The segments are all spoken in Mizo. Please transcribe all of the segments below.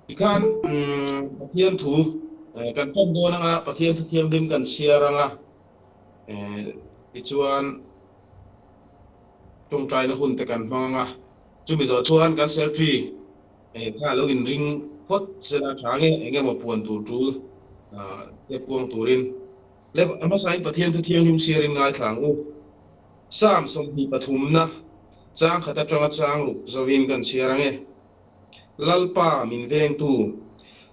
Tikhan Pathian thu kan tan dawn anga Pathian thu thianghlim kan chhiar anga tichuan tawngtaina hun te kan hmang anga chumi zawh chuan kan secretary kha lo inring phawt sela tha nge eng emaw puan tur tul te puang turin le a hmasain Pathian thu thianghlim chhiarin ngaithla ang u. Psalm 23 na chang khat atanga chang ruk zovin kan chhiar ange. Lalpa min vengtu.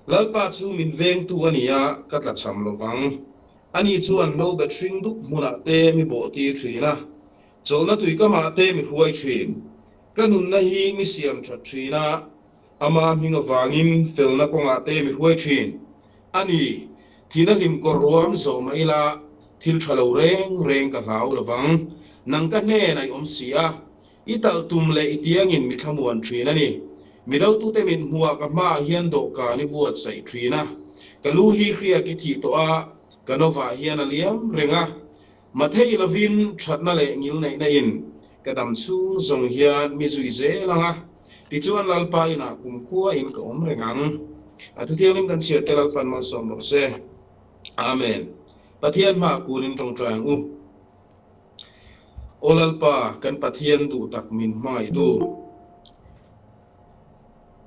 Lalpa chu min vengtu a ni a, ka tla cham lo vang. Ani chuan hlo bet hring dup hmunah te mi bawh tir thin a, chawlhna tuikamah te mi hruai thin. Ka nunna hi mi siam that thin a, ama hming avangin felna kawngah te mi hruai thin. A ni, thihna hlim kawr ruam zawh mah ila, thil tha lo reng reng ka hlau lo vang. Nang ka hnen a i awm si a, I talh tum leh i tiangin mi thlamuan thin a ni. Mi dotute min hmuah ka hmaah hian dawhkan i buatsaih thin a. Ka lu hi hriak i thih tawh a, ka novah hian a liam reng a. Mathei lovin thatna leh ngilneihna in ka dam chhung zawng hian mi zui zel ang a, tichuan Lalpa inah kumkhua in ka awm reng ang. A thuthianghlim kan chhiar te Lalpan malsawm rawh se. Amen. Pathian hmaah kunin tawngtai ang u. Aw Lalpa, kan Pathian duh tak min hmangaih tu.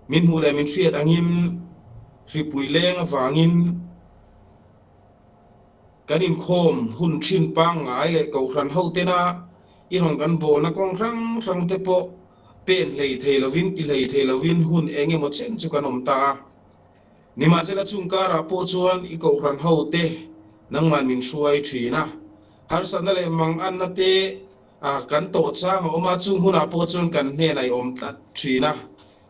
Min hmuh leh min hriat angin hripui leng avangin kan inkhawm hun thin pangngai leh kohhran ho tena i rawn kan bawlna kawng hrang hrang te pawh pen hlei thei lovin ti hlei thei lovin hun eng emaw chen chu kan awm ta a. Nimahsela chung karah pawh chuan i kohhran ho te nangman min hruai thin a, harsatna leh manganna te kan tawh chang a awm a, chung hunah pawh chuan kan hnenah i awm tlat thin a.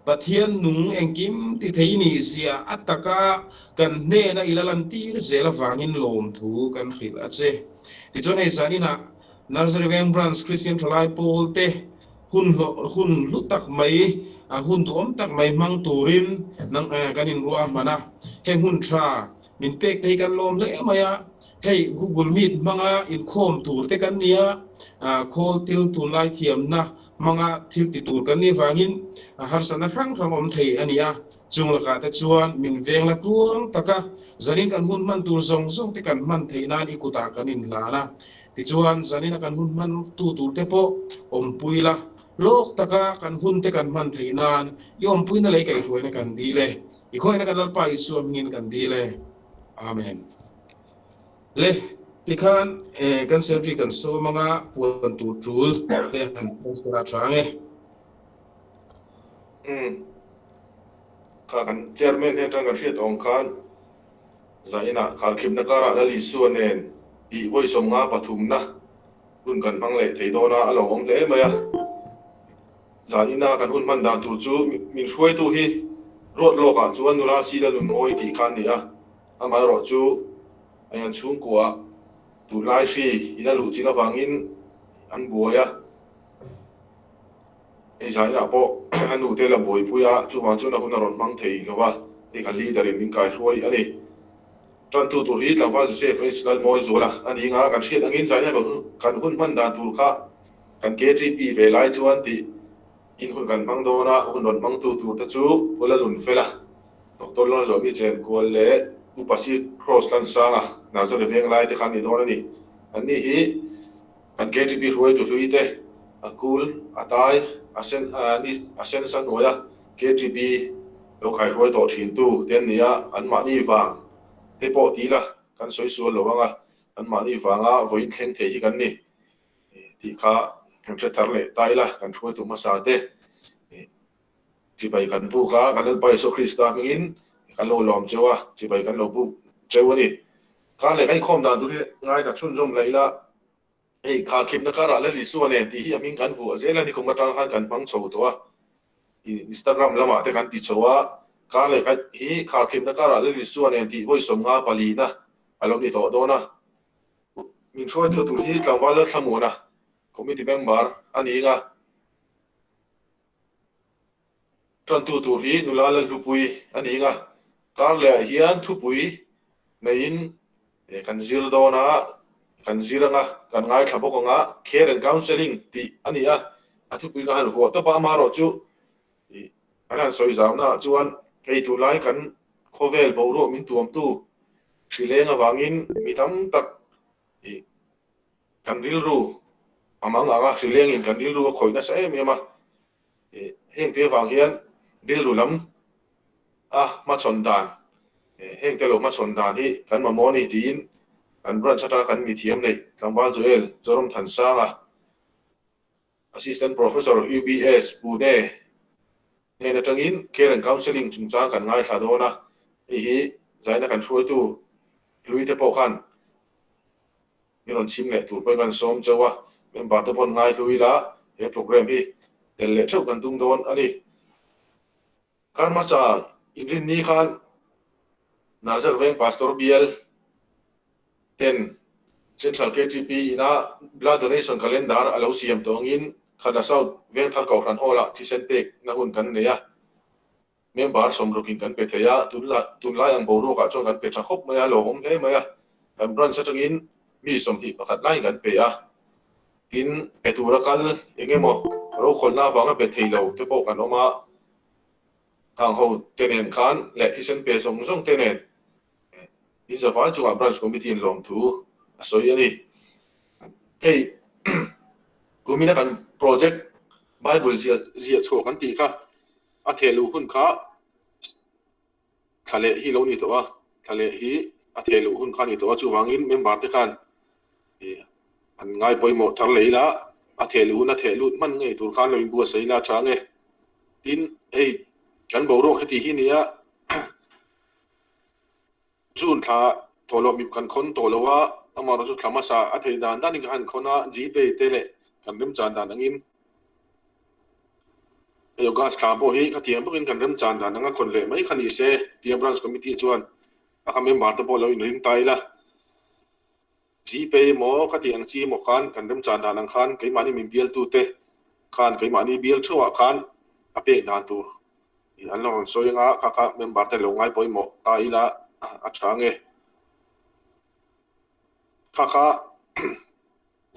Pathian nung engkim ti thei nih zia a taka kan hnena i la lantir zel avangin lawmthu kan hrilh a che. Tichuan hei zaninah Nursery Veng Branch Christian Thalai Pawl te Hun hlawh hun hlu tak mai, hun duhawm tak mai hmang turin nang kan inruah hman a. Heng hun tha min pek te hi kan lawm hle mai a. Hei Google Meet hmanga inkhawm tur te kan ni a, khawl til tunlai thiamna hmanga thil ti tur kan nih vangin harsatna hrang hrang awm thei a ni a. Chung lakah te chuan min veng la tluang tak a, zanin kan hun hman tur zawng zawng te kan hman theih nan i kutah kan inhlan a. Tichuan, zanina kan hun hman tu tur te pawh awmpui la, lawk taka kan hun te kan hman theih nan i awmpuina lei kaihhruaina kan dil e. I khawihna kan Lalpa Isua hmingin kan dil e. Amen. Le, tikhan kan selfie kan sawm anga puan tur tul te han post a tha ang e. Umm. Kha kan chairman hnen atang kan hriat awm khan Zainah kharkhipna karah Lal Isua nen tih vawi 53na hun kan hmang leh thei dawn a, a lo awm hle mai a. Zaina kan hun hman dan tur chu min hruaitu hi ruat lawkah chuan nula Sila nun awi tih kha an ni a, amaherawh chu a an chhungkuaah tunlai hri in a luh chin avangin an buai a. Hei zainah pawh a nu te la buaipui a, chuvang chuan a hun a rawn hmang thei lo a, hei kan leader in min kaihruai a ni. Tantu tur hi tlangval Joseph H. Lalmawizuala a ni nga, kan hriat angin zainah kan hun hman dan tur kha kan KTP ve lai chuan tih in hun kan hmang dawn a, hun rawn hmangtu tur te chu Pu Lalunfela, Doctor Lalzawmi Chenkual leh Pu Pasir Cross Tlansanga, Nazareth Venglai te kha an ni dawn a ni. Anni hi. Kan KTP hruaitu hlui te a kul, a tai, a sen ni a sen sa hnuaia KTP lo khaihruai tawh thintu te an ni a, anmahni vang te pawh ti ila kan sawi sual lo ang a, anmahni vanga vawiin thleng thei hi kan ni tih kha kan hre thar leh ta ila kan hruaitu hmasa te chibai kan buk a, kan Lalpa Isua Krista hmingin kan lo lawm cheu a, chibai kan lo buk cheu a ni. Kha leh kan inkhawm dan tur hi ngai tak chhunzawm la ila, hei kharkhipna karah Lal Isua nen tih hi a hming kan vuah zel a ni kum atang khan kan hmang chho tawh a, Instagram lamah te kan ti chho a, kha leh kan hi kharkhipna karah Lal Isua nen tih vawi 54 na a lo ni tawh dawn a, min hruaitu tur hi tlangval Lalthlamuana committee member a ni ang a. Tantu tur hi nula Lalhlupui a ni ang a, kar lehah hian thupui neiin kan zir dawn a, kan zir ang a, kan ngaithla bawk ang a, Care and Counselling tih a ni a, a thupui ka han vuah tawp a, amaherawhchu kan han sawi zaunaah chuan. Hei tunlai kan khawvel boruak min tuamtu hrileng avangin mi tam tak ih kan rilru a mang ang a, hrilengin kan rilru a khawih nasa em em a. Ih hengte avang hian rilru lam a hmachhawn dan ih hengte lo hmachhawn dan hi kan mamawh a ni tiin kan branch atanga kan mithiam neih Tlangval Joel Zoramthansanga Assistant Professor UBS Pune hnen atangin Care and Counselling chungchang kan ngaithla dawn a, hei hi zaina kan hruaitu hlui te pawh khan i rawn chhim leh tur pawhin kan sawm chauh a, member te pawh an ngai hlui la, he programme hi tel leh theuh kan tum dawn a ni. Kar hmasa inrinni khan Narzar Veng Pastor Bial ten Central KTP ina Blood Donation Calendar a lo siam tawh angin Khadla South Vengthar Kohhran Hall-ah thisen pekna hun kan nei a, member sawmrukin kan pe thei a, tunlai ang boruakah chuan kan pe tha khawp mai a, lawmawm hle mai a, kan branch atangin mi 21 laiin kan pe a, tin pe tura kal eng emaw rokhawlhna avanga pe thei lo te pawh kan awm a, khang ho te nen khan leh thisen pe zawng zawng te nen In zavai chungah Branch Committee in lawmthu a sawi a ni. Hei kumina kan project Bible ziah ziah chhuah kan tih kha a theh luh hun kha thla leh hi lo ni tawh a, thla leh hi a theh luh hun kha a ni tawh a, chuvangin member te khan ih an ngai pawimawh thar leh ila a theh luh hun a theh lut hman ngei tur khan lo inbuatsaih ila a tha ang e. Tin, hei kan boruak heti hi nia June thla thawhlawh mip kan khawn tawh lo a, amaherawhchu thla hmasa a thei dan danin ka han khawn a, Gpay te leh kan remchan dan angin hei August thla pawh hi khatiang bawkin kan remchan dan anga khawn leh mai kha ni se tia Branch Committee chuan a kha member te pawh lo inring ta ila. Gpay emaw ka tih ang chi emaw khan kan remchan dan ang khan keimahni min bialtute khan keimahni bial theuhah khan a pek dan tur an lo rawn sawi anga kha kha member te lo ngai pawimawh ta ila a tha ange. Kha kha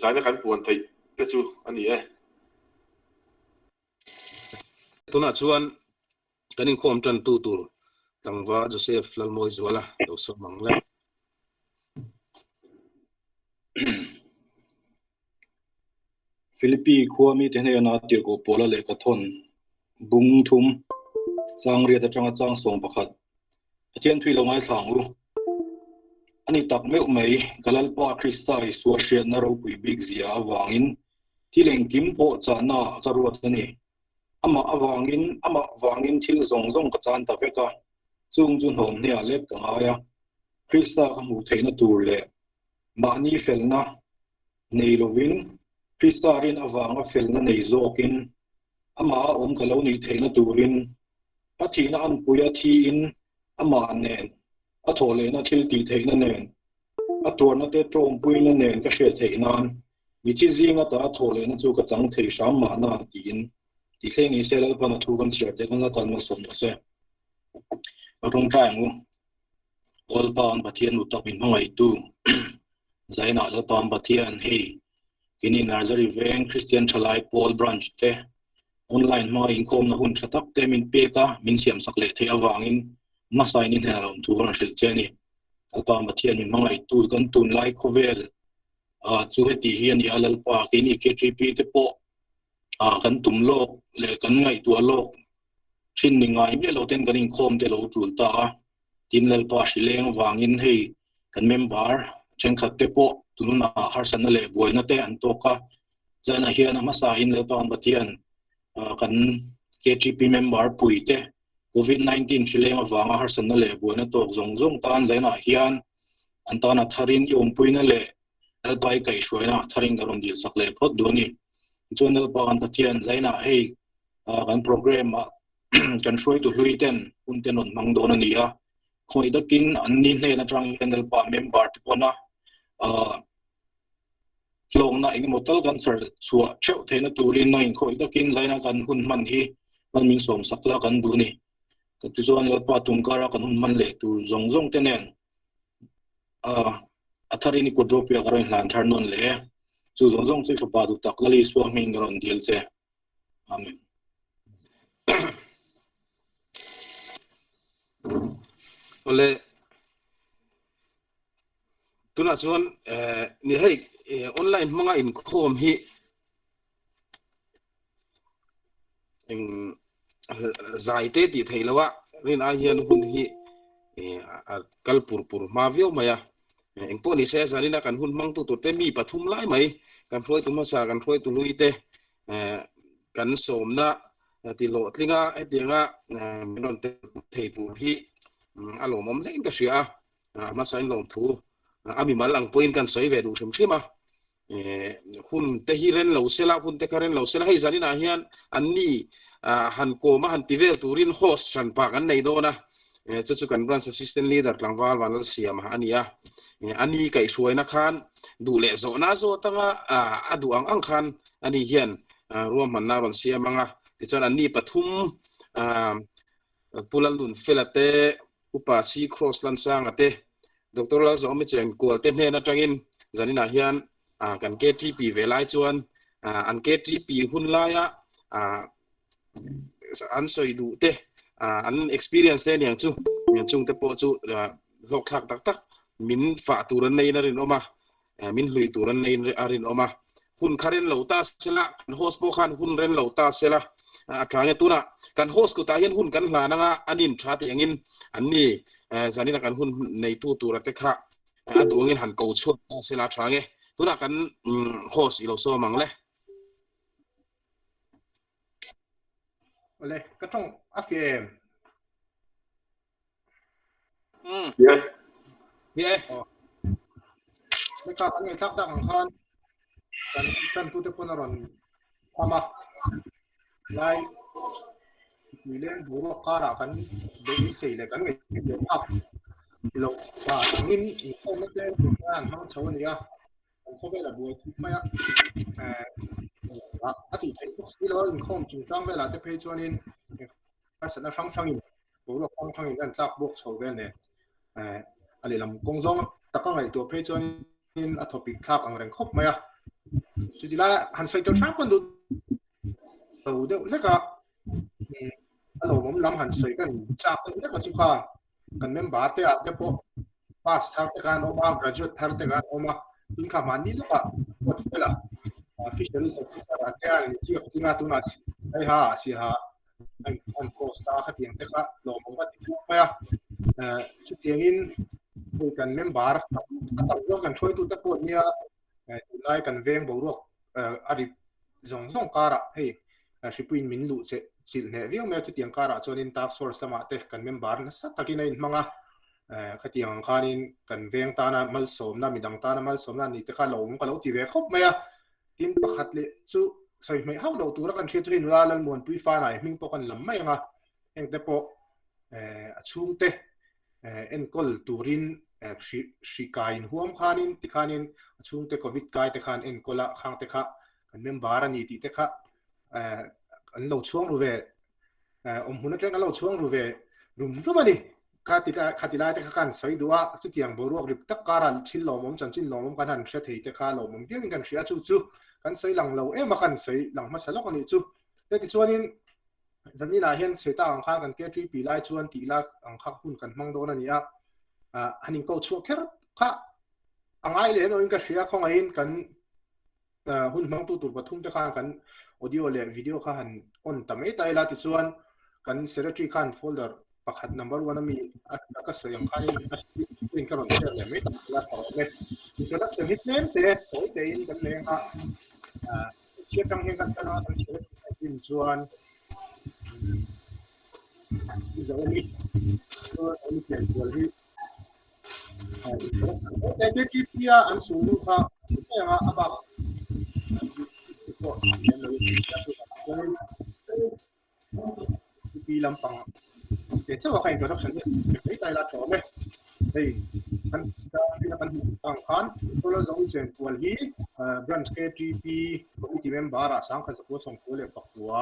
zaina kan puan theih te chu a ni e. Tunah chuan kan inkhawm tantu tur tlangva Joseph Lalmawizuala lo sawm ang le. Philippi khua mite hnena tirhkoh Paula lehkha thawn bung thum chang riat atanga chang 11 Pathian thui lo ngaithla ang u. A ni tak meuh mai, ka Lalpa Krista Isua hriatna ropui bik zia avangin thil engkim pawh chahna ka ruat a ni. Amah avangin, amah vangin thil zawng zawng ka chan ta vek a, chung chu hnawm hniah lek ka ngai a. Krista ka hmuh theihna tur leh mahni felna nei lovin Krista rin avanga felna nei zawkin amaha awm ka lo nih theihna turin a thihna anpuia thiin amah nen a thawh lehna thil tih theihna nen a tuarna te tawngpuina nen ka hriat theih nan mithi zinga ta thawh lehna chu ka chang thei hram mahna tiin tithleng ni se Lalpan a thu kan chhiar te kan la tan malsawm rawh se. Ka tawngtai ang u. Lalpa an Pathian nu tak min hmangaihtu Zainah Lalpa an Pathian hei keini Nazari Veng Christian Thalai Pawl Branch te online hmanga inkhawmna hun tha tak te min pek a min siamsak leh theih avangin hmasain in hnenah lawmthu ka rawn hrilh che a ni. Lalpa an Pathian min hmangaihtu kan tunlai khawvel chu heti hi a ni a Lalpa keini KTP te pawh kan tum lawk leh kan ngaihtuah lawk thin ni ngai miah lo ten kan inkhawm te lo tul ta a, tin Lalpa hrileng vangin hei kan member thenkhat te pawh tununah harsatna leh buaina te an tawk a, zanah hian a hmasa in Lalpa an Pathian kan KTP member pui te COVID-19 hrileng avanga harsatna leh buaina tawk zawng zawng tan zanah hian an tana tharin i awmpuina leh Lalpa i kaihhruaina tharin ka rawn dil sak leh phawt duh a ni. Tichuan Lalpa kan Pathian zainah hei kan program ah kan hruaitu hlui ten hun te rawn hmang dawn a ni a, khawi takin an ni hnen atang hian Lalpa member te pawna hlawkna engemaw tal kan char chhuah theuh theihna turin nangin khawi takin zaina kan hun hman hi hman min sawm sak la kan duh a ni. Tichuan Lalpa tunkara kan hun hman leh tur zawng zawng te nen a tharin i kut ropui a ka rawn hlan thar nawn leh e. Chu zawng zawng chu i fapa duh tak Lal Isua hmingin ka rawn dil che. Amen. Awle tunah chuan ni hei online hmanga inkhawm hi eng zai te tih theih loh a rin ai hian hun hi a kal pur pur hma viau mai a engpawh ni se zanina kan hun hmang tu tur te mi pathum lai mai kan hruaitu hmasa kan hruaitu hlui te kan sawmna ti hlawhtlinga hetianga min rawn tel thei tur hi a lawmawm hlein ka hria a a hmasain lawmthu a mimal ang pawhin kan sawi ve duh hrim hrim a hun te hi ren lo sela hun te kha ren lo sela hei zaninah hian an ni han kawm a han ti vel turin host hran pa kan nei dawn a chu chu kan branch assistant leader tlangval vanlal siam a ni a ani kaihhruaina khan duh leh zawhna zawt anga a duh ang ang khan ani hian ruahmanna a rawn siam ang a tichuan an ni pathum Pu Lalnunfela te Upa C Cross Lansanga te Doctor Lalzawmi Chenkual te hnen atangin zaninah hian kan KTP ve lai chuan an KTP hun laia an sawi duh te an experience te aniang chu chung te pawh chu hlawk thlak tak tak min fah tur an neiin a rinawm a min hlui tur an neiin a rinawm a hun kha ren lo ta sela kan host pawh khan hun ren lo ta sela a tha nge tunah kan host kutah hian hun kan hlan anga an in tha tih angin an ni zanina kan hun neitu tura te kha a duh angin han ko chhuak ta sela a tha nge tunah kan host i lo sawm ang le. Ole, ka tawng a fiah em? Mm. Yeah. Yeah. Oh. Leka kan ngai thak tak ang khan kan kan tu te pon a rawn ama lai tuileng boruak karah kan beisei leh kan ngaihtuah phak loh dan angin inkhawmna te an hmang chho a ni a kan khawvel a buai thut mai a a tih theih bawk si lo a inkhawm chungchang velah te phei chuanin harsatna hrang hrangin boruak hrang hrangin an tlak buak chho vel nen a lehlam kawng zawng taka ngaihtuah phei chuanin a thawpik thlak ang reng khawp mai a chuti lai han sawi tel hrang pawn duh lo deuh hlek a a lawmawm lam han sawi kan chak deuh hlek a chu kha kan member te ah te pawh pass thar te khan awm a graduate thar te khan awm a tin kha mahni lawkah vote fel a fisheries officer ah te an inziak tling a tunah hei ha siaha an an post a khatiang te kha lawmawm ka ti khawp mai a chutiangin hei kan member a tam zawk kan hruaitu te pawh nia tunlai kan veng boruak a ri zawng zawng karah hei hripuiin min luh che chilh hneh viau mai a chutiang karah chuanin task force lamah te kan member nasa takin a inhmang a khatiang ang khanin kan veng tana malsawmna midang tana malsawmna ni te kha lo awm ka lo ti ve khawp mai a tin pakhat leh chu sawi hmeih hauh loh tura kan hriat chu hei nula Lalmuanpui Fanai hming pawh kan lam mai ang a hengte pawh a chhungte enkawl turin hri kai inhuam khanin tikhanin a chhungte covid kai te khan enkawl a khang te kha kan member a ni tih te kha an lo chhuang ru ve awm hmun atang an lo chhuang ru ve rum rum a ni khati khati lai te kha kan sawi duh a chutiang boruak rip tak kara thil lawmawm chanchin lawmawm kan han hre thei te kha lawmawm viauin kan hria chu chu kan sawi lang lo em a kan sawi lang hmasa lawk a nih chu hetichuanin Zaninah hian sawi tak ang khan kan KTP lai chuan tih lak ang kha hun kan hmang dawn a ni a, han inko chhuah kher kha a ngai leh erawhin ka hria khawngaihin kan hun hmangtu tur pathum te khan kan audio leh video kha han on ta mai ta ila tichuan kan secretary khan folder pakhat number one ami a ka sawi ang khanin a screen ka rawn share leh mai ta ila tha awm e. Introduction hi tlem te tawi tein kan nei ang a. Chhiat tang hian kan tan a, kan chhiat din chuan Zomi chuan Zomi pian kual hi KTP a an chhung nu kha mai anga a bak pawh lem lo in KTP lampang te chauh a kha introduction hi mai ta ila tawm e hei kan kan hmuh ang khan Solar Zomi chen kual hi branch KTP committee member ah 1994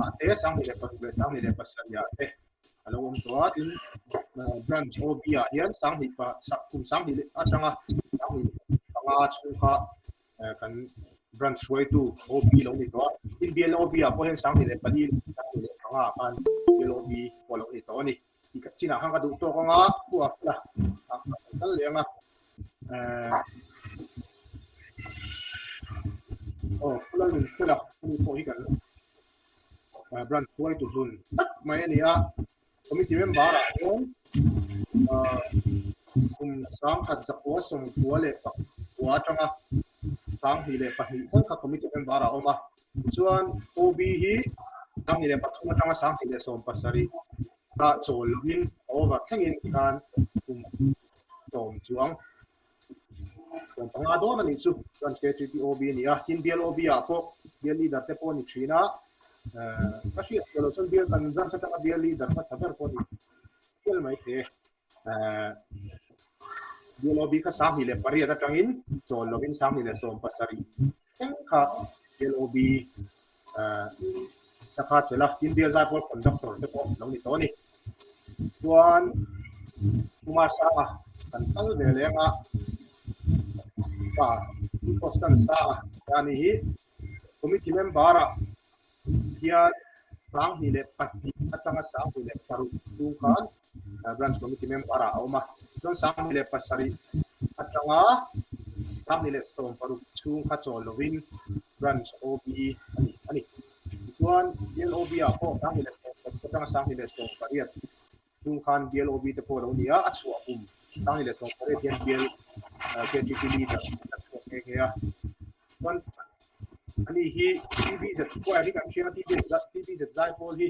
ah te 2006 leh 2007 ah te a lo awm tawh a tin branch OB ah hian 20 pa kum 20 leh atanga 25 chhung kha kan branch hruaitu OB lo ni tawh a tin BLOB ah pawh hian 24 leh 25 ah khan BLOB pawh lo ni tawh a ni. Chinah khan ka duh tawk anga pu a fela a kal leh anga aw fela nun fela ani pawh hi kan branch hruaitu hlun tak mai a ni a committee member ah hian kum sangkhat zakua sawmkua leh pakua atanga 2002 thleng kha committee member ah a awm a. Tichuan OB hi 2003 atanga 2017 ah chawl lovin a over thlengin tikhan kum sawm chuang 15 dawn a nih chu. Chuan KTP OB a ni a, tin bial OB ah pawh bial leader te pawh a ni thin a, ka hriat tawh loh chuan bial kan branch atanga bial leader hmasa ber pawh a ni hial mai thei e. Bial OB kha 2008 atangin chawl lovin 2017 thleng kha bial OB ta kha chelh a, tin bial zaipawl conductor te pawh lo ni tawh a ni. Chuan Puma Sanga kan kal ve leng a, pa Constant Sanga ta ni hi committee member ah hian 2002 atanga 2006 chhung khan Branch Committee member ah a awm a, chuan 2007 atanga 2016 chhung kha chawl lovin Branch OB a ni a ni. Tichuan Bial OB ah pawh 2016 atanga 2018 chhung khan Bial OB te pawh a lo ni a, a chhuah kum 2018 hian Bial KTP Leader a chhuak nghe nghe a. Chuan ani hi TBZ Square hi kan hria a, TBZ Zaipawl hi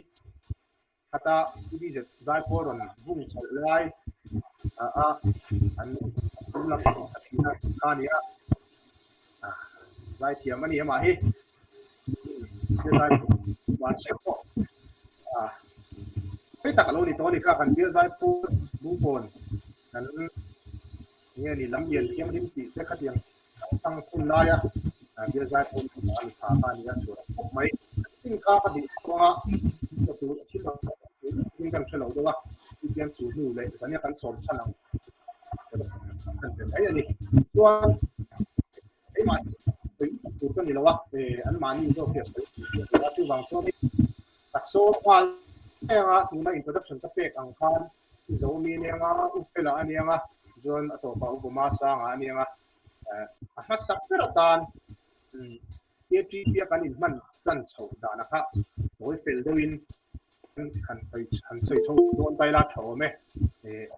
Khata TBZ zaipawl rawn vung chhoh lai a an lam a thihna kha a ni a, zaithiam a ni amah hi. Bial zaipawl pawh hei tak a lo ni tawh a ni kha kan bial zaipawl lungkawn kan nge ni lam lian thianghlim tih te khatiang Thang hun laia bial zaipawl chu a ni tha kha a ni a, chhuah khawp mai. Thing kha ka duh chuanga ka tur thil ang in kan hre lo deuh a, tihian chu hnu leh zania kan sawm chhan ang chhan ve mai a ni. Chuan keimah hi sawi tur ka ni lo a, anmahni zawk hi a sawi tur ka ni a, chuvang chuanin ka sawm nghal mai anga tuna introduction ka pek ang khan Zomi a nia anga, U Fela a nia anga, chuan a tawpah U Bawma Sanga a nia anga, a hmasak ber atan KTP a kan inhman tan chhoh dana kha tawi fel deuhin han sawi han sawi chho dawn ta ila tha awm e.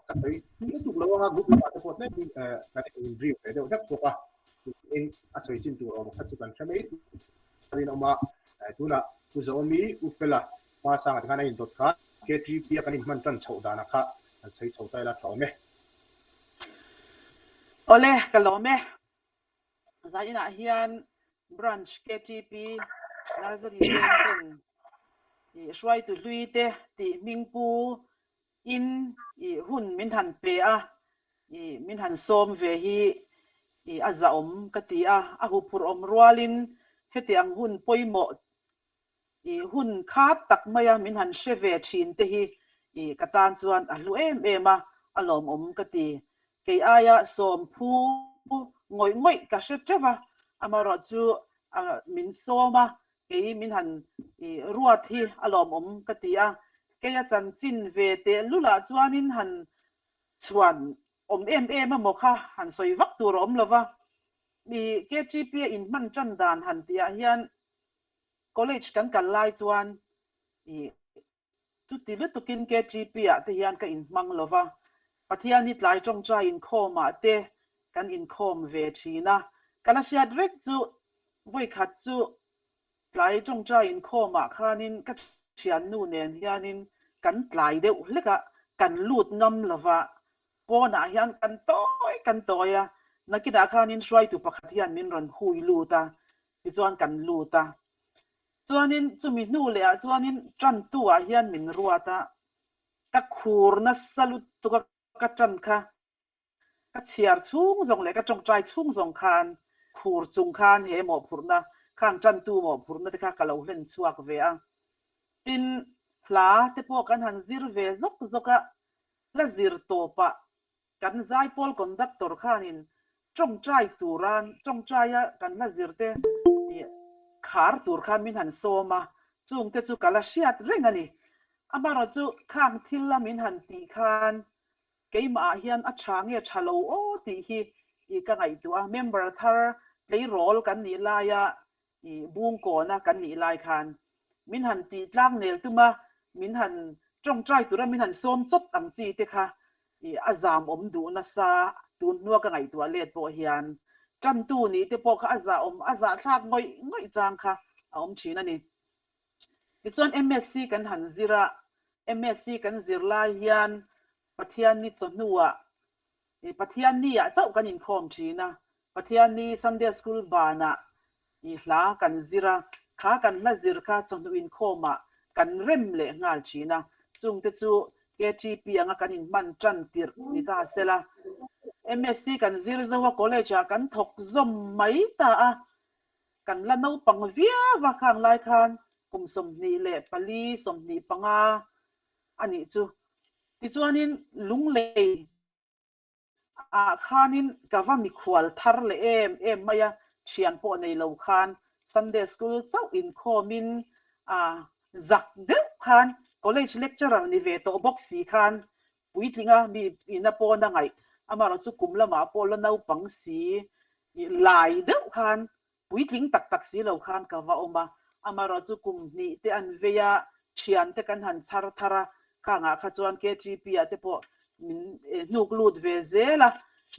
Ka sawi thui lutuk lo anga group lamah te pawh tlemin kan in brief ve deuh hlek bawk a, tin a sawi chin tur awm kha chu kan hre mai turin a awm a, tunah U Zaawmi, U Fela Hma sangah te khan a indawt kha KTP a kan inhman tan chhoh danah kha kan sawi chho ta ila tha awm e. Awle, ka lawm e. Zainah hian Branch KTP Nursery Veng ten i hruaitu hlui te tih hmingpu in i hun min han pe a, i min han sawm ve hi i a zahawm ka ti a, a huphurh awm rualin heti ang hun pawimawh I hun khat tak maia min han hre ve thin te hi i ka tan chuan a hlu em em a, a lawmawm ka ti. Kei aia sawm phu ngawih ngawih ka hre teuh a, amaherawh chu min sawm a, kei min han i ruat hi a lawmawm ka ti a. Keia chanchin ve tehlul-ah chuanin han chhuan awm em em a maw kha han sawi vak tur a awm lo va. I KTP-a inhman tan dan han tihah hian College kan kal lai chuan i chuti lutukin KTP ah te hian ka inhmang lo va, Pathian hi tlai tawngtai inkhawm ah te kan inkhawm ve thin a, ka la hriat rek chu vawikhat chu tlai tawngtai inkhawm ah khanin ka thiannu nen hianin kan tlai deuh hlek a, kan lut ngam lo va, Pawnah hian kan tawi kan tawi a, nakinah khanin hruaitu pakhat hian min rawn hui lut a, tichuan kan lut a. Chuanin chumi hnu lehah chuanin tantu ah hian min ruat a, ka khur nasa lutuk a ka tan kha, ka chhiar chhung zawng leh ka tawngtai chhung zawng khan khur chung khan he mawhphurhna khang tantu mawhphurhna te kha ka lo hlen chhuak ve a. Tin, hla te pawh kan han zir ve zawk zawk a, Hla zir tawpah kan zaipawl conductor khanin tawngtai turan tawngtaia kan hla zir te khar tur khan min han sawm a, chungte chu ka la hriat reng a ni. Amaherawhchu khang thil a min han tih khan keimah ah hian a tha nge tha lo aw tih hi i ka ngaihtuah a. Member thar tleirawl kan nih laia i bungkawna kan nih lai khan min han tih tlang nel tum a, min han tawngtai tura min han sawm chawt ang chi te kha i a zam awm duh nasa tun hnua ka ngaihtuah let pawh hian tantu nih te pawh kha a zah awm a zahthlak ngawih ngawih chang kha a awm thin a ni. Tichuan MSc kan han zir a, MSc kan zir lai hian Pathianni chawhnuah i Pathianni ah chauh kan inkhawm thin a, Pathianni Sunday School banah i hla kan zir a, kha kan hla zir kha chawhnu inkhawmah kan rem leh nghal thin a, chungte chu KTP anga kan inhman tan tirh ni ta sela. MSc kan zir zo a, college ah kan thawk zawm mai ta a, Kan la naupang viau a khang lai khan kum 24, 25 a nih chu. Tichuanin Lunglei ah khanin ka va mikhual thar leh em em mai a, thian pawh nei lo khan Sunday School chauh inkhawmin a zak deuh khan college lecturer ni ve tawh bawk si khan puitlinga mi ina pawna ngaih amaherawhchu kum lamah pawh la naupang si Lai deuh khan puitling tak tak si lo khan ka va awm a, amaherawhchu kum hnih te an vei a, thian te kan han chhar thar a, khangah kha chuan KTP ah te pawh min hnuk lut ve zel a,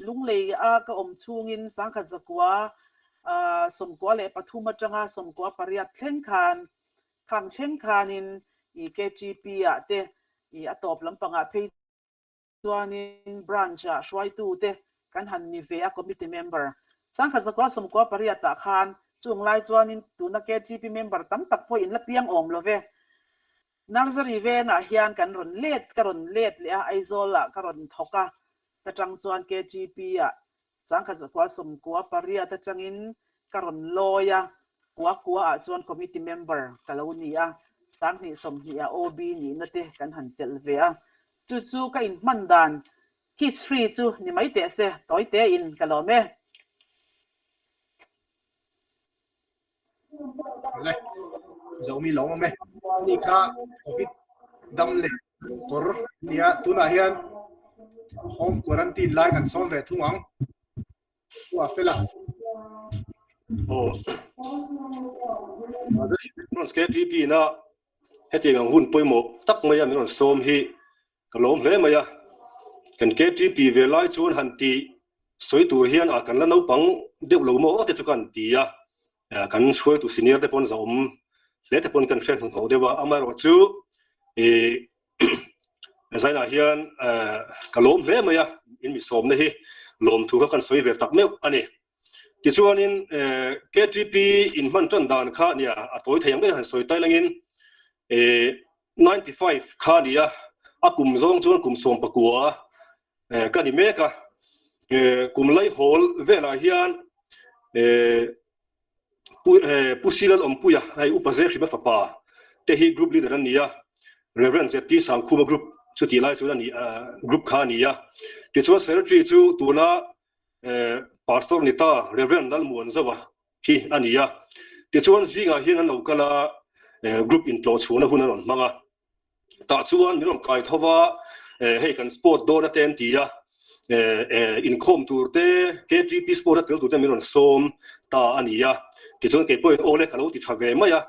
Lunglei a ka awm chhungin 1993 atanga 98 thleng khan khang thleng khanin i KTP ah te i a tawp lampangah phei Chuanin branch-ah hruaitute kan han ni ve a, committee member. 1998 ah khan chung lai chuanin tuna KTP member tam tak pawh in la piang awm lo ve. Nursery vengah hian kan rawn let, ka rawn let leh a, Aizawl-ah ka rawn thawk a, ta tang chuan KTP-ah 1998 atangin ka rawn lawi a, kua kua ah chuan committee member ka lo ni a, 2020 ah OB nihna te kan han chelh ve a, chu chu ka inhman dan history chu ni mai teh se, tawi te in ka lawm e. Le, Zomi lo awm e. Ni kha Covid dam leh kawr nia tunah hian home quarantine lai kan sawm ve thung ang. Ua fela. Oh. KTP na hetiang ang hun pawimawh tak mai a min rawn sawm hi Ka lawm hle mai a, kan KTP ve lai chuan han ti sawi tur hian a kan la naupang deuh lo maw te chu ka han ti a, kan hruaitu senior te pawn zahawm hle te pawn kan hre hnuhnawh deuh a, amaherawh chu ih zainah hian ka lawm hle mai a, in mi sawmna hi lawmthu kha kan sawi ve tak meuh a ni. Tichuanin KTP inhman tan dan kha nia a tawi thei ang ber han sawi tai langin 95 kha nia a kum zawng chuan kum 19 ka ni mek a kum lai hawl velah hian Pu Silan Awmpuia hei Upa Zehhrima fapa te hi group leader an ni a Reverend ZT Sangkhuma group chutih lai chuan a ni group kha a ni a tichuan secretary chu tuna Pastor ni ta Rev. Lalmuanzaua hi a ni a, tichuan zingah hian an lo kal a, group intlawh chhuahna hun an rawn hmang a, tah chuan min rawn kai tho va, hei kan sport dawn a te an ti a, inkhawm tur te, KTP sport a tel tur te min rawn sawm ta a ni a, tichuan kei pawhin aw le ka lo ti tha ve mai a,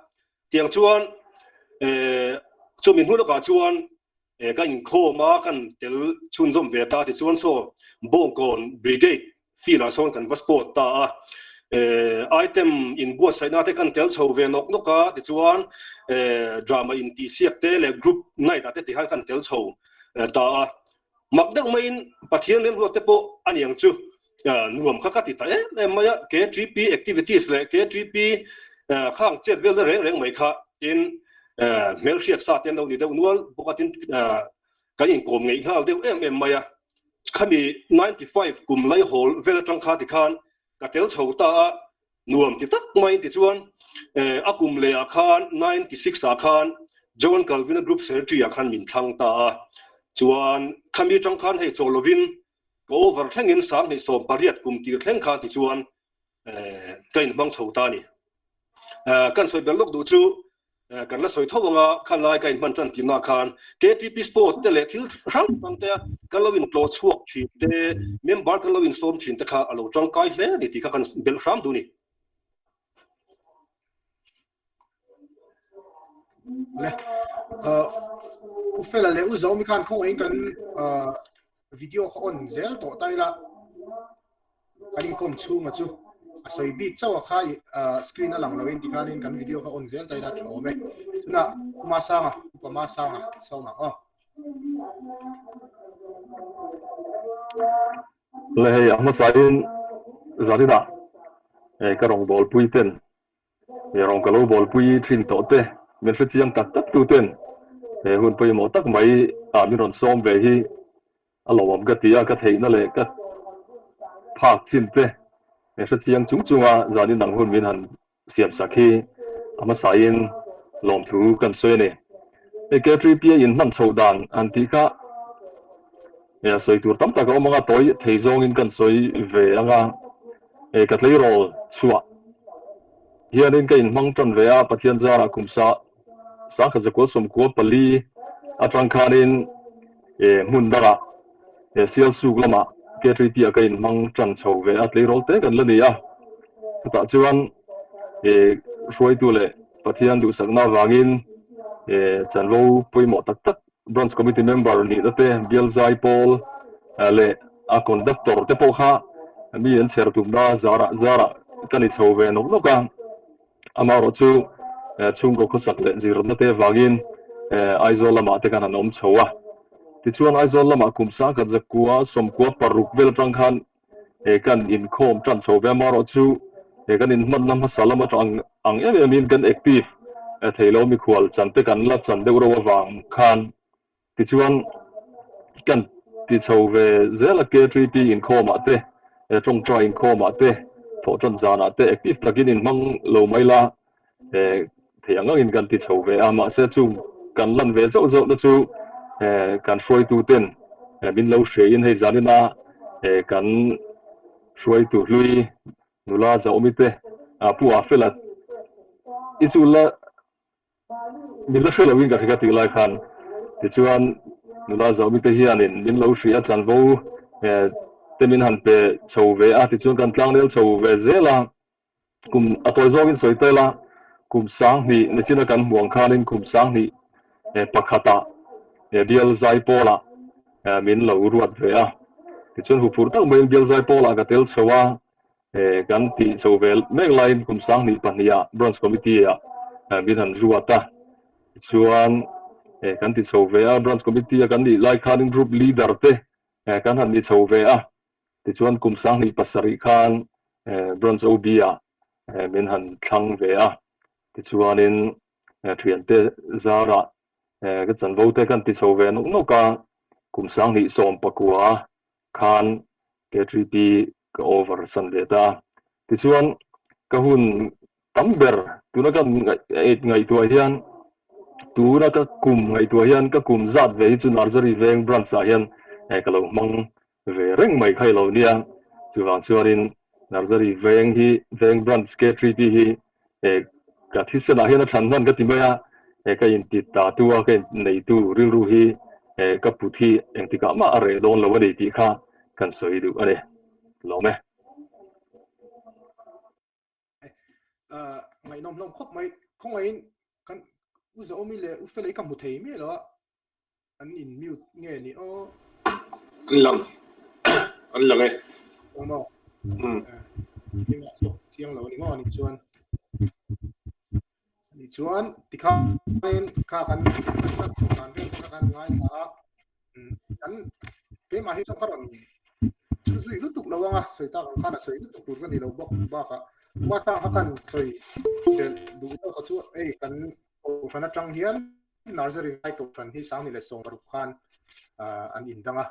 tiang chuan chumi hnu lawkah chuan Ka inkhawm a, kan tel chhunzawm ve ta tichuan saw Bawngkawn Brigade field ah sawn kan va sport ta a, item inbuatsaihna te kan tel chho ve nawk nawk a, tichuan drama intihsiak te leh group night ah te tihan kan tel chho ta a. Mak deuh maiin Pathian remruat te pawh a ni ang chu. Nuam kha ka ti ta em em mai a, KTP activities leh KTP khang chet velna reng reng mai kha tin hmelhriat sa te an lo ni deuh nual bawk a, tin kan inkawm ngeih nghal deuh em em mai a. Khami 95 kum laihawl vel atang kha tikhan ka tel chho ta a, nuam ti tak mai tichuan a kum leh ah khan 96 ah khan John Calvin-a group secretary ah khan min thlang ta a, chuan khami atang khan hei chaw lovin Ka over thlengin 2018 kum tir thleng khan tichuan ka inhmang chho ta a ni. Kan sawi ber lawk duh chu. Kan la sawi tho anga khan lai ka inhman tan tihna khan KTP Sport te leh thil hrang hrang te kan lo intlawh chhuak thin te, member kan lo insawm thin te kha a lo tangkai hle a ni tih kha kan belh hram duh a ni. Le, U Fela leh U Zomi khan khawngaihin kan video kha on zel tawh ta ila kan inkawm chhunga chu a sawi bik chauh a kha screen a lang loin tikhanin kan video kha on zel ta ila tha awm e. Tunah Uma Sanga, Upa Ma Sanga sawm ang aw. Le hei a hmasain zaninah ka rawngbawlpui ten He rawng ka lo bawlpui thin tawh te, min hre chiang tak tak tu ten he hun pawimawh tak mai ah min rawn sawm ve hi a lawmawm ka ti a, ka theihna leh ka phak chin te min hre chiang chung chung a zanin ang hun min han siam sak hi a hmasain lawmthu kan sawi a ni. Hei K3P a inhman chhoh dan han tih kha he sawi tur tam tak a awm ang a, tawi thei zawngin kan sawi ve ang a, he ka tleirawl chhuah hianin ka inhmang tan ve a, Pathian zarah kum sa sangkhat zakua sawmkua pali atang khanin he hmun dangah he Sialsuk lamah K3P ah ka inhmang tan chho ve a, tleirawl te kan la ni a, chutah chuan he hruaitu leh Pathian duhsakna avangin chanvo pawimawh tak tak Branch Committee member nihna te, Bial Zai Pawl leh a Conductor te pawh kha mi an chher tumna zarah zarah ka ni chho ve nawk nawk a. Amaherawh chu chhungkaw khawsak leh zirna te avangin Aizawl lamah te khan an awm chho a. Tichuan Aizawl lamah kum sangkhat zakua sawmkua paruk vel atang khan He kan inkhawm tan chho ve amaherawh chu he kan inhmanna hmasa lam atang ang em em in kan active thei lo mikhual chan te kan la chan deuh reuh avang khan tichuan kan ti chho ve zel a K3P inkhawm ah te tawngtai inkhawm ah te thawhtan zan ah te active takin inhmang lo mai la thei ang angin kan ti chho ve a, mahse chung kan lan ve zauh zauh na chu kan hruaitu ten min lo hriain hei zanina kan hruaitu hlui nula Zaumi te Pu Afela i chu la min la hre loin ka hre ka tih lai khan tichuan nula Zaumi te hianin min lo hria chanvo te min han pe chho ve a, tichuan kan tlangnel chho ve zel a. Kum a tawi zawngin sawi tel a, kum sanghnih nichina kan hmuh ang khanin kum sanghnih pakhatah Bial Zaipawlah min lo ruat ve a. Tichuan huphurh tak maiin Bial Zaipawlah ka tel chho a, kan tih chho ve mek laiin kum sanghnih pahnihah Branch Committee-ah min han ruat a. Tichuan kan ti chho ve a, Branch Committee-a kan nih lai khanin Group Leader te kan han ni chho ve a. Tichuan kum sanghnih pasarih khan Branch OB ah min han thlang ve a, tichuanin thiante zarah ka chanvo te kan ti chho ve nawk nawk a, kum sanghnih sawm pakua khan K3P ka over san ve ta a. Tichuan ka hun tam ber tuna ka ngaihtuah hian tuna ka kum ngaihtuah hian ka kum zat ve hi chu Nursery Veng Branch ah hian ka lo hmang ve reng mai kha i lo nia. Chuvang chuanin Nursery Veng hi Veng Branch K3P hi ka thisenah hian a thlan hman ka ti mai a, ka inti ta tu a ka neitu rilru hi ka put hi engtikah mah a reh dawn lo a ni tih kha kan sawi duh a ni. Lawm e. Ngaihnawm hlawm khawp mai. Khawngaihin kan U Zaawmi leh U Felei ka hmu thei miah lo a. An in mute nge ni aw. An lang. An lang e. Lang maw? Um. Engah zawk chiang lo ni maw ani chuan. Ani chuan tikhain kha kan kan chho dan vel kha kan ngai thla a. Kan keimah hi chuan ka rawn chu zui lutuk lo anga sawi tak ang khan a sawi lutuk tur ka ni lo bawk bakah hmasa kha kan sawi belh duh zawk a chu ei kan kohhran atang hian Nursery Lai Kohhran hi Sangni leh Sawmparuk khan an indang a,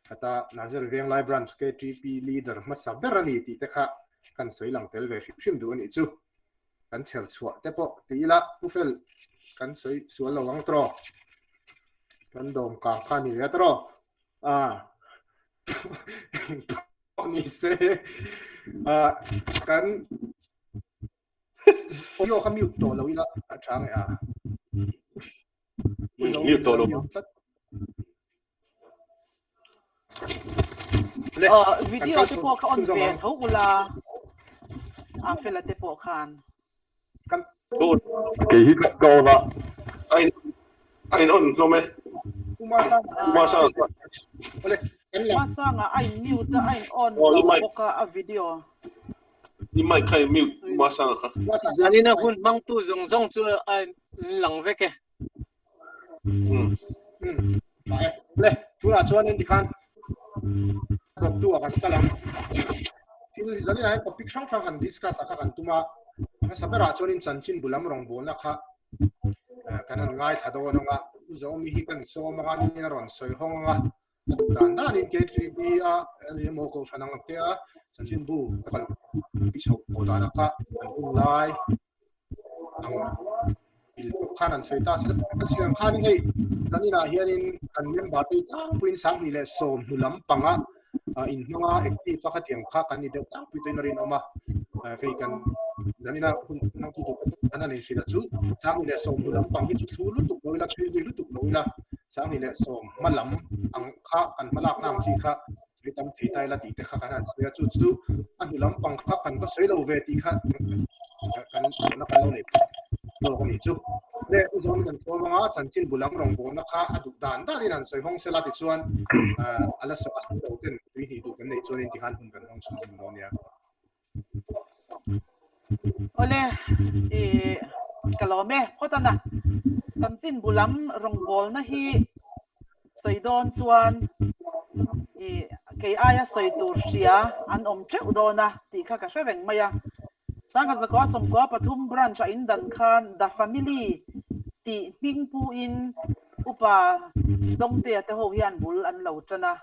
khata Nursery Venglai Branch KTP Leader hmasa ber a ni tih te kha kan sawi lang tel ve hrim hrim duh a nih chu. Kan chher chhuah te pawh ti ila Pu Fel kan sawi sual lo ang tawh. Kan dawm kang kha ni ve tawh. Ah. Pawh ni se. Ah kan audio kha mute tawh lo ila a tha nge a. Mute tawh lo. Video te pawh kha on ve tho ula a fela te pawh khan. Kei hi ka on a. A in on hlawm e. Umasanga. Umasanga a in mute a, a in on lo bawk a a video. I mic kha i mute Umasanga kha. Zanina hun hmangtu zawng zawng chu a in lang vek e. Le, tunah chuan in tikhan dawttu ah kan kal ang. Thil zanin ah hian topic hrang hrang han discuss ah kha kan tum a. A hmasa berah chuan in chanchin bu lam rawngbawlna kha kan han ngaithla dawn ang a. U Zaawmi hi kan sawm ang a, nin a rawn sawi hawng ang a. A duh dan danin KTP a ani emaw kohhran ang te a chanchinbu a kal chhoh tawh danah kha an hun lai ang il pawh khan an sawi ta se ka siam khan hei kan inah hianin kan member te tlangpuiin 2010 hnu lam panga in hmanga active a khatiang kha kan ni deuh tlangpui tawhin a rinawm a hei kan kan ina hun hmang tu tur kan han inhrilh a chu 2010 hnu lam pang hi chu thlu lutuk lo ila chhui zui lutuk lo ila 2010 hma lam ang kha kan hmalakna ang chi kha Sawi tam thei ta ila tih te kha kan han sawi a, chu chu a hnu lampang kha kan va sawi lo ve tih kha kan zawhna kan lo nei lawk a nih chu. Le u zawng kan sawi vang a, chanchin bu lam rawngbawlna kha a duh dan danin han sawi hawng sela tichuan a la sawi a sawi lo ten tui hnih duh kan neih chuanin tikhan hun kan hawng chhun hun dawn nia. Awle, i ka lawm e, phawt a na. Chanchin bu lam rawngbawlna hi sawi dawn chuan i kei aia sawi tur hria an awm teuh dawn a tih kha ka hre reng mai a. Sangha Zakua Sawmkua pathum branch a indan khan The Family tih hming puin Upa Dawngtea te ho hian bul an lo tan a.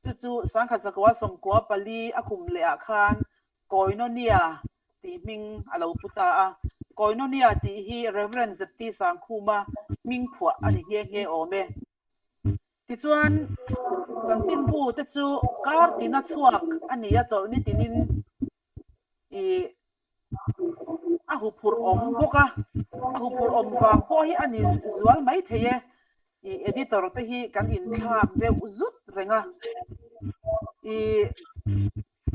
Chu chu Sangha Zakua 94 a kum leh ah khan Koinonia tih hming a lo pu ta a. Koinonia tih hi Rev. ZT Sangkhuma hming phuah a ni nghe nghe awm e. Tichuan, chanchinbu te chu kar tina chhuak a ni a, chawlhni tinin i a huphurh awm bawk a, a huphurh awm vang pawh hi a ni zual mai thei e, i editor te hi kan inthlak deuh zut reng a, i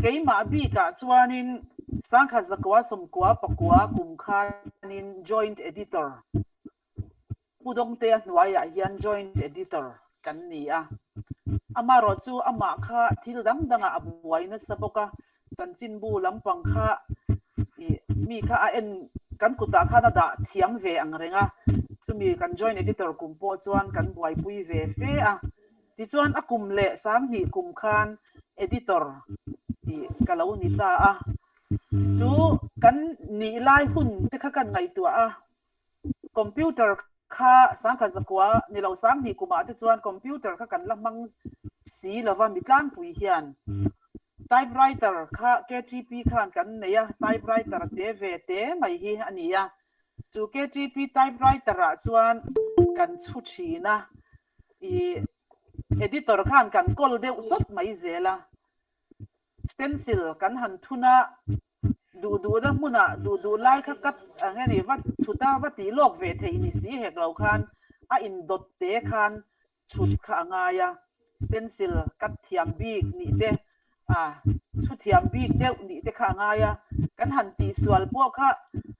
keimah bikah chuanin sangkhat zakua sawmkua pakua kum khanin joint editor Pu Dawngtea hnuaiah hian Joint Editor kan ni a. Amaherawh chu amah kha thil dang dangah a buai nasa bawk a, chanchinbu lampang kha ih mi kha a en kan kutah khan a dah thiam ve ang reng a, chumi kan Joint Editor kum pawh chuan kan buaipui ve fe a. Tichuan a kum leh 2000 kum khan Editor ih ka lo ni ta a, chu kan nih lai hun te kha kan ngaihtuah a. Computer kha 1009 ni lo 2000 kumah te chuan computer kha kan la hmang si lova mi tlangpui hian typewriter kha KTP khan kan nei a, typewriter te ve te mai hi a ni a. Chu KTP typewriter ah chuan kan chhu thin a, ih editor khan kan kawl deuh chawt mai zel a. Stencil kan han thun a, duh duhna hmunah duh duh lai kha cut ang e ni, va chhut a, va tih lawk ve theih ni si hek lo khan a indawt te khan chhut kha a ngai a, stencil cut thiam bik nih te, a chhu thiam bik deuh nih te kha a ngai a, kan han tihsual pawh kha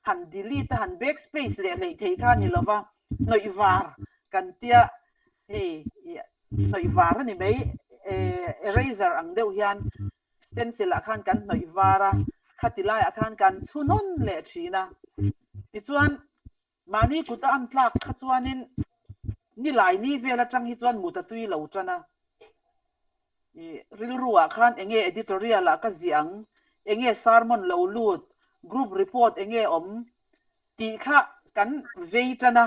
han delete a, han backspace leh hleih theih kha a ni lova, hnawih var kan tia hei hnawih var a ni mai eraser ang deuh hian stencil ah khan kan hnawih var a khati laiah khan kan chhu nawn leh thin a tichuan mahni kut a an tlak kha chuanin nilai ni vel atang hi chuan mut a tui lo tan a rilru ah khan enge editorial ah ka ziah ang enge sermon lo lut group report enge awm tih kha kan vei tan a,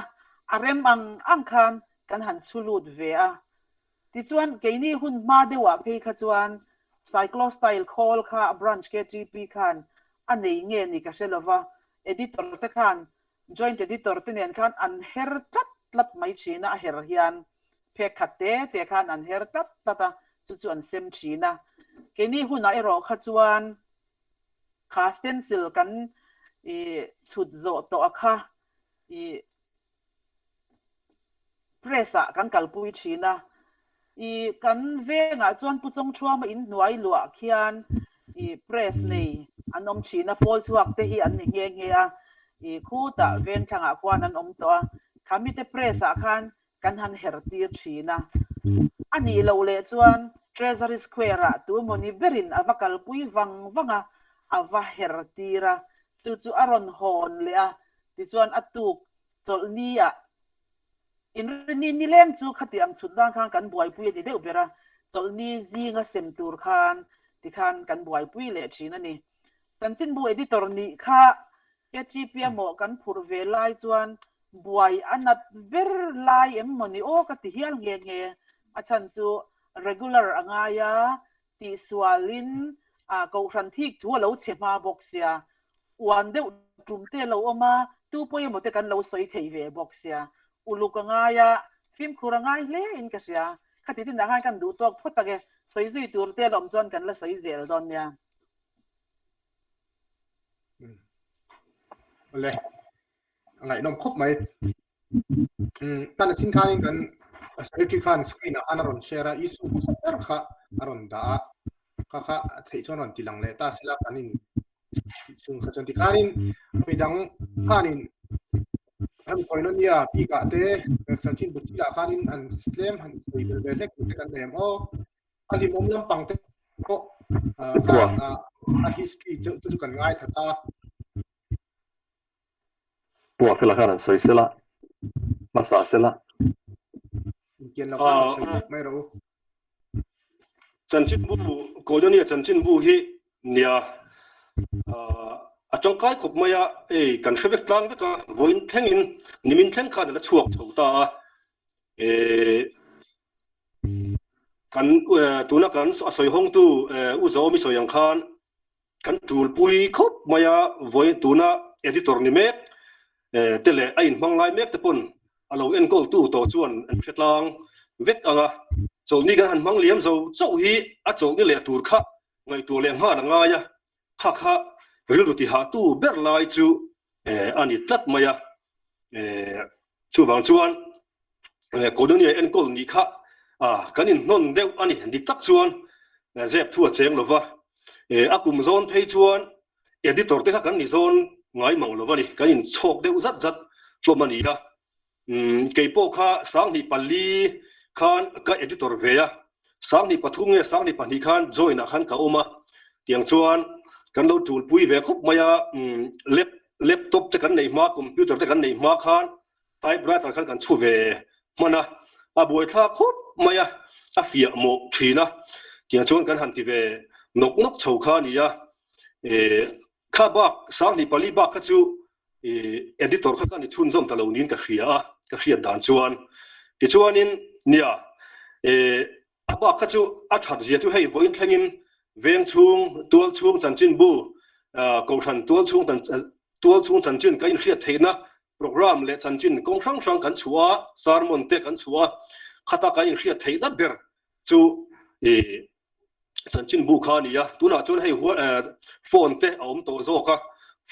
a rem ang ang khan kan han chhu lut ve a. Tichuan, keini hun hma deuhah phei kha chuan Cyclostyle khawl kha Branch KTP khan a nei nge ni ka hre lova, Editor te khan Joint Editor te nen khan an her tlat tlat mai thin a, a her hian phek khat te te khan an her tlat tlat a, chu chu an sem thin a. Keini hunah erawh kha chuan Kha stencil kan i chhut zawh tawh a kha i. Press-ah kan kalpui thin a. I kan vengah chuan Pu Chawngthuama in hnuai luah khian i press nei an awm thin a, pawl chhuak te hi an ni nghe nghe a. I khutah vengthlangah khuan an awm tawh a, khamite press-ah khan kan han her tir thin a. A nih loh leh chuan Treasury Square-ah tu emawni berin a va kalpui vang vang a, a va her tir a, chu chu a rawn hawn leh a, tichuan a tuk chawlhni-ah Inrinni nileng chu khati ang chhut dan khan kan buaipui a ni deuh ber a, chawlhni zinga sem tur khan tikhan kan buaipui leh thin a ni. Chanchinbu editor nih kha KTP a mawh kan phurh ve lai chuan buai a nat ber lai em maw ni aw ka ti hial nghe nghe. A chhan chu regular a ngai a, tihsualin kohhran thik thu a lo chhe hma bawk sia, uan deuh tum te a lo awm a, tu pawh emaw te kan lo sawi thei ve bawk sia, uluk a ngai a, fimkhur a ngai hle in ka hria, khati chinah khan kan duh tawk phawt ang e, sawi zui tur te a la awm chuan kan la sawi zel dawn nia. Awle, a ngaihnawm khawp mai. Tan a chin khanin kan secretary khan screen ah khan a rawn share a, issue hmasa ber kha a rawn dah a, kha kha a theih chuan rawn ti lang leh ta sela kan in chung kha chuan tikhanin midang khanin an koinonia bikah te chanchin bu thilah khanin an tlem han sawi bel ve hlek te kan nei em aw a hlimawm lampang te pawh a history chu chu kan ngaithla ta. Pua fela khan an sawi sela, hmasa sela. Intian lo khan an sawi bawk mai rawh u. Chanchinbu, Koinonia chanchinbu hi nia a tangkai khawp mai a, hei kan hre vek tlang vek a, vawiin thlengin nimin thleng khan a la chhuak chho ta a, kan tuna kan a sawi hawngtu U Zawmi sawi ang khan Kan tulpui khawp mai a, vawi tuna editor ni mek te leh a inhmang lai mek te pawn a lo enkawltu tawh chuan an hre tlang vek ang a, chawlhni kan han hmang liam zo chauh hi a chawlhni leh tur kha ngaihtuah leh nghal a ngai a, kha kha rilru tihahtu ber lai chu a ni tlat mai a, chuvang chuan Koinonia enkawl nih kha kan inhnawn deuh a ni. Dik tak chuan zep thu a cheng lo va, a kum zawn phei chuan editor te kha kan ni zawn ngai mang lo va ni, kan inchhawk deuh zat zat hlawm a ni a. Kei pawh kha 2004 khan ka editor ve a, 2003 nge 2002 khan join ah khan ka awm a, tiang chuan kan lo tulpui ve khawp mai a, laptop te kan neih hma, computer te kan neih hma khan Typewriter khan kan chhu ve hman a, a buaithlak khawp mai a, a fiah mawh thin a, tiang chuan kan han ti ve nawk nawk chho kha a ni a, kha bak 24 bak kha chu editor kha ka ni chhunzawm ta lo niin ka hria a, ka hriat dan chuan. Tichuanin nia, a bak kha chu a that zia chu hei vawiin thlengin veng chhung, tual chhung chanchinbu, kohhran tual chhung tual chhung chanchin ka inhriat theihna Programme leh chanchin kawng hrang hrang kan chhuah a, sermon te kan chhuah a, khata kan inhriat theihna ber chu i chanchinbu kha a ni a. Tunah chuan hei phone te a awm tawh zawk a,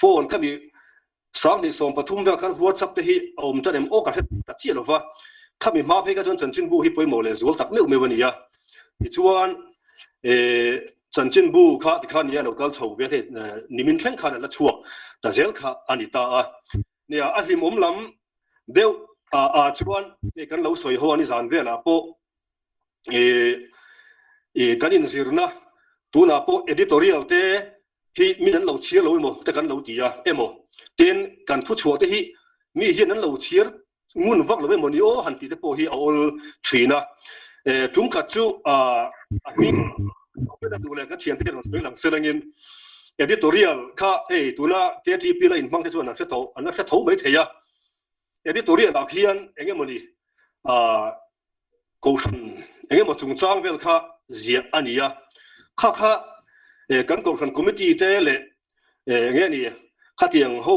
phone kha mi 2013 vel khan WhatsApp te hi a awm tan em aw ka hre ta chiah lo va, khami hma phei kha chuan chanchinbu hi pawimawh leh zual tak meuh meuh a ni a. Tichuan chanchinbu kha tikhan nia lo kal chho ve hei nimin thleng khan a la chhuak ta zel kha a ni ta a. Nia a hlimawm lam deuh ah chuan hei kan lo sawi ho a ni zan velah pawh ih kan inzirna tunah pawh editorial te hi min an lo chhiar lo emaw te kan lo ti a emaw tin kan thuchhuah te hi mi hian an lo chhiar ngun vak lo emaw ni aw han tih te pawh hi a awl thin a. Tum khat chu a hming a duh leh ka thiante hian rawn sawi lang se langin editorial kha hei tuna KTP la inhmang te chuan an hre tho an la hre tho mai thei a. Editorial ah khian eng emaw ni kohhran eng emaw chungchang vel kha ziah a ni a. Kha kha kan kohhran committee te leh eng nge ni khatiang ho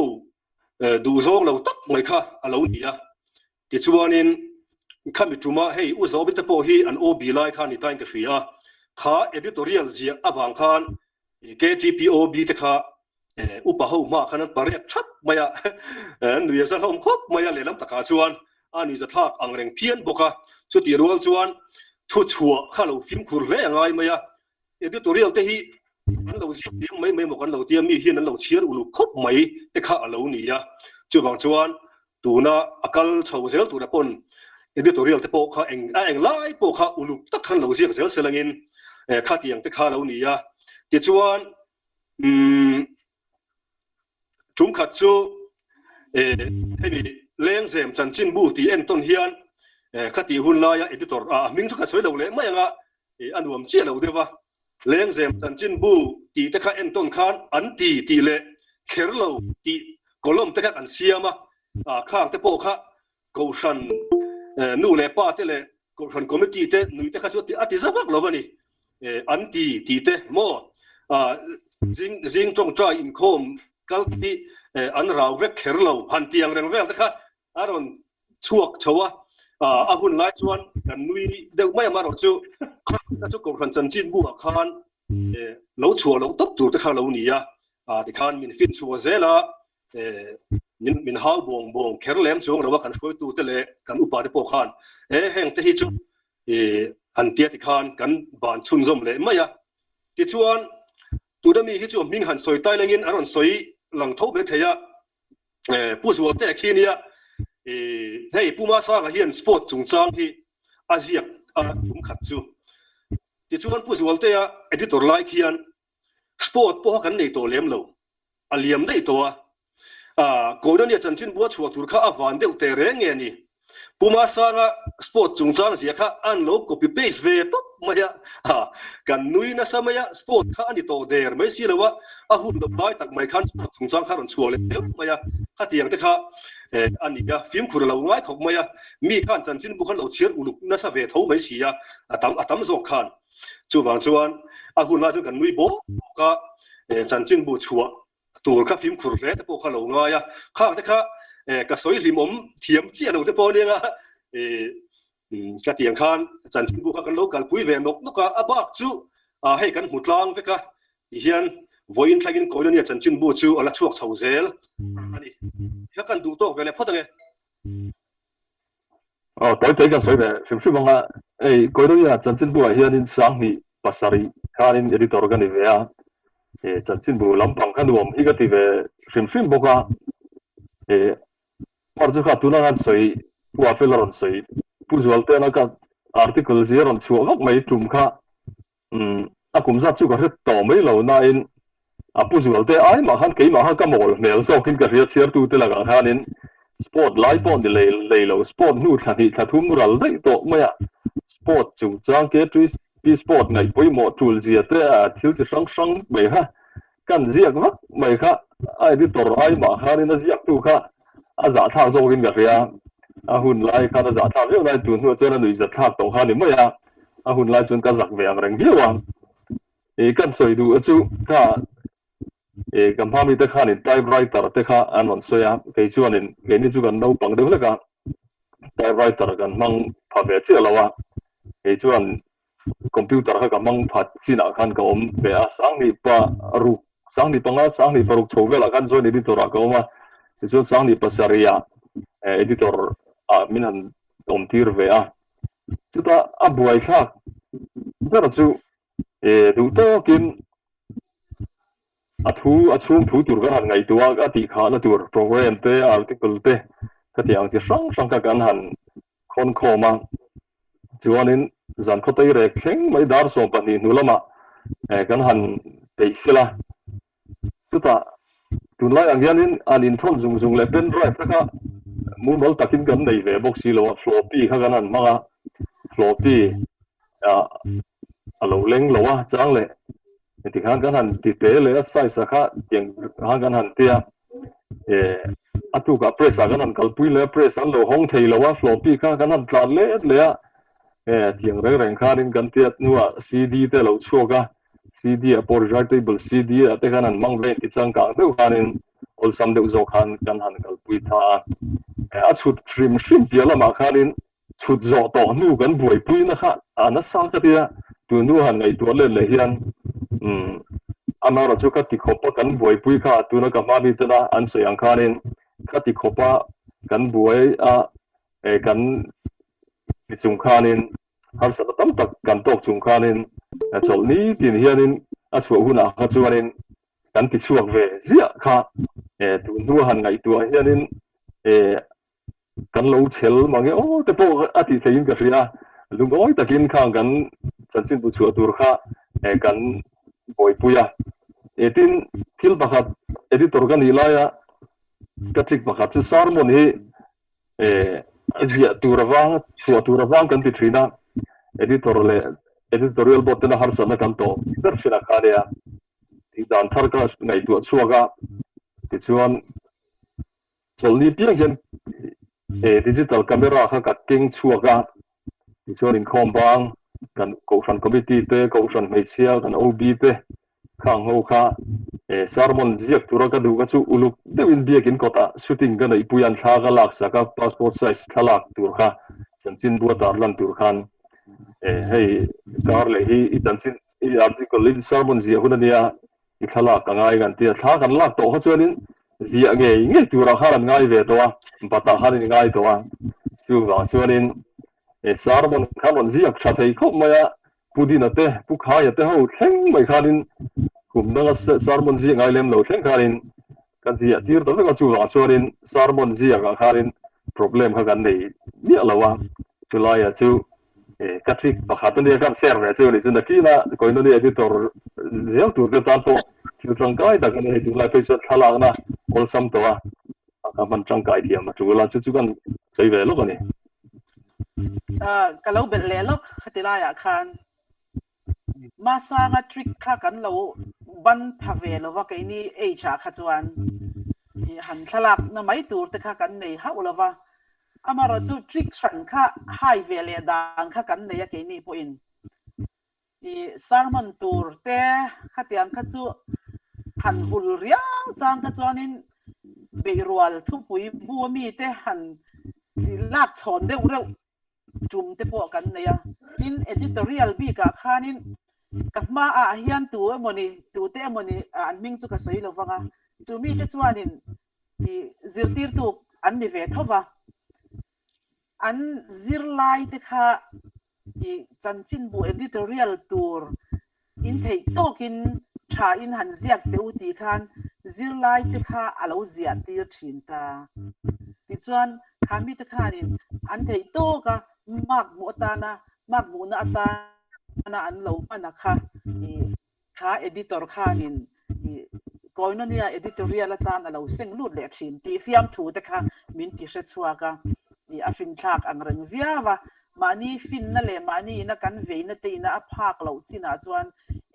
duhzawng lo tak mai kha a lo ni a. Tichuanin khami tuma hei U Zawmi te pawh hi an OB lai kha ni tain ka hria a, kha editorial ziah avang khan KTP OB te kha upa ho hmaah khan an parek thap mai a, an nui a za hlawm khawp mai a lehlam takah chuan. a nuihzathlak ang reng phian bawk a. Chutih rual chuan thuchhuah kha lo fimkhur hle a ngai mai a. Editorial te hi an lo ziak diam mai mai maw kan lo tia, mi hian an lo chhiar uluk khawp mai te kha a lo ni a. Chuvang chuan tuna a kal chho zel tura pawn editorial te pawh kha eng a eng lai pawh kha uluk tak khan lo ziak zel selangin khatiang te kha a lo ni a. Tichuan umm Tum khat chu hemi Lengzem chanchinbu tih entawn hian khati hun laia editor a hming chu ka sawi lo leh mai anga a nuam chiah lo deuh a. Lengzem chanchinbu tih te kha entawn khan an ti tih leh kher lo tih column te kha kan siam a, khang te pawh kha Kohhran nu leh pa te leh Kohhran committee te nui te kha chu a ti za vak lo a ni. An ti tih te maw zing zing tawngtai inkhawm kal hi an rau vek kher lo han ti ang reng vel te kha a rawn chhuak chho a. A hun lai chuan kan nui deuh mai amaherawh chu kha chu Kohhran chanchinbu ah khan lo chhuah loh tawp tur te kha lo ni a. Tikhan min fin chhuah zel a. Min min hau bawng bawng kher lem chuang lo a kan hruaitu te leh kan upa te pawh khan e heng te hi chu an tia ti khan kan ban chhunzawm leh mai a. Tichuan tuna mi hi chu a hming han sawi tai lengin a rawn sawi lang tho mai thei a, Pu Zualte khi nia hei Pu Masanga hian sport chungchang hi a ziak a tum khat chu. Tichuan Pu Zualtea editor lai khian sport pawha kan nei tawh lem lo. A liam daih tawh a. Aaa, Koinonia chanchinbu a chhuah tur kha a van deuh teh reng nge ni? Pu Masanga sport chungchang zia kha an lo copy paste ve tawp mai a. Haa, kan nui nasa mai a, sport kha a ni tawh der mai si lo a, a hun lo lai tak mai khan sport chungchang kha a rawn chhuah leh deuh mai a. Khatiang te kha a ni a, fimkhur a lo ngai khawp mai a. Mi khan chanchinbu khan lo chhiar uluk nasa ve tho mai si a, a tam a tam zawk khan. Chuvang chuan a hun lai chuan kan nui bawk bawk a, chanchinbu chhuah tur kha fimkhur hle te pawh kha lo ngai a, khang te kha ka sawi hlimawm thiam chiah lo te pawh aniang a, ka tiang khan chanchinbu kha kan lo kalpui ve nawk nawk a, a bak chu hei kan hmu tlang vek a, tihian vawiin thlengin Koinonia chanchinbu chu a la chhuak chho zel a ni. Tikha kan duh tawk ve leh phawt ange. Aw, tawi tawi kan sawi ve hrim hrim ang a, hei Koinonia chanchinbu ah hianin Sanghnih pasarih khanin editor ka ni ve a, he chanchinbu lampang kha nuam hi ka ti ve hrim hrim bawk a, he par chu kha tuna khan sawi Pu Afel a rawn sawi Pu Zualtena ka article zia rawn chhuah vak mai tum kha Umm, a kum zat chu ka hre tawh mai lo nain a pu zual te ai mah khan keimah kha ka mawl hmel zawkin ka hria chhiartu te lakah khanin sport lai pawh ni lei lei lo sport hnu thla hnih thla thum ral daih tawh mai a, sport chungchang KTP sport ngaih pawimawh tul zia te a thil chi hrang hrang mai kha kan ziak vak mai kha a editor ai mah khanin a ziaktu kha a zahthlak zawkin ka hria. A hun lai khan a zahthlak viau lai tun hnuah chuan a nuihzat thlak tawh kha a ni mai a, a hun lai chuan ka zak ve ang reng viau a. Ih kan sawi duh a chu kha ih ka hma mite khanin typewriter te kha an rawn sawi a, kei chuanin keini chu kan naupang deuh hlek a, typewriter kan hmang pha ve chiah lo a, kei chuan Computer kha ka hmang phat chinah khan ka awm ve a, Sanghnih paruk, Sanghnih panga, Sanghnih paruk chho velah khan joint editor ah ka awm a, tichuan Sanghnih pasarih ah editor ah min han awm tir ve a. Chutah a buaithlak ber chu duh tawkin a thu, a chhung thu tur kan han ngaihtuah a, a tih khahna tur program te, article te ka tih ang chi hrang hrang kha kan han khawn khawm a. Chuanin zan khawtei rek thleng mai dar 12 hnu lamah kan han peih fel a. Chutah tunlai ang hianin an inthawn zung zung leh pen drive te kha mumal takin kan nei ve bawk si lo a, floppy kha kan han hmang a, floppy a lo leng lo a chang leh heti khan kan han ti te leh a size a kha tiang khan kan han tia eh a tukah press ah kan han kalpui leh a press an lo hawng thei lo a floppy kha kan han tlan let leh a eh tiang reng reng khanin kan tiat hnuah CD te a lo chhuak a CD ah pawh rewritable CD ah te khan han hmang ve inti changkang deuh khanin awlsam deuh zawk khan kan han kalpui tha a eh a chhut hrim hrim piah lamah khanin Chhut zawh tawh hnu kan buaipuina kha a nasa ka tia, tun hnu han ngaihtuah let leh hian umm amaherawh chu ka ti khawpa kan buaipui kha tuna ka hma mi tena an sawi ang khanin ka ti khawpa kan buai a. Kan ti chung khanin harsatna tam tak kan tawk chung khanin chawlh nitin hianin a chhuah hunah kha chuanin kan ti chhuak ve ziah kha tun hnua han ngaihtuah hianin kan lo chhel mange aw te pawh a tih theihin ka hria a, lungawi takin khang kan chanchinbu chhuah tur kha kan buaipui a. Tin, thil pakhat editor ka nih laia ka trick pakhat chu sermon hi a ziah tur avang, chhuah tur avang kan ti thin a, editor leh editorial board tena harsatna kan tawh ber thin a kha nia, tih dan thar ka ngaihtuah chhuak a, tichuan Chawlhni piang hian digital camera kha ka keng chhuak a, tichuan inkhawm bang kan Kohhran Committee te, Kohhran Hmeichhia kan OB te khang ho kha sermon ziak tura ka duh kha chu uluk deuhin biakin kawtah shooting ka neihpui a, an thla ka laksak a, passport size thlalak tur kha chanchinbu a tarlan tur khan hei kar leh hi i chanchin i article i sermon ziah hun a nia I thlalak a ngai kan ti a, thla kan lak tawh kha chuanin ziah ngei ngei turah khan an ngai ve tawh a, batah khan in ngai tawh a, chuvang chuanin sermon khan rawn ziak tha thei khawp mai a, Pu Dina te, Pu Khaia te ho thleng mai khanin kum danga sermon ziak ngai lem lo thleng khanin ka ziah tir ta vek a, chuvang chuanin sermon ziakah khanin problem kha kan nei miah lo a, chulaiah chu Ka trick pakhat a nia kan share ve chu ni chu nakina Koinoni editor zel tur te tan pawh thil tangkai tak a ni hei tunlai phei chuan thlalakna awlsam tawh a ka hman tangkai thiam a tul a chu chu kan sawi ve lawk a ni. Ka lo belh leh lawk khati laiah khan Masanga trick kha kan lo ban pha ve lo va keini age ah kha chuan han thlalak na mai tur te kha kan nei hauh lo va, amaherawhchu trick hran kha hai ve leh dan kha kan nei a keini pawhin i sermon tur te khatiang kha chu han hul riau chang kha chuanin beihrual thupui bu ami te han lak chhawn deuh reuh tum te pawh kan nei a. Tin, editorial bikah khanin ka hmaah hian tu emawni, tute emawni an hming chu ka sawi lo vang a, chu mite chuanin zirtirtu an ni ve tho va, an zirlai te kha chanchinbu editorial tur In theih tawkin tha in han ziak teh u tih khan zirlai te kha a lo ziah tir thin ta. Tichuan kha mite khanin an theih tawka mark hmuh atana mark hmuhna atana an lo hman a kha ih kha editor khanin ih Koinonia editorial atan a lo seng lut leh thin tih fiamthu te kha min ti hre chhuak a ih a finthlak ang reng viau a. Mahni finna leh mahni ina kan veina te ina a phak loh chinah chuan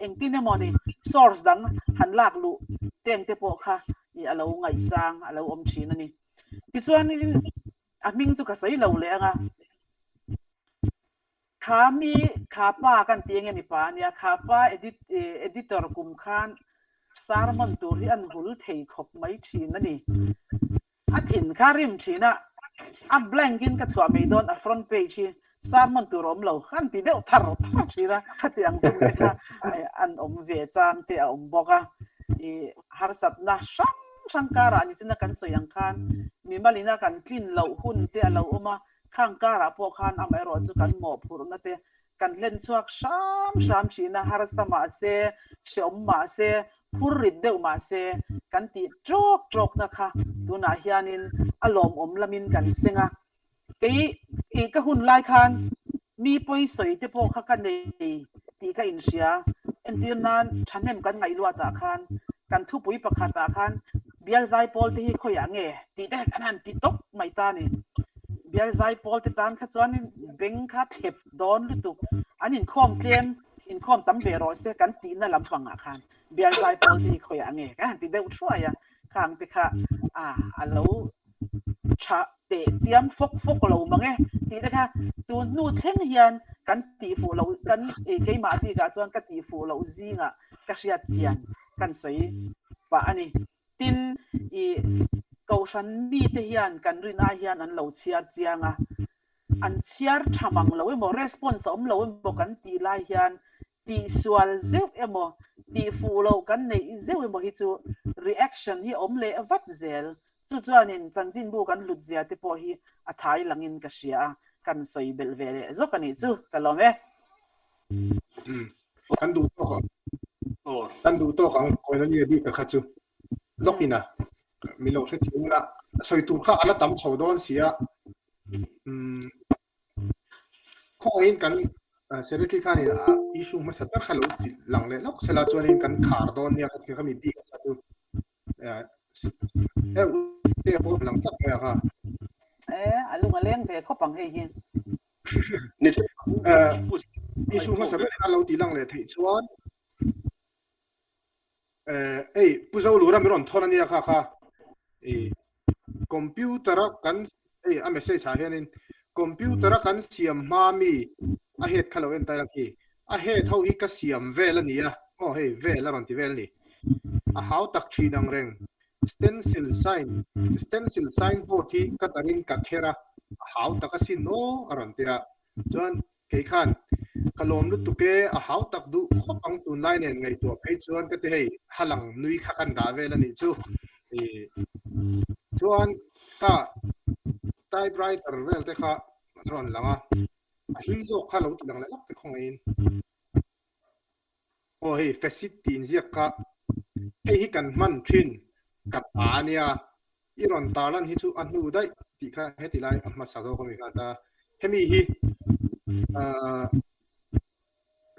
engtin emaw ni source dang han lak luh teng te pawh kha ih a lo ngaihchang a lo awm thin a ni. Tichuanin a hming chu ka sawi lo leh ang a, kha mi kha pa kan ti enge mipa a nia, kha pa edit editor kum khan sermon tur hi an hul thei khawp mai thin a ni. A thin kha rim thin a, a blank in ka chhuah mai dawn a front page hi sermon tur a awm lo khan ti deuh thar thar thin a, khati ang hun te kha an awm ve chang te a awm bawk a, ih harsatna hrang hrang karah nichina kan sawi ang khan mimal ina kan tlin loh hun te a lo awm a, khang karah pawh khan amaherawh chu kan mawhphurhna te Kan hlen chhuak hram hram thin a, harsa mah se, hreawm mah se, phur rit deuh mah se, kan tih tawk tawkna kha tunah hianin a lawmawm lamin kan seng a. Kei ih ka hun lai khan mi pawi sawi te pawh kha ka nei tih ka inhria. Entir nan thahnem kan ngaih luatah khan kan thupui pakhatah khan Bial zaipawl te hi khawiah nge tih te an han ti tawp mai ta ni. Bial zaipawl te tan kha chuanin beng kha thlep dawn lutuk, an inkhawm tlem, inkhawm tam ve rawh se kan tihna lampangah khan bial zaipawl te hi khawiah nge kan han ti deuh thuai a, khang te kha a a lo tha teh chiam fawk fawk lo mang e tih te kha tun hnu thleng hian kan tihfuh loh kan keimah bikah chuan ka tihfuh loh zingah ka hriat chian kan sawi pah a ni. Tin, i Kohhran mite hian kan rin ai hian an lo chhiar chiang a, an chhiar tha mang lo emaw, response a awm lo emaw kan tih lai hian tihsual zeuh emaw, tihfuh loh kan neih zeuh emaw hi chu reaction hi a awm leh vat zel. Chu chuanin chanchinbu kan hlut zia te pawh hi a thai langin ka hria a, kan sawi belh ve leh zawk a nih chu ka lawm e. Kan duh tawk ang. Kan duh tawk ang Koinonia bik a kha chu lawk in a min lo hrethiam ula sawi tur kha a la tam chho dawn si a. Khawngaihin kan secretary khanin a issue hmasa ber kha lo ti lang leh lawk sela chuanin kan khar dawn nia ka ti kha mi bik kha chu eh te pawh lang chak mai a kha. Eh a lung a leng ve khawp ang hei hi. Issue hmasa ber kha lo ti lang leh theih chuan eh ei Pu Zolura min rawn thawn ania kha kha i computer a kan ei a message ah hianin computer a kan siam hma mi a head kha lo en tai la khi a head ho hi ka siam vel ania maw hei vel a rawn ti vel a ni a hau tak thin ang reng stencil sign stencil signboard hi ka tarin ka kher a a hau tak asin aw a rawn ti a chuan Kei khan ka lawm lutuk e, a hau tak duh khawp ang tunlai nen ngaihtuah phei chuan ka ti hei, halang nui kha kan dah vel a nih chu. Chuan ka typewriter vel te kha a rawn lang a, a hlui zawk kha lo ti lang leh lawk te khawngaihin. Aw hei facet tih inziak kha hei hi kan hman thin ka ta a nia, i rawn tarlan hi chu a hnu daih tih kha heti lai a hmasa zawk a mi kha ta. Hemi hi ahh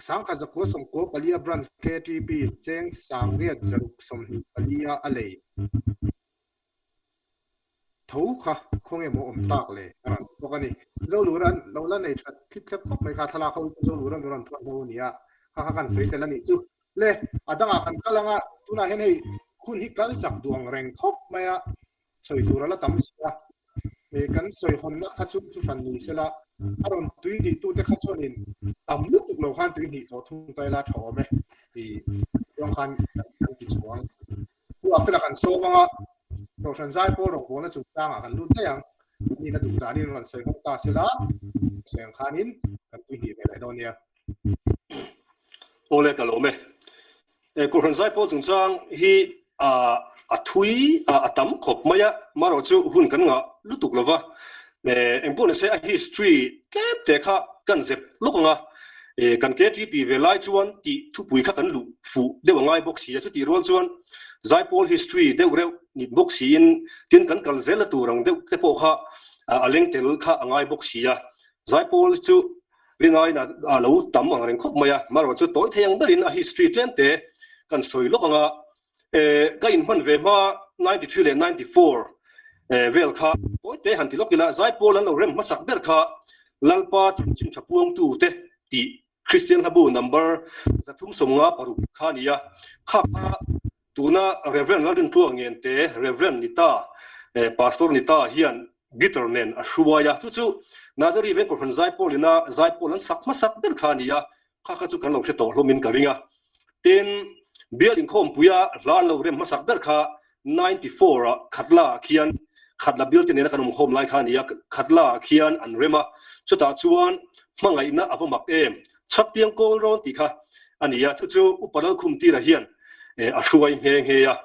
Sangkhat zakua sawmkua palia branch KTP cheng Sangriat zaruk 24 a a lei. Tho kha khawnge maw awm tak le a rawn ti bawk a ni. Zolura lo la nei that thlip thlep khawp mai kha thlalak ho chu Zolura min rawn thawn ho a ni a, kha kha kan sawi tel a nih chu. Le a dangah kan kal ang a, tunah hian hei hun hi kal chak duh ang reng khawp mai a, sawi tur a la tam si a. Kan sawi hawnna kha chu thu hran ni sela, a rawn tui hnih tute kha chuanin tam lutuk lo khan tui hnih tawh thung ta ila tha awm e tih chuang khan kan ti chhuang. Chu ah fela kan sawm anga Kohhran zai pawl rawngbawlna chungchangah kan lut daih ang. Ani na duh danin rawn sawi hawk ta sela, sawi ang khanin kan tui hnih ve leh dawn nia. Awle ka lawm e. Kohhran zai pawl chungchang hi a thui a tam khawp mai a, marawh chu hun kan ngah lutuk lova. Engpawh nise a history tlem te kha kan zep lawk ang a, kan KTP ve lai chuan tih thupui kha kan luh fuh deuh a ngai bawk si a, chutih rual chuan Zaipawl history deuh reuh nit bawk siin tin kan kal zel a tur ang deuh te pawh kha a leng tel kha a ngai bawk si a, Zaipawl chu rinaiin a lo tam ang reng khawp mai a, marawh chu tawi thei ang berin a history tlem te kan sawi lawk ang a, Ka inhman ve hma 93 leh 94 vel kha tawi te han ti lawk ila, Zaipawl an lo rem hmasak ber kha Lalpa chanchin tha puangtu te tih Kristian hlabu number 356 kha a ni a, kha kha tuna Rev. Lalrintluang Ngente, Rev. Nita, Pastor Nita hian guitar nen a hruai a, chu chu Nazari Veng Kohhran Zaipawl ina Zaipawl an sak hmasak ber kha a ni a, kha kha chu kan lo hre tawh hlawmin ka ring a. Tin, bial inkhawmpuia hla an lo rem hmasak ber kha 94 ah Khatla ah khian Khatla bial te nena kan awmkhawm lai kha a ni a, Khatla ah khian an rem a, chutah chuan hmangaihna a va mak em, chhaktiang kawl rawn tih kha a ni a, chu chu Upa Lalkhumtira hian a hruai nghe nghe a.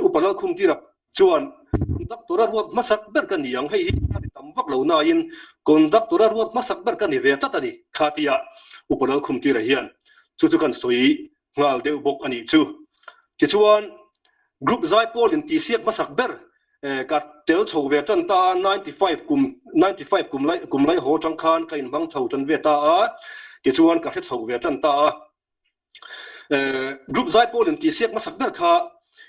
Upa Lalkhumtira Chuan conductor a ruat hmasak ber ka ni ang, hei hi a ti tam vak lo nain conductor a ruat hmasak ber ka ni ve tlat a ni, kha tia Upa Lalkhumtira hian chu chu kan sawi nghal deuh bawk a nih chu. Tichuan group zaipawl in tihsiak hmasak ber ka tel chho ve tan ta a, 95 kum 95 kum lai kum lai haw atang khan ka inhmang chho tan ve ta a, tichuan ka hre chho ve tan ta a. Group zaipawl in tihsiak hmasak ber kha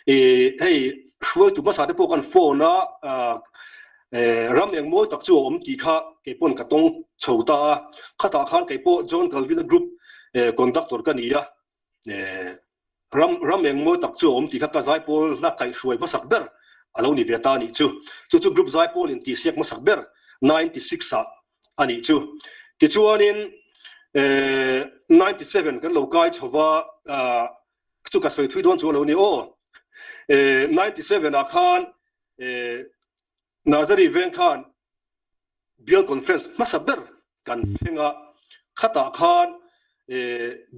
hei hruaitu hmasa te pawh kan phone a ram eng mawi tak chu a awm tih kha kei pawn ka tawng chho ta a, khatah khan kei pawh John Calvin-a group conductor ka ni a, ram ram eng mawi tak chu a awm tih kha ka zaipawl hla kaihhruai hmasak ber a lo ni ve ta a nih chu. Chu chu group zaipawl in tihsiak hmasak ber 96 ah a nih chu. Tichuanin 97 kan lo kai chho va, chu ka sawi thui dawn chu a lo ni aw. 97 ah khan Nazari veng khan Bial Conference hmasa ber kan thleng a, khatah khan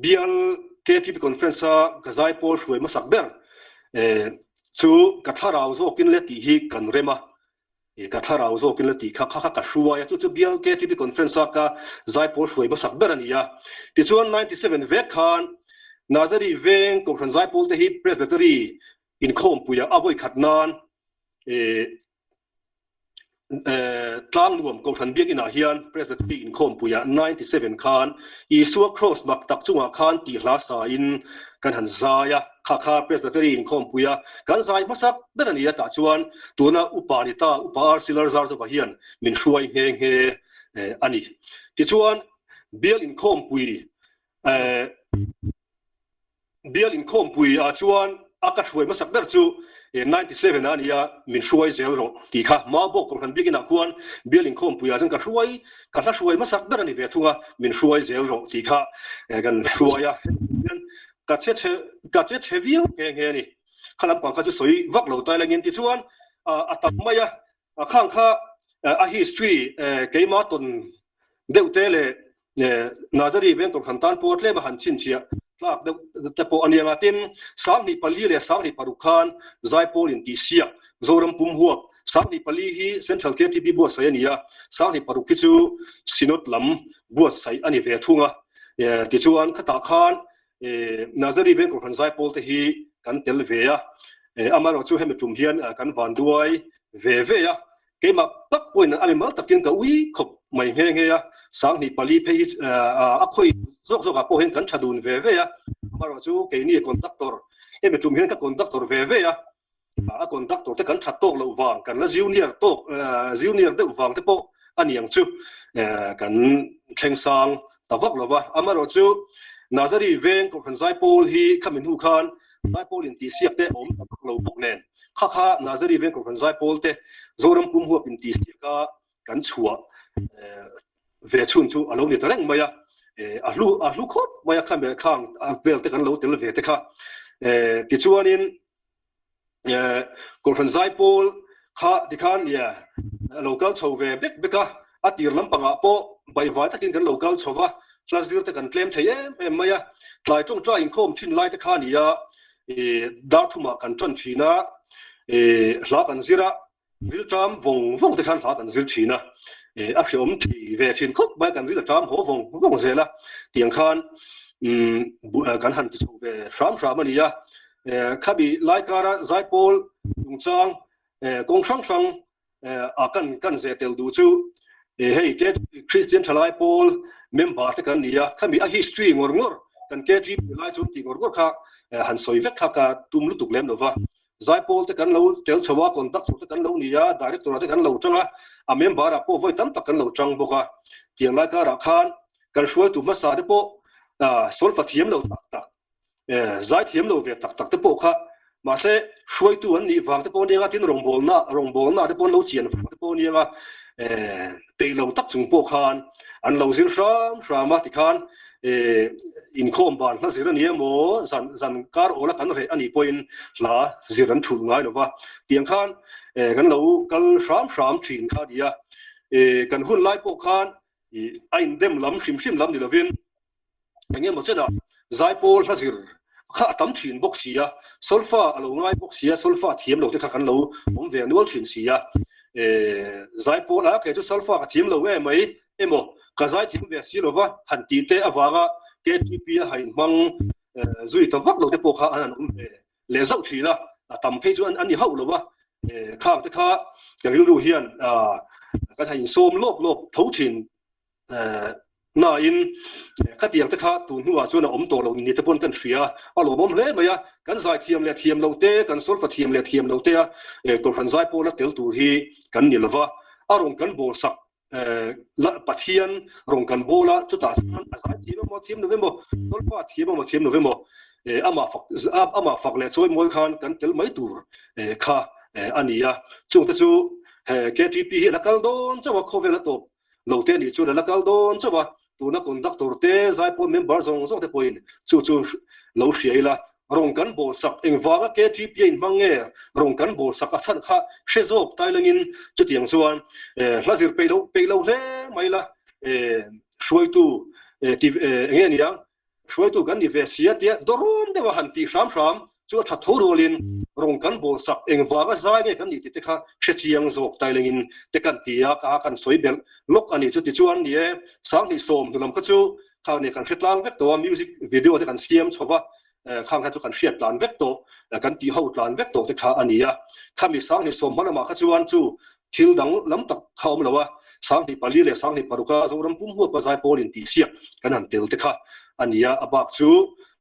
Bial KTP Conference a ka zaipawl hruai hmasak ber. chu ka thlarau zawkin le tih hi kan rem a, ka thlarau zawkin le tih kha kha kha ka hruai a, chu chu bial KTP conference a ka zaipawl hruai hmasak ber a ni a. Tichuan 97 vek khan Nazari veng Kohhran zaipawl te hi Presbytery inkhawmpuia a vawi khat nan Tlangnuam Kohhran Biakinah hian Presbytery inkhawmpuiah 97 khan Isua Kraws mak tak chungah khan tih hla sain kan han zai a, kha kha Presbytery inkhawmpuia kan zai hmasak ber a ni a, tah chuan tuna upa ni ta Upa RC Lalzarzova hian min hruai nghe nghe a ni. Tichuan Bial inkhawmpui Bial inkhawmpui ah chuan a ka hruai hmasak ber chu 97 ah a ni a, min hruai zel rawh tih kha Maubawk Kohhran biakin ah khuan bial inkhawmpui ah chuan ka hruai, ka hla hruai hmasak ber a ni ve thung a, min hruai zel rawh tih kha kan hruai a, hian ka che chhe ka che chhe viau nghe nghe a ni. Kha lampang kha chu sawi vak lo tai langin tichuan a tam mai a, A khang kha a history keima tawn deuh te leh Nazari veng Kohhran tan pawh tlem a han chhinchhiah tlak deuh te pawh a ni ang a. Tin, 24 leh 26 khan Zaipawl intihsiak Zoram pum huap 24 hi Central KTP buatsaih a ni a, 26 hi chu Synod lam buatsaih a ni ve thung a. Tichuan khatah khan Nazari veng Kohhran Zaipawl te hi kan tel ve a, amaherawh chu hemi tum hian kan van duai ve ve a, keimah tak pawhin a mimal takin ka ui khawp mai nghe nghe a, 24 phei hi a khawi zawk zawkah pawh hian kan tha dun ve ve a, amaherawh chu keini conductor hemi tum hian ka conductor ve ve a, A conductor te kan that tawk loh vang, kan la junior tawk, junior deuh vang te pawh a ni ang chu kan thleng sang ta vak lo va. Amaherawh chu Nazari veng Kohhran Zaipawl hi khami hnu khan Zaipawl intihsiak te a awm ta vak lo bawk nen, kha kha Nazari veng Kohhran Zaipawl te Zoram pum huap intihsiaka kan chhuah ve chhun chu a lo ni ta reng mai a, a hlu a hlu khawp mai a khami khang vel te kan lo tel ve te kha. Tichuanin Kohhran Zaipawl kha tikhan a lo kal chho ve bek bek a, a tir lampangah pawh baihvai takin kan lo kal chho va, hla zir te kan tlem thei em em mai a, tlai tawngtai inkhawm thin lai te kha a ni a, dar thumah kan tan thin a, hla kan zir a, Ril ṭam vawng vawng te khan hla kan zir ṭhin a, a hreawm thei ve ṭhin khawp mai, kan ril a ṭam haw vawng vawng zel a, tiang khan kan han ti chho ve hram hram a ni a. Khabi lai kara Zaipawl chungchang kawng hrang hrang a kan kan zeh tel duh chu hei Kristian Thalai Pawl member te kan ni a, khami a history ngawr ngawr kan KTP lai chu tih ngawr ngawr kha han sawi vek kha ka tum lutuk lem lo va. Zaipawl te kan lo tel chho a, conductor te kan lo ni a, director ah te kan lo tang a, a member ah pawh vawi tam tak kan lo tang bawk a. Tiang lai karah khan kan hruaitu hmasa te pawh solfa thiam lo tak tak, zai thiam lo ve tak tak te pawh kha mahse hruaitu an nih vang te pawh aniang a, tin rawngbawlna rawngbawlna te pawh an lo chian vang te pawh aniang a, peih lo tak chung pawh khan an lo zir hram hram a tikhan inkhawm ban hla zir a ni emaw zan zan kar awla kan reh a nih pawhin hla zir an thulh ngai lo va tiang khan kan lo kal hram hram thin kha a ni a kan hun lai pawh khan a indem lam hrim hrim lam ni lovin Eng emaw chenah Zaipawl hla zir kha a tam thin bawk si a, solfa a lo ngai bawk si a, solfa thiam lo te kha kan lo awm ve nual thin si a. Zaipawl a kei chu solfa ka thiam lo em mai emaw ka zai thiam ve si lova han tih te avanga KTP a hain hmang zui ta vak lo te pawh kha an han awm ve leh zauh thin a, a tam phei chu an ni hauh lo va, khang te kha ka rilru hian kan han insawm lawp lawp tho thin Nain khatiang te kha tun hnuah chuan a awm tawh lo ni te pawn kan hria a lawmawm hle mai a, kan zaithiam leh thiam lo te, kan solfa thiam leh thiam lo te a Kohhran zai pawla tel tur hi kan ni lova, a rawn kan bawl sak Pathian rawn kan bawl a, chutah chuan a zaithiam emaw thiam lo emaw, solfa thiam emaw thiam lo emaw amah fak amah fak leh chawimawi khan kan tel mai tur kha a ni a, chungte chu KTP hi a la kal dawn chauh a, khawvel a tawp Lo te nih chuan a la kal dawn chauh a, tuna conductor te, zaipawl member zawng zawng te pawhin chu chu lo hria ila, rawn kan bawl sak engvanga KTP a inhmang nge rawn kan bawl sak a chhan kha hre zawk tailangin chutiang chuan hla zir peih loh peih lo hle mai la hruaitu ti enge nia hruaitu kan ni ve sia tia dawrawm deuha han tih hram hram chu a that tho rualin. Rawng kan bawl sak engvanga zai nge kan nih tih te kha hre chiang zawk tailengin te kan ti a, ka kan sawi belh lawk a nih chu. Tichuan ni e, 2010 hnu lam kha chu khang nen kan hre tlang vek tawh a, music video te kan siam chho va, khang kha chu kan hriat tlan vek tawh, kan tih ho tlan vek tawh te kha a ni a. Khami 2010 hma lamah kha chuan chu thil dang lam tak kha awm lo a, 2004 leh 2006 a Zoram pum huapa zaipawl intihsiak kan han tel te kha a ni a, a bak chu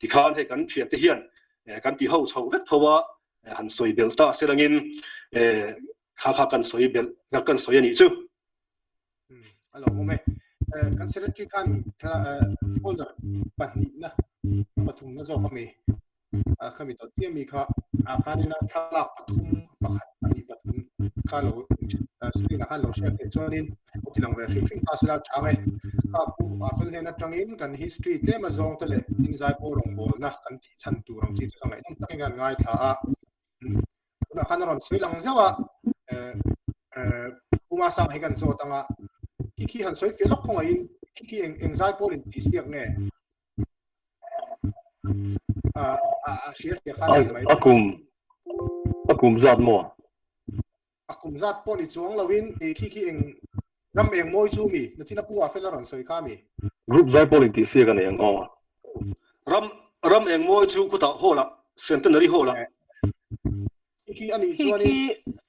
tikhan hei kan thiante hian kan ti ho chho vek tho a, han sawi belh ta se langin kha kha kan sawi belh kan sawi a nih chu. A lo awm e. Kan secretary khan folder pahnihna pathumna zawk a mi khami tawh chiah mi kha ah khanin a thlalak pathum pakhat pahnih pathum kha lo screen ah khan lo share theih chuanin lo ti lang ve hrim hrim ta sela chang e. Kha pu ah fel hnen atangin kan history tlem a zawng te leh tin zaipawl rawngbawlna kan tih chhan tur ang chi te kha ngaihnawm takin kan ngaithla a. Tunah khan a rawn sawi lang zeuh a, Pu Masang hi kan zawt anga khi khi han sawi fiah lawk khawngaihin khi khi eng eng zai pawl in tih siak nge? A a hria hria khan a ni mai. A kum a kum zat maw? A kum zat pawh ni chuang loin i khi khi eng ram eng mawi chu mi nachin a pu ah fel a rawn sawi kha mi. Group zaipawl in tih siak a nei ang aw. Ram ram eng mawi chu khutah hall ah Centenary hall ah. Khi khi a nih Khi chuanin khi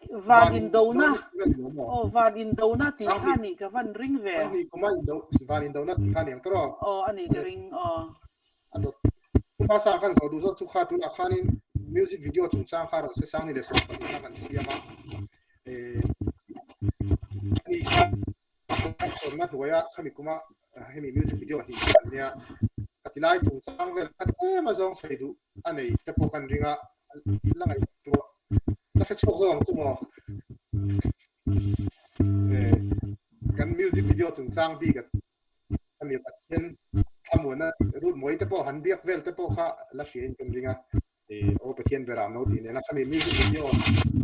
van van indona indona aw van indona tih Ram kha nih ka van ring ve. Ram hnih kuma indo van indona tih kha a ni ang tawh. Aw a nih ka ring aw. A dawt hmasa kan zawh duh zawk chu kha tunah khanin music video chungchang kha rawn se sang ni leh 12 kha kan siam a eh ani kha sawnna hnuaia khami kuma hemi music video hnih kan nia ka ti lai chungchang vel kha tlem a zawng sawi duh a nei te pawh kan ring a la ngaihtuah la hre chhuak zawk ang chu maw eh kan music video chungchang bik a Hemi Pathian thlamuana rut mawi te pawh han biak vel te pawh kha la hria in kan ring a, aw Pathian ber ah no tih nena khami music video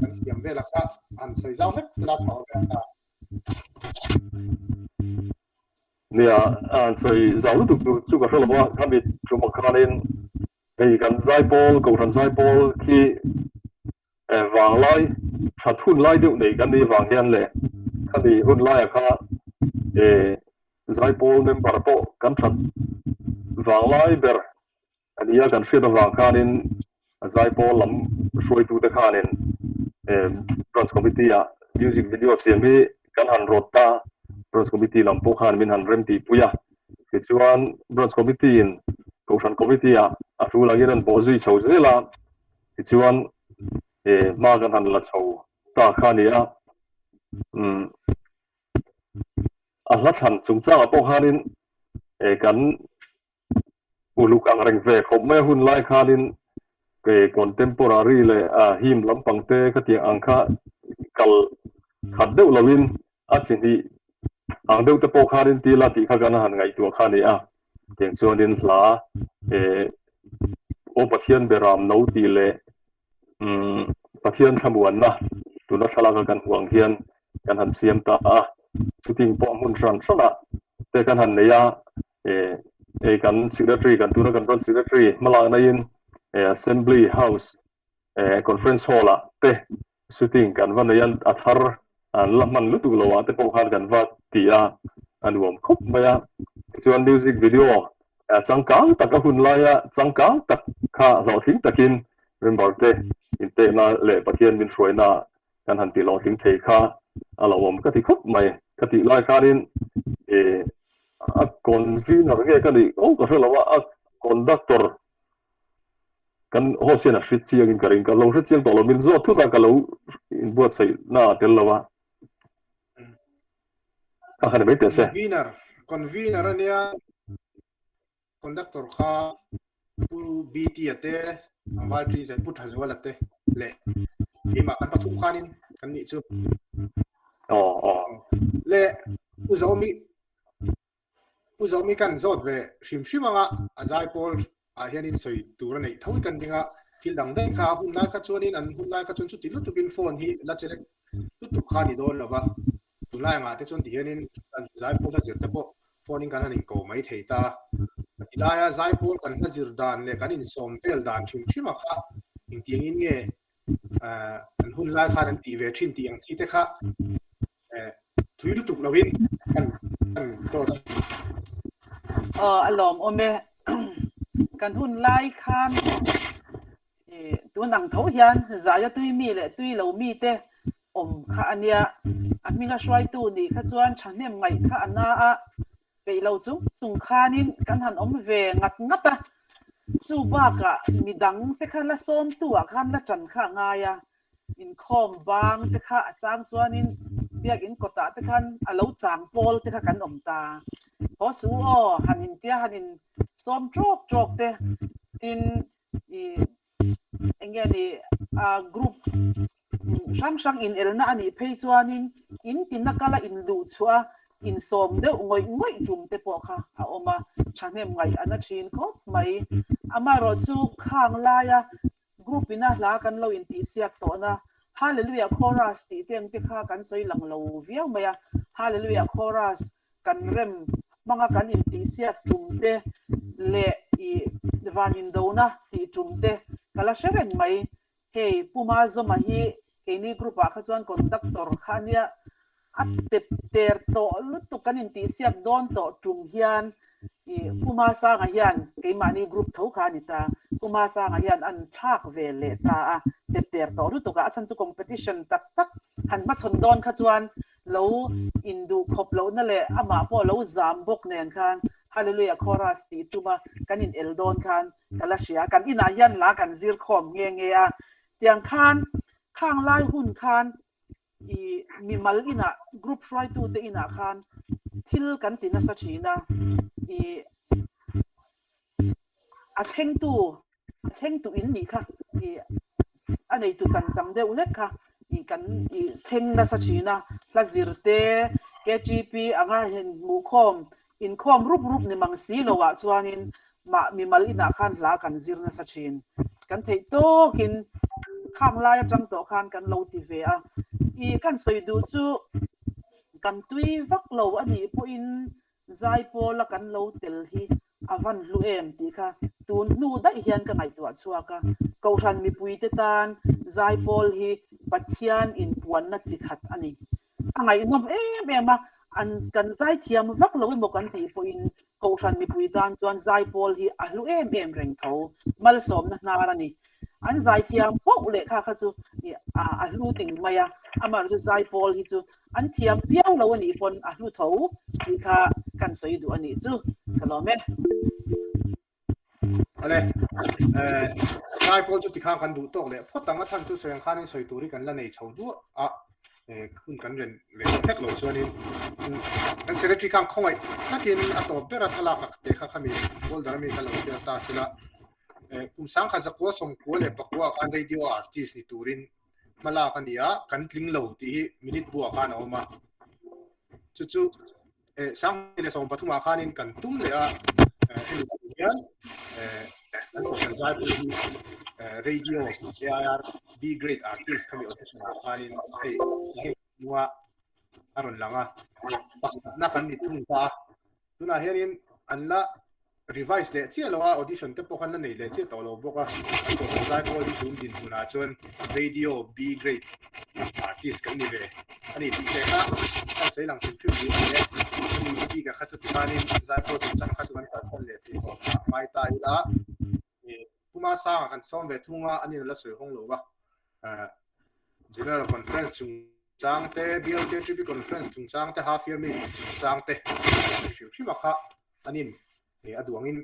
kan siam vel a kha han sawi zau hlek sela tha awm e a. Nia, han sawi zau lutuk tur chu ka hre lo a, khami tum ah khanin hei kan zaipawl, Kohhran zaipawl khi Vanglai that hun lai deuh nei kan nih vang hian leh khami hun laia kha Zaipawl member pawh kan that vanglai ber a nia kan hriat avang khanin Zaipawl lam hruaitute khanin Branch Committee ah music video siam hi kan han rawt ta, Branch Committee lam pawh khan min han rem tihpui a, tichuan Branch Committee in Kohhran Committee ah a tul angin an bawh zui chho zel a. Tichuan hma kan han la chho ta kha a ni a, umm a hla thlan chungchangah pawh khanin kan uluk ang reng ve khawp mai a hun lai khanin contemporary leh hymn lampang te khatiang ang kha kal khat deuh loin A chi hnih ang deuh te pawh khanin ti la tih kha kan han ngaihtuah kha a ni a. Tiang chuanin hla eh Aw Pathian Beram no tih leh umm Pathian thlamuanna tuna thlalak a kan hmuh ang hian kan han siam ta a. Chuting pawh hmun hran hranah te kan han nei a. Eh hei kan secretary kan tuna kan branch secretary hmalakna in eh Assembly House eh conference hall ah te Shooting kan va nei a, a thar an la hman lutuk lo ah te pawh khan kan va ti a, a nuam khawp mai a. Tichuan music video changkang tak a hun laia changkang tak kha hlawhtling takin member te inpekna leh Pathian min hruaina kan han ti hlawhtling thei kha a lo awm ka ti khawp mai. Ka tih lai khanin ih a convener nge ka nih aw ka hre lo a, a conductor Kan host hian a hre chiang in ka ring, ka lo hre chiang tawh lo, min zawt thut a ka lo inbuatsaih na a tel lo a. Kha kha ni mai teh se. Convener, convener a nia, conductor kha Pu BT a te, Valṭi zai Pu Thazuala te leh keimah kan pathum khanin kan nih chu. Aw aw. Leh Pu Zomi Pu Zomi kan zawt ve hrim hrim anga a zaipawl ah hianin sawi tur a neih tho i kan ring a, thil dang daih kha a hun lai kha chuanin an hun lai kha chuan chuti lutukin phone hi la chelek lutuk kha a ni dawn lo va, tunlai angah te chuan ti hianin zaipawl hla zir te pawh phone in kan han inko mai thei ta a, ti laia zaipawl kan hla zir dan leh kan insawm vel dan hrim hrim a kha engtiangin nge? an hun lai khan an tih ve thin tih ang chi te kha thui lutuk lovin kan kan zawt a. Aw a lawmawm e. Kan hun lai khan tun ang tho hian zaia tui mi leh tui lo mi te awm kha a nia. A hminga hruaitu nih kha chuan thahnem ngaih kha a na a, peih lo chung chung khanin kan han awm ve ngat ngat a. Chu bakah midang te kha la sawmtu ah khan la tan kha a ngai a, inkhawm bang te kha a chang chuanin biakin kawtah te khan a lo chang pawl te kha kan awm ta. Haw su aw han intia han in sawm trawk trawk te tin i eng nge ni a group hrang hrang in elna a nih phei chuanin in tina kala in luh chhuah a insawm deuh ngawih ngawih tum te pawh kha a awm a, thahnem ngaih a na thin khawp mai. Amaherawh chu khang laia group ina hla kan lo intihsiak tawhna Hallelujah Chorus tih te ang te kha kan sawi lang lo viau mai a, Hallelujah Chorus kan rem hmanga kan intihsiak tum te leh i van indona tih tum te ka la hre reng mai. Hei Pu Mazawma hi keini group ah kha chuan conductor kha a nia, a tep ter tawh lutuk kan intihsiak dawn tawh tum hian i Pu Masanga hian keimahni group tho kha a ni ta, Pu Masanga hian an thlak ve leh ta a, tep ter tawh lutuk a, a chhan chu competition tak tak han hmachhawn dawn kha chuan lo induh khawp lohna leh amah pawh lo zam bawk nen khan Hallelujah Chorus tih tuma kan in el dawn khan ka la hria. Kan inah hian hla kan zir khawm nghe nghe a, tiang khan khang lai hun khan i mimal inah group hruaitute inah khan thil kan ti nasa thin a, i a thlengtu a thlengtu in nih kha i a neitu chan chang deuh hlek kha i kan i thleng nasa thin a, hla zir te KTP anga in hmuhkhawm inkhawm rup rup ni mang si lo ah chuanin mah mimal inah khan hla kan zir nasa thin. Kan theih tawkin khang lai atang tawh khan kan lo ti ve a, i kan sawi duh chu kan tui vak lo a nih pawhin Zaipawla kan lo tel hi a van hlu em tih kha tun hnu daih hian ka ngaihtuah chhuak a. Kohhran mipuite tan Zaipawl hi Pathian inpuanna chi khat a ni. A ngaihnawm em em a, an kan zaithiam vak lo emaw kan tih pawhin Kohhran mipui tan chuan Zaipawl hi a hlu em em reng tho. Malsawmna hnar a ni. An zaithiam poh leh kha kha chu a hlu ting mai a, amaherawhchu chu Zaipawl hi chu an thiam viau lo a nih pawn a hlu tho tih kha kan sawi duh a nih chu ka lawm e. Ale, eh, Zaipawl chu tikhan kan duh tawk leh phawt ang a chhan chu sawi ang khanin sawi tur hi kan la nei chho duah a, eh, hun kan ren ve hlek lo chuanin kan secretary khan khawngaih takin a tawp ber a thlalak a te kha khami folder ami kha lo share ta sela eh, kum sangkhat zakua sawmkua leh pakua khan radio artist ni turin hmalak a ni a, kan tling lo tih hi minute buah khan a awm a. Chu chu eh, Sanghnih leh 13 ah khanin kan tum leh a, eh, hemi kum hian eh, kan kohhran zaipui hi eh, radio AIR B grade artist khami audition ah khanin hei hei hmua a rawn lang a, pakhatna kan ni thung ta a. Tunah hianin an la revise leh chiah lo a, audition te pawh khan la nei leh chiah tawh lo bawk a. An kohhran zaipawl hi tun dinhmunah chuan radio B grade artist kan ni ve a ni tih te kha kan sawi lang hrim hrim duh a ni e. Hemi bika kha chu tikhanin zaipawl chungchang kha chu kan kalsan leh thei tawh a ngai ta ila. Puma sangah kan sawm ve thung a, ani la sawi hawng lo va. General Conference chungchang te, BLKTP Conference chungchang te, Half Year Meeting chungchang te hrim hrim a kha anin a duangin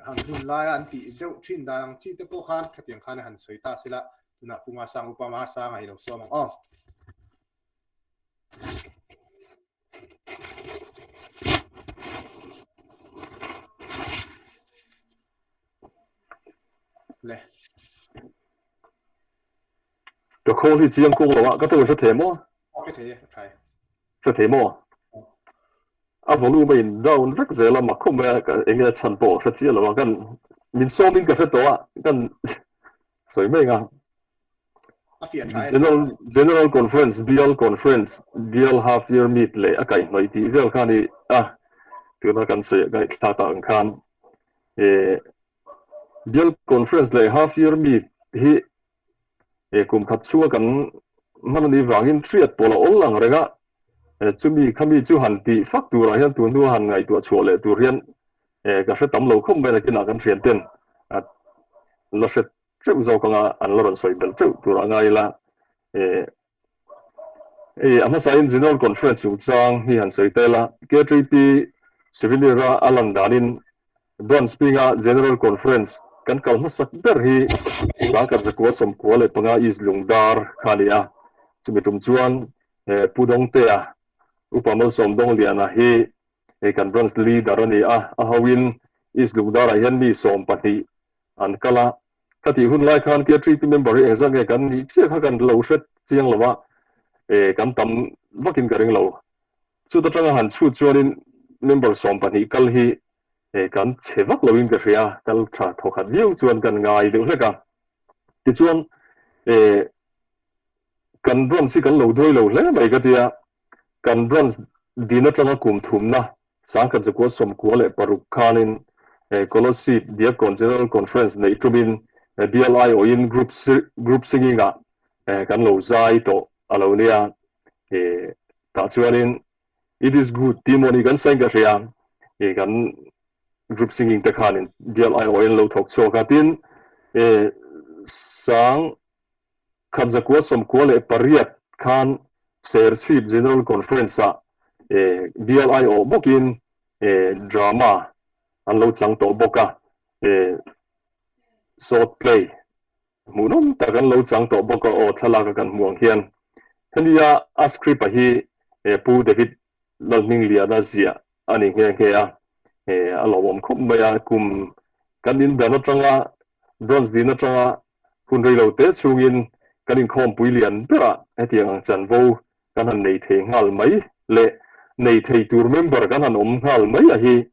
han hun laia an tih deuh thin dan ang chi te pawh khan khatiang khan han sawi ta sela tunah Pu Masang Upa Masanga i lo sawm ang aw. Le. Ka khawl hi chiang kawng lo a, ka tawng hre thei maw? Hre thei e, hre thei. Hre thei maw? A volume a in down vek zel a, mak khawp mai a, eng nge chhan pawh hre chiah lo a, kan min sawm in ka hre tawh a, kan sawi mai ang a. A fiah tha e. General General Conference, Bial Conference, Bial Half Year Meet leh a kaihhnawih tih vel kha a ni a, tuna kan sawi ngaihthlak tak ang khan eh Bial Conference leh Half Year Meet hi. Kum khat chhunga kan hman a nih vangin hriat pawh la awl ang reng a, chumi khami chu han tih fak turah hian tun hnua han ngaihtuah chhuah leh tur hian ka hre tam lo khawp mai nakinah kan thian ten la hre teuh zawk anga an la rawn sawi belh teuh turah ngai ila. Hei a hmasain General Conference chungchang hi han sawi tel a, KTP Souvenir-a a lan danin Branch hminga General Conference kan kal hmasak ber hi Sangkhat Zakua 95 East Lungdar kha a ni a, chumi tum chuan Pu Dawngtea, Upa Malsawm Dawngliana hi kan Branch Leader a ni a, a hoin East Lungdarah hian mi 12 an kal a, Ka tih hun lai khan KTP member hi engzat nge kan nih chiah kha kan lo hre chiang lo a, e kan tam vakin ka ring lo. Chut atanga han chhut chuanin member 12 kal hi e kan chhe vak loin ka hria, kal tha thawkhat viau chuan kan ngai deuh hlek a. Tichuan e kan branch hi kan lo duai lo hle mai ka tia, kan branch din atanga kum thumna Sangkhat zakua 96 khanin Kolasib Diakkawn General Conference neih tumin bial aiawhin group group singing ah kan lo zai tawh a lo nia. Tah chuanin It is good tih maw ni kan sain ka hria kan group singing te khanin bial aiawhin lo thawk chhuak a. Tin, sang Khat zakua 98 khan Serchhip General Conference-ah bial aiawh bawkin drama an lo chang tawh bawk a, short play hmuhnawm tak an lo chang tawh bawk a aw thlalak a kan hmuh ang hian. Hemia a script-a hi Pu David Lalhmingliana ziah a ni nghe nghe a, a lawmawm khawp mai a, kum kan indan atanga bronze din atanga hun rei lo te chhungin kan inkhawmpui lian berah hetiang ang chanvo kan han nei thei nghal mai leh nei thei tur member kan han awm nghal mai a hi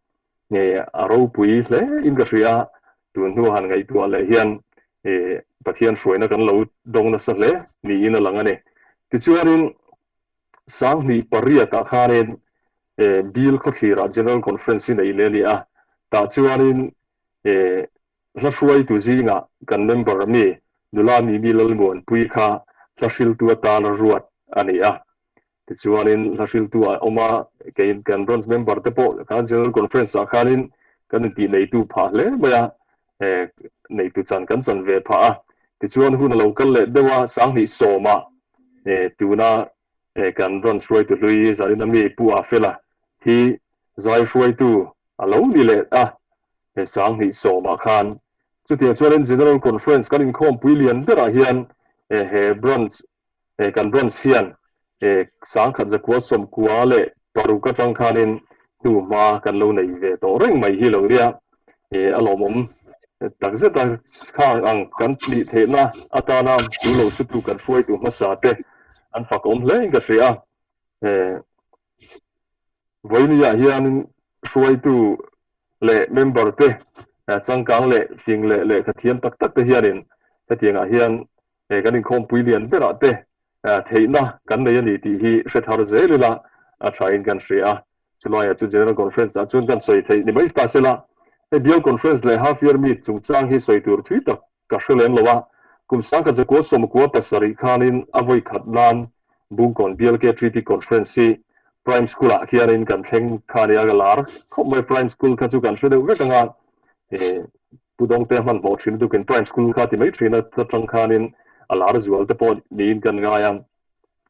a ropui hle in ka hria a, tun hnu han ngaihtuah leh hian Pathian hruaina kan lo dawng nasa hle niin a lang a ni. Tichuanin 2008 ah khanin Bill khawthlirah General Conference hi neih leh a ni a, tah chuanin hla hruaitu zingah kan member mi nula Mimi Lalmuanpui kha hla hriltu atana ruat a ni a. Tichuanin hla hriltu a awm a, kei kan branch member te pawh khan General Conference ah khanin kan intih neitu phah hle mai a, neitu chan kan chan ve phah a. Tichuan hun a lo kal leh deuh a, 2010 ah tuna kan branch hruaitu hlui Zarina mi Pu Afela hi zai hruaitu a lo ni leh a, he 2010 ah khan. Chutiang chuanin General Conference kan inkhawmpui lian berah hian he branch kan branch hian 1996 atang khanin hnu hma kan lo nei ve tawh reng mai hi lo nia. A lawmawm takzet a, khang ang kan nih theihna atana chu lo sutu kan hruaitu hmasa te an fakawm hle in ka hria a. Vawinia hianin hruaitu leh member te changkang leh fing leh lehkha thiam tak tak te hianin hetiangah hian kan inkhawmpui lian berah te theihna kan nei a ni tih hi hre thar zel ila a thain kan hria a. Chulaiah chu General Conference ah chuan kan sawi theih ni mai ta sela, hei Bial Conference leh Half Year Meet chungchang hi sawi tur thui tak Ka hre lem lo a, kum 1997 khanin a vawi khat nan Bungkawn BLK Treaty Conference hi Prime School ah khianin kan thleng kha nia ka lar khawp mai. Prime School kha chu kan hre deuh vek anga Pu Dawngte hmanhmawh thin lutukin Prime School kha ti mai thin a, atang khanin a lar zual te pawh niin kan ngai a.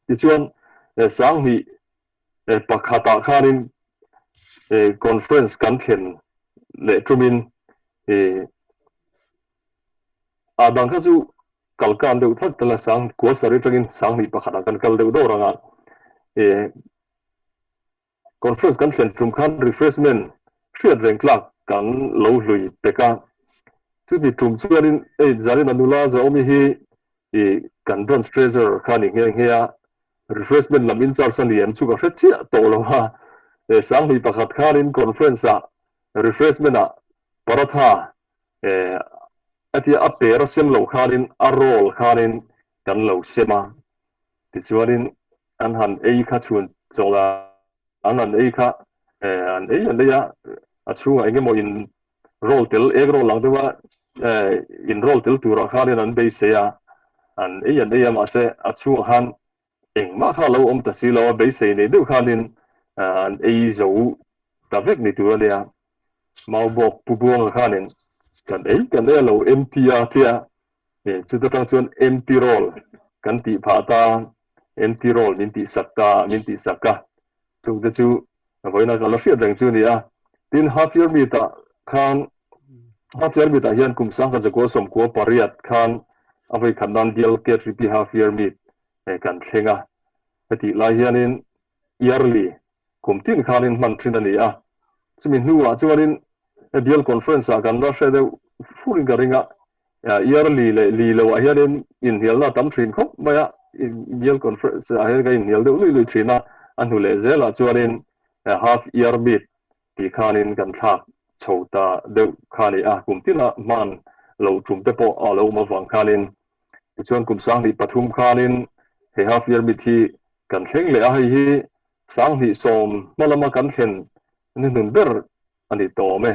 Tichuan 2001 ah khanin conference kan thlen leh tumin A dang kha chu kal kan deuh tlat tala sang kua sarih atangin 2001 ah kan kal deuh dawr anga e conference kan thlen tum khan refreshment hriat reng tlak kan lo hlui pek a. Chumi tum chuanin ei zanin a nula Zaomi hi i kan branch treasurer kha ni nghe nghe a, refreshment lam in charge a ni em chu ka hre chiah tawh lo a. E 2001 khanin conference ah refreshment ah paratha Eh, a tia a per a sem loh khanin a roll khanin kan lo sem a, tichuanin an han ei kha chhun chawlh a, an han ei kha eh an ei an ei a, a chhungah eng emaw in roll tel egg roll ang deuha eh in roll tel turah khanin an beisei a. An ei an ei a, mahse a chhungah khan engmah kha a lo awm ta si lo a, beisei nei deuh khanin an ei zo ta vek ni tur a nia. Maubawk Pu Buanga khanin kan ei kan ei a lo empty a tia, chuta tang chuan empty roll kan tih phah ta, empty roll min tih sak ta, min tih sak a. Chungte chu vawiina ka la hriat reng chu a ni a. Tin, half year meet ah khan, half year meet ah hian kum sangkhat zakua sawmkua pariat khan a vawi khat nan bial KTP half year meet kan thleng a. Hetih lai hianin yearly kum tin khanin hman thin a ni a. Chumi hnuah chuanin bial conference ah kan la hre deuh furin ka ring a. Yearly leh li loah hianin inhnialna a tam thin khawp mai a, bial conference ah hian kan inhnial deuh luih luih thin a, a hnu leh zelah chuanin half year meet tih khanin kan thlak chho ta deuh kha a ni a, kum tina hman loh tum te pawh a lo awm avang khanin tichuan kum 2003 khanin he half year meet hi kan thleng leh a, hei hi 2010 hma lama kan thlen hnuhnun ber a ni tawh awm e.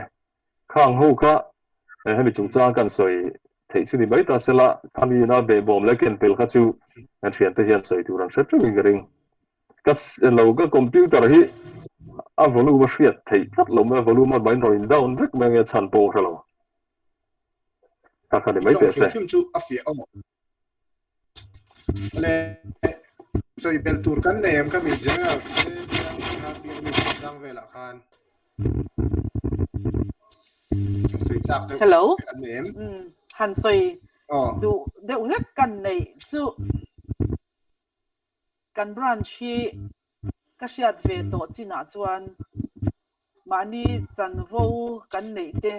Khang ho kha hemi chungchang kan sawi theih chu ni mai ta sela, khami ina behbawm leh ken tel kha chu kan thiante hian sawi tur an hre teuhin ka ring. Ka lo ka computer hi a volume a hriat theih tlat lo mai a, volume a main rawn in down vek mai ange chhan pawh ka hre lo. Kha kha ni mai teh se. Hrim chu a fiah awm. Le sawi belh tur kan nei em ka mi general te chang velah khan sawi chak deuh Hello. kan nei em? Mm, han sawi Aw. duh deuh hlek kan neih chu kan branch hi ka hriat ve tawh chinah chuan mahni chanvo kan neih te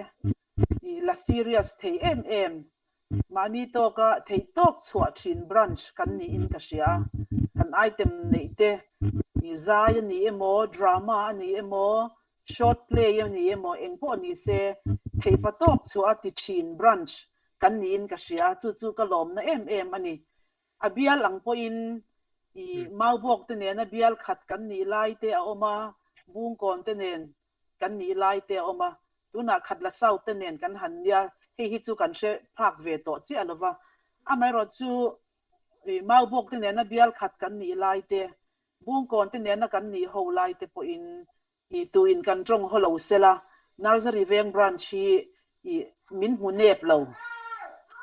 i la serious thei em em Mahni tawka theih tawk chhuah thin branch kan niin ka hria. Kan item neih te i zai a ni emaw, drama a ni emaw, short play a ni emaw eng pawh ni se theihpa tawk chhuah a ti thin branch kan niin ka hria. Chu chu ka lawmna em em a ni. A bial ang pawhin i Maubawk te nena bial khat kan nih lai te a awm a, Bungkawn te nen kan nih lai te a awm a, tunah Khatla South te nen kan han nia, hei hi chu kan hre phak ve tawh chiah lo va. Amaherawhchu Maubawk te nena bial khat kan nih lai te, Bungkawn te nena kan nih ho lai te pawhin i tuin kan tawng haw lo sela, Nursery Veng Branch hi i min hmu nep lo.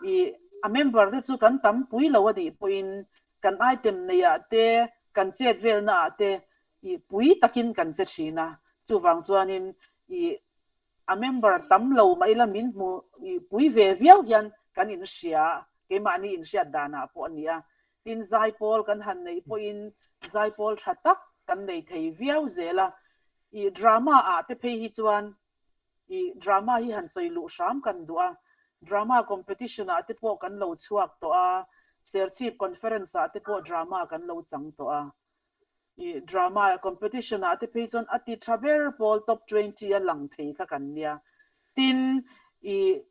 I a member te chu kan tam pui lo a nih pawhin kan item neihah te, kan chet velnaah te i pui takin kan che thin a, chuvang chuanin i a member tam lo mah ila min hmu i pui ve viau hian kan inhria, keimahni inhriat danah pawh a ni a. Tin, zaipawl kan han neih pawhin zaipawl tha tak kan nei thei viau zel a, i drama ah te phei hi chuan i drama hi han sawi luh hram kan duh a, drama competition ah te pawh kan lo chhuak tawh a, Serchhip conference ah te pawh drama kan lo chang tawh a. I drama competition ah te phei chuan a ti tha ber pawl top 20 a lang thei kha kan nia. Tin, i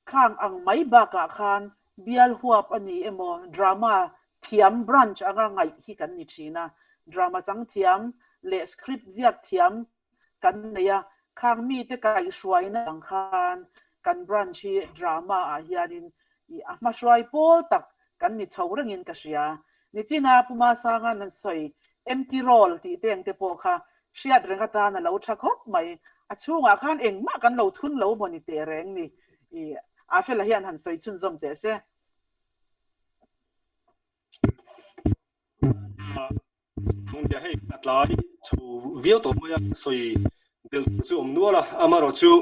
khang ang mai bakah khan bial huap a ni emaw drama thiam branch anga ngaih hi kan ni thin a. Drama chang thiam leh script ziak thiam kan nei a, khang mite kaihhruaina ang khan kan branch hi drama ah hianin i a hmahruai pawl tak kan ni chho rengin ka hria. Nichina Pu Masanga'n an sawi empty roll tih te ang te pawh kha hriat reng atan a lo tha khawp mai. A chhungah khan engmah kan lo thun lo maw ni teh reng ni. I Afela hian han sawi chhunzawm teh se. Nia hei a tlai chho viau tawh mai a, sawi belh tur chu awm nual a, amaherawhchu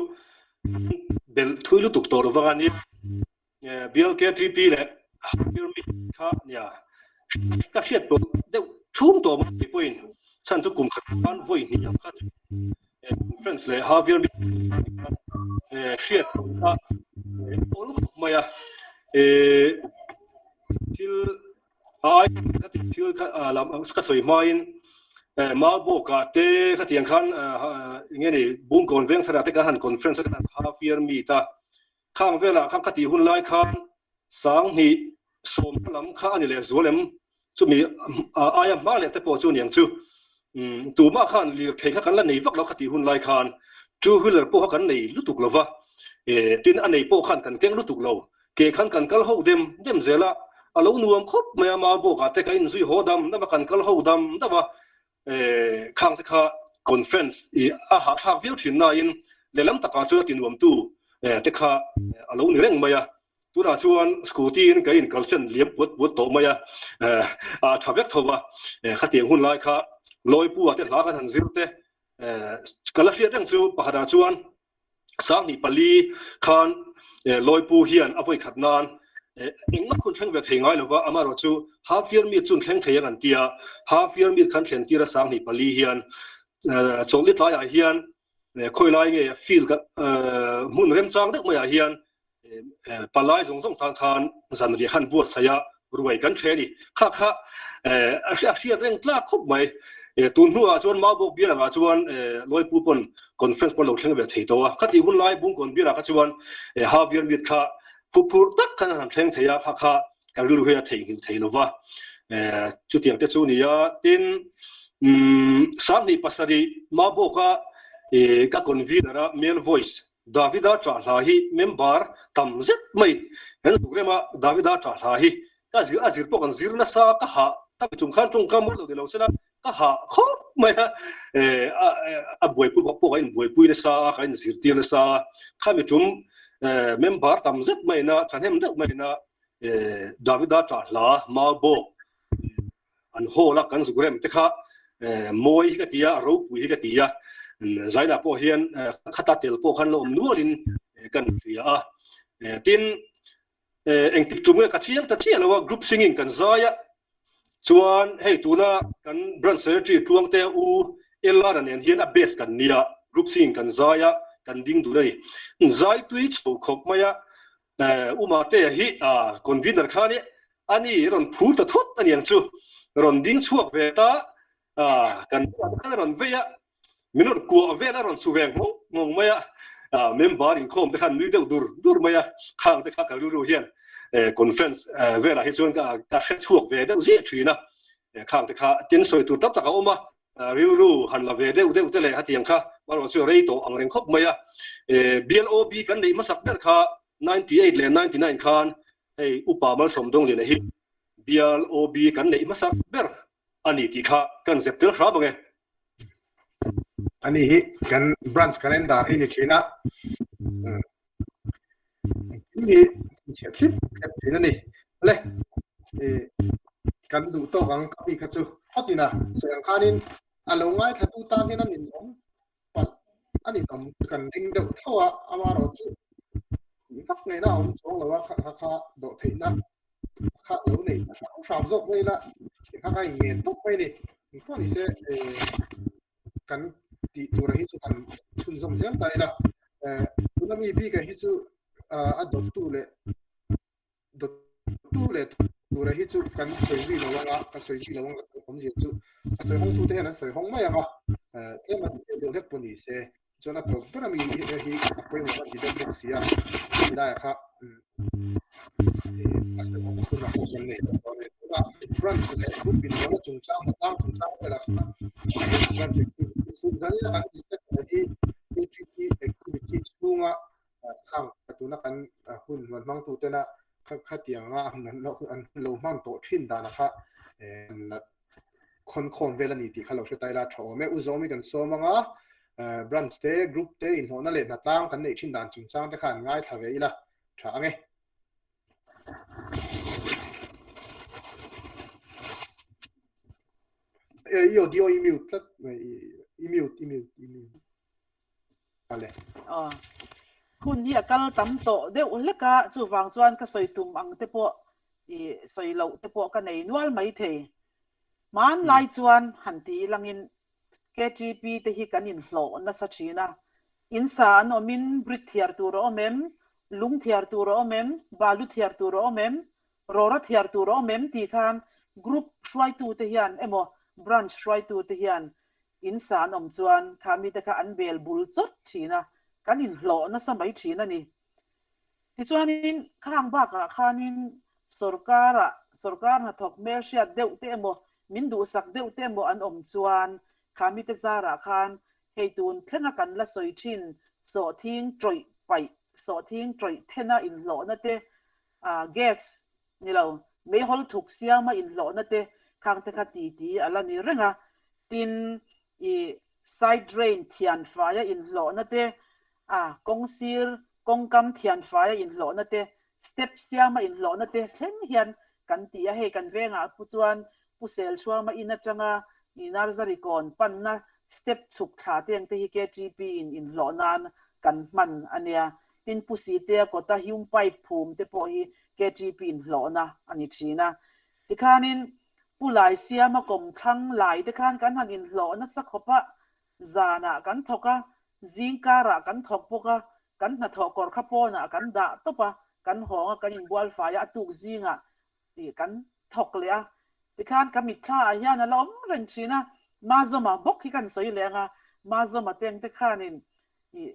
belh thui lutuk tawh lo vang a nia. Bial KTP leh Harbir mi kha nia ka hriat pawh deuh thum tawh mai kei pawhin chhan chu kum khat khan vawi hnih ang kha chu conference leh Harvir mi hriat pawh kha awl khawp mai a, thil Ai ka tih thil kha lam ka sawi hmain Maubawkah te khatiang khan enge ni Bungkawn Vengthara te kan han conference a kan han half year meet a, khang velah khan ka tih hun lai khan 2000 lam kha a ni leh zual em chumi aia hma leh te pawh chu niang chu tumah khan lirthei kha kan la nei vak lo ka tih hun lai khan two wheeler pawh kha kan nei lutuk lo va, tin a nei pawh khan kan keng lutuk lo. Ke khan kan kal ho dem dem zel a. A lo nuam khawp mai a, Maubawkah te kan inzui haw dam dam a, kan kal ho dam dam a, khang te kha conference i a hahthlak viau thin nain lehlam takah chuan a ti nuamtu te kha a lo ni reng mai a. Tunah chuan scooty in ka inkalsan liam puat puat tawh mai a, a tha vek tho va, khatiang hun lai kha Lawipu-a te hla kan han zir te ka la hriat reng chu pakhatah chuan 2004 khan Lawipu hian a vawi khat nan engmah hun thleng ve thei ngai lova, amaherawh chu half year meet chu an thleng thei ang an ti a, half year meet khan thlen tir a 2004 hian chawlhni tlaiah hian khawi lai nge field hmun remchang deuh maiah hian Palai zawng zawng tan khan zanriah khan buatsaih a ruai kan ṭhe a ni. Kha kha a hriat reng tlak khawp mai. Tun hnuah chuan Maubawk bial angah chuan Lawipu pawn conference pawn lo thleng ve thei tawh a. Khatih hun lai Bungkawn bialah kha chuan Havian Meet kha phuphur tak khan an han thleng thei a, kha kha kan rilru hian a theihnghilh thei lo va. Chutiang te chu a ni a. Tin, 27 Maubawka ka convener a male voice Davida ṭah hla hi member tam zet mai kan zuk rem a, Davida ṭah hla hi ka zir a zir pawh kan zir nasa ka hah ka mi chung khan ṭawngka mawi lo ni lo sela ka hah khawp mai a, a buaipui pawh ka inbuaipui nasa a, ka inzirtir nasa a, khami ṭum member tam zet maina ṭhahnem deuh maina Davida ṭah hla mau bawk An hall a kan zuk rem te kha mawi hi ka ti a, ropui hi ka ti a, Zaina pawh hian khata tel pawh khan la awm nualin kan hria a. Tin, engtik tum nge ka chiang ta chiah lo a, group singing kan zai a, chuan hei tuna kan branch secretary Tluangtea u Ellara nen hian a best kan nia, group singing kan zai a, kan ding dun a ni. Zai tui chho khawp mai a, U Matea hi convener khan i ani rawn phur ta thut a niang chu rawn ding chhuak ve ta kan bulah te khan a rawn vei a, min rawn kuah vel a rawn su ve nghawng nghawng mai a, member inkhawm te khan nui deuh dur dur mai a, khang te kha ka rilru hian conference velah hi chuan ka hre chhuak ve deuh ziah thin a, khang te kha tin sawi tur tam tak a awm a. Rilru han la ve deuh deuh te leh hetiang kha erawh chu rei tawh ang reng khawp mai a. BLOB kan neih hmasak ber kha 98 leh 99 khan hei Upa Malsawmdawngliana hi BLOB kan neih hmasak ber a ni tih kha kan zep tel hram ang e. Ani hi kan branch calendar hi ni thin a. Engkim hi chhiat thlip thlep thin a ni. Le, kan duh tawk ang ka mi kha chu phawt ina sawi ang khanin a lo ngaithlatu tan hian a ninawm palh a ninawm kan ring deuh tho a, amaherawh chu vak ngaihna a awm chuang lo a, kha kha dawh theihna kha lo nei ta hram hram zawk mai ila kha kha in ngen tawp mai a ni. Engpawh ni se kan tih tura hi chu kan chhunzawm zel ta ila. Tuna mi bika hi chu a dawttu leh dawttu leh tura hi chu kan sawi zui lo anga, kan sawi zui lo anga awmzia chu a sawi hawng tute hian an sawi hawng mai anga, tlem a detail deuh hlek pawh ni se. Chuan a tawp ber ami hi a pawimawh a ti deuh bawk si a, helaiah kha a sawi hawng hunah pawh kan nei tawh dawn a ni. Tunah branch leh group inrawlna chungchang hmatlang chungchang velah khan branch activity zan kan discuss hi KTP activity chhunga khang tuna kan hun hman hmangtu tena khatianga an lo hman tawh thin dana kha khawnkhawm vel a ni tih kha lo hre ta ila tha awm e. U Zawmi kan sawm anga branch te group te inhlawhna leh hnatlang kan neih thin dan chungchang te kha an ngaithla ve ila tha ang e. I audio i mute tlat mai i mute i mute i mute. Ale. Aw. Hun hi a kal tam tawh deuh hlek a, chuvang chuan ka sawi tum ang te pawh i sawi loh te pawh ka nei nual mai thei. Hmanlai chuan han ti ilangin KTP te hi kan inhlawh nasa thin a, in sa an awmin brick thiar tur a awm em, lung thiar tur a awm em, balu thiar tur a awm em, rawra thiar tur a awm em tih khan group hruaitute hian emaw branch hruaitute hian In sa an awm chuan kha mite kha an bel bul chawt thin a, kan inhlawh nasa mai thin a ni. Tichuanin khang bakah khanin sawrkarah sawrkar hnathawk hmelhriat deuh te emaw, min duhsak deuh te emaw an awm chuan kha mite zarah khan hei tun thlenga kan la sawi thin sawhthing tawih paih, sawhthing tawih thena inhlawhna te, gas ni lo. Meihawl thuk siama inhlawhna te khang te kha titi a la ni reng a. Tin, i side drain thianfaia inhlawhna te, a kawngsir kawngkam thianfaia inhlawhna te, step siama inhlawhna te thleng hian kan ti a. Hei kan vengah pu chuan Pu Selchhuama in atanga i Nursery kawn panna step chhuk thla te ang te hi KTP in inhlawh nan kan hman a nia. Tin, Pu Sitea kawta Hume pipe phum te pawh hi KTP inhlawhna a ni thin a. Tikhanin Pu Laisiama kawmthlang lai te khan kan han inhlawh nasa khawp a, zanah kan thawk a, zingkarah kan thawk bawk a, kan hnathawh kawr kha pawnah kan dah tawp a, kan hawng a, kan inbual fai a, a tuk zingah tih kan thawk leh a, tikhan ka mitthla ah hian a la awm reng thin a, Mazawma bawk hi kan sawi leh ang a, Mazawma te ang te khanin ih